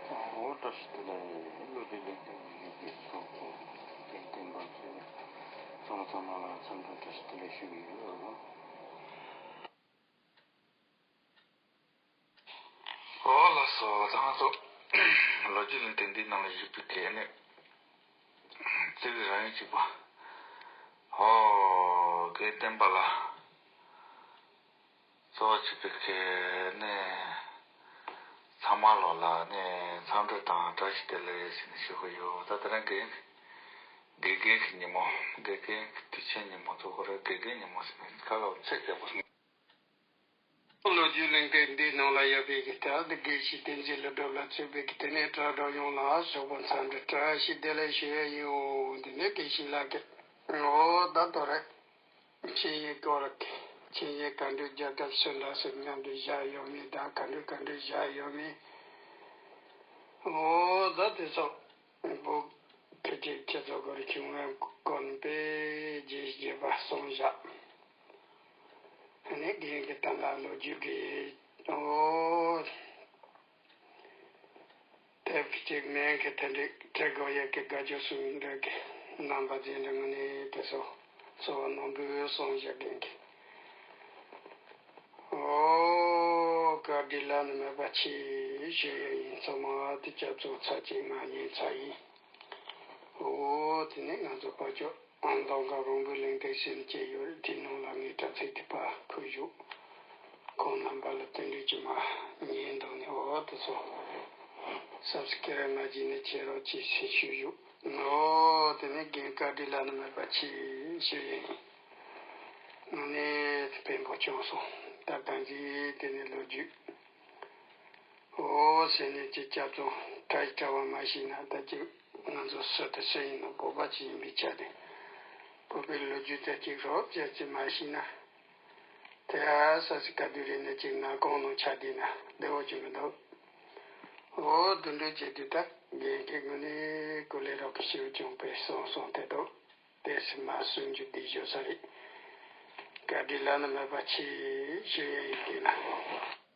ཨོ་བཀྲ་ཤིས་བདེ་ལེགས། བློ་གྲོས་ལྡན་ལྡན་གྱི་ཡོད་པའི་ཚོགས་གཙོ་རྒན་བསྟན་པ་ཚོས་ཚང་མ་ཚང་མ་ལ་འཚམས་འདྲི་བཀྲ་ཤིས་བདེ་ལེགས་ཞུ་གི་ཡོད། ཨོ་ལགས་སོ། ད་ང་ཚོ་ལོ་རྒྱུས་གླེང་སྟེགས་འདིའི་ནང་ལ་བཞུགས་པའི་གི་ཨ་ནི་བརྩེ་བའི་རང་ཡུལ་གཅིག་པ། ཨོ་རྒན་བསྟན་པ་ལགས། གཙོ་བོ་བྱས་པའི་གི་ནས་ཚང་མ་ལོ་ལ་ནས་འཚམས་འདྲི་དང་བཀྲ་ཤིས་བདེ་ལེགས་ཟེར་ནས་ཞུ་གི་ཡོད། ད་དེ་རིང་དགེ་དགེ་རྒན་གྱི་ཉིན་མོ། དགེ་རྒན་གྱི་དུས་ཆེན་ཉིན་མོ་ཚོགས་ཀྱི་རེད། དགེ་རྒན་ཉིན་མོ་ཟེར་ནས་ཁ་ལོ་ཚིག་རྒྱག་པ་སོང་། ལོ་རྒྱུས་གླེང་སྟེགས་འདིའི་ནང་ལ་ཡོད་པའི་གི་ད་དགེ་བཤེས་བསྟན་འཛིན་ཀླུ་སྒྲུབ་ལགས་གཙོས་པའི་གི་དེ་ནས་དྲ་གྲོགས་ཡོངས་ལ་ཞོགས་པ་འཚམས་འདྲི་བཀྲ་ཤིས་བདེ་ལེགས་ཞུ་ཡས་ཡིན། འོ་འདི་ནས་དགེ་བཤེས་ལགས་ཀྱིས་ངོ་ད་དོ་རེད། ཆིངས་ཡིག་སྐོར། ཆིངས་ཡིག་ག་འདྲ་རྒྱག་སྐབས་སུ་ལ་སོགས་མཉམ་དུ་བཞག་ཡོད་མེད་དང་ག་འདྲ་ག་འདྲ་བཞག་ཡོད་མེད། འོ་ད་དེ་ཚོ་བོད་ཕལ་ཆེར་ཁྱེད་ཚོ་གོ་རེ་ཁྱུང་བའི་གོན་པས་རྒྱས་རྒྱས་པ་གསུངས་བཞག་ཨ་ནི་རྒན་གྱི་ད་ལ་ལོ་རྒྱུས་ཀྱི་འོ། དེབ་གཅིག་མིང་གི་དེ་འདྲའི་ཀྲེ་གོ་ཡེ་གི་དགའ་སྐྱོ་གསུམ་འདྲ་གི་རྣམ་པ་འཛིན་འདྲ་ངོ་ནས་དེ་ཚོ་གཙོ་བོ་རྣམ་པའི་གསུང་བཤད་མཁན་གྱི། ཨོ། བཀའ་དྲིན་བླ་ན་མེད་པ་ཆེ་ཞུ་ཡ་ཡིན། ཚང་མ་དེ་སྐྱབས་བཙུན་ཚར་གཅིག་ང་ཉན་ཚར་ཡིན། ཨོ། དེ་ནས་ང་ཚོ་ཕར་ཕྱོགས། ཨང་དང་ག་རོང་པོའི་གླེང་སྟེགས་ཟེར་ནས་བྱས་ཡོད་རེད། དེའི་ནང་ལ་ངའི་དྲ་ཚིགས་དེ་ཕར་ཕུལ་བཞུགས། ཁོང་རྣམ་པ་ལ་དེ་འདྲས་ཀྱི་མ་ཉན་འདུག་ནས། འོ་དེ་ཚོ་སབ་སི་ཀེ་རབ་མ་བྱས་ནས་བྱེད་རོགས་གྱིས་ཟེར་ཞུས་བཞུགས། འོ་དེ་ནས་རྒན་བཀའ་དྲིན་བླ་ན་མེད་པ་ཆེ་ཞུ་ཡ་ཡིན། དངོས་གནས་ཕན་པོ་བྱུང་སོང་། ད་ད་གིན་དེ་ནས་ལོ་རྒྱུས། འོ་ཟེར་ནས་ཀྱི་སྐྱབས་བཙུན་གྲྭ་ཡི་གྲྭ་བ་མ་ཤེས་ན་ད་ཅིག་ང་ཚོ་སུ་དང་སུ་ཡིན་ན་བོད་པ་ཅིག་ཡིན་པའི་ཆ་ནས་བོད་པའི་ལོ་རྒྱུས་དེ་ཅིག་རོབ་ཅིག་ཅིག་མ་ཤེས་ན། དེ་ཨ་ས་སི་ག་དུས་རེད་ན་ཅིག་ནག་ཁུང་ནང་ཆ་བསྡད་ན་བདེ་བོ་ཅིག་མི་འདུག་འོ་དེ་འདྲ་བྱས་དུས་ད་རྒན་གྱི་ངོས་ནས་ཀུ་ལེ་རོགས་ཀྱི་ཞིབ་ཅུང་པའི་གསུང་གསུང་དེ་འདུག་དེ་སྲིད་མ་སུན་རྒྱུ་འདི་བཞོ་ས་རེད། བཀའ་དྲིན་བླ་ན་མེད་པ་ཆེ་ཞུ་ཡ་ཡིན་དེ་ན།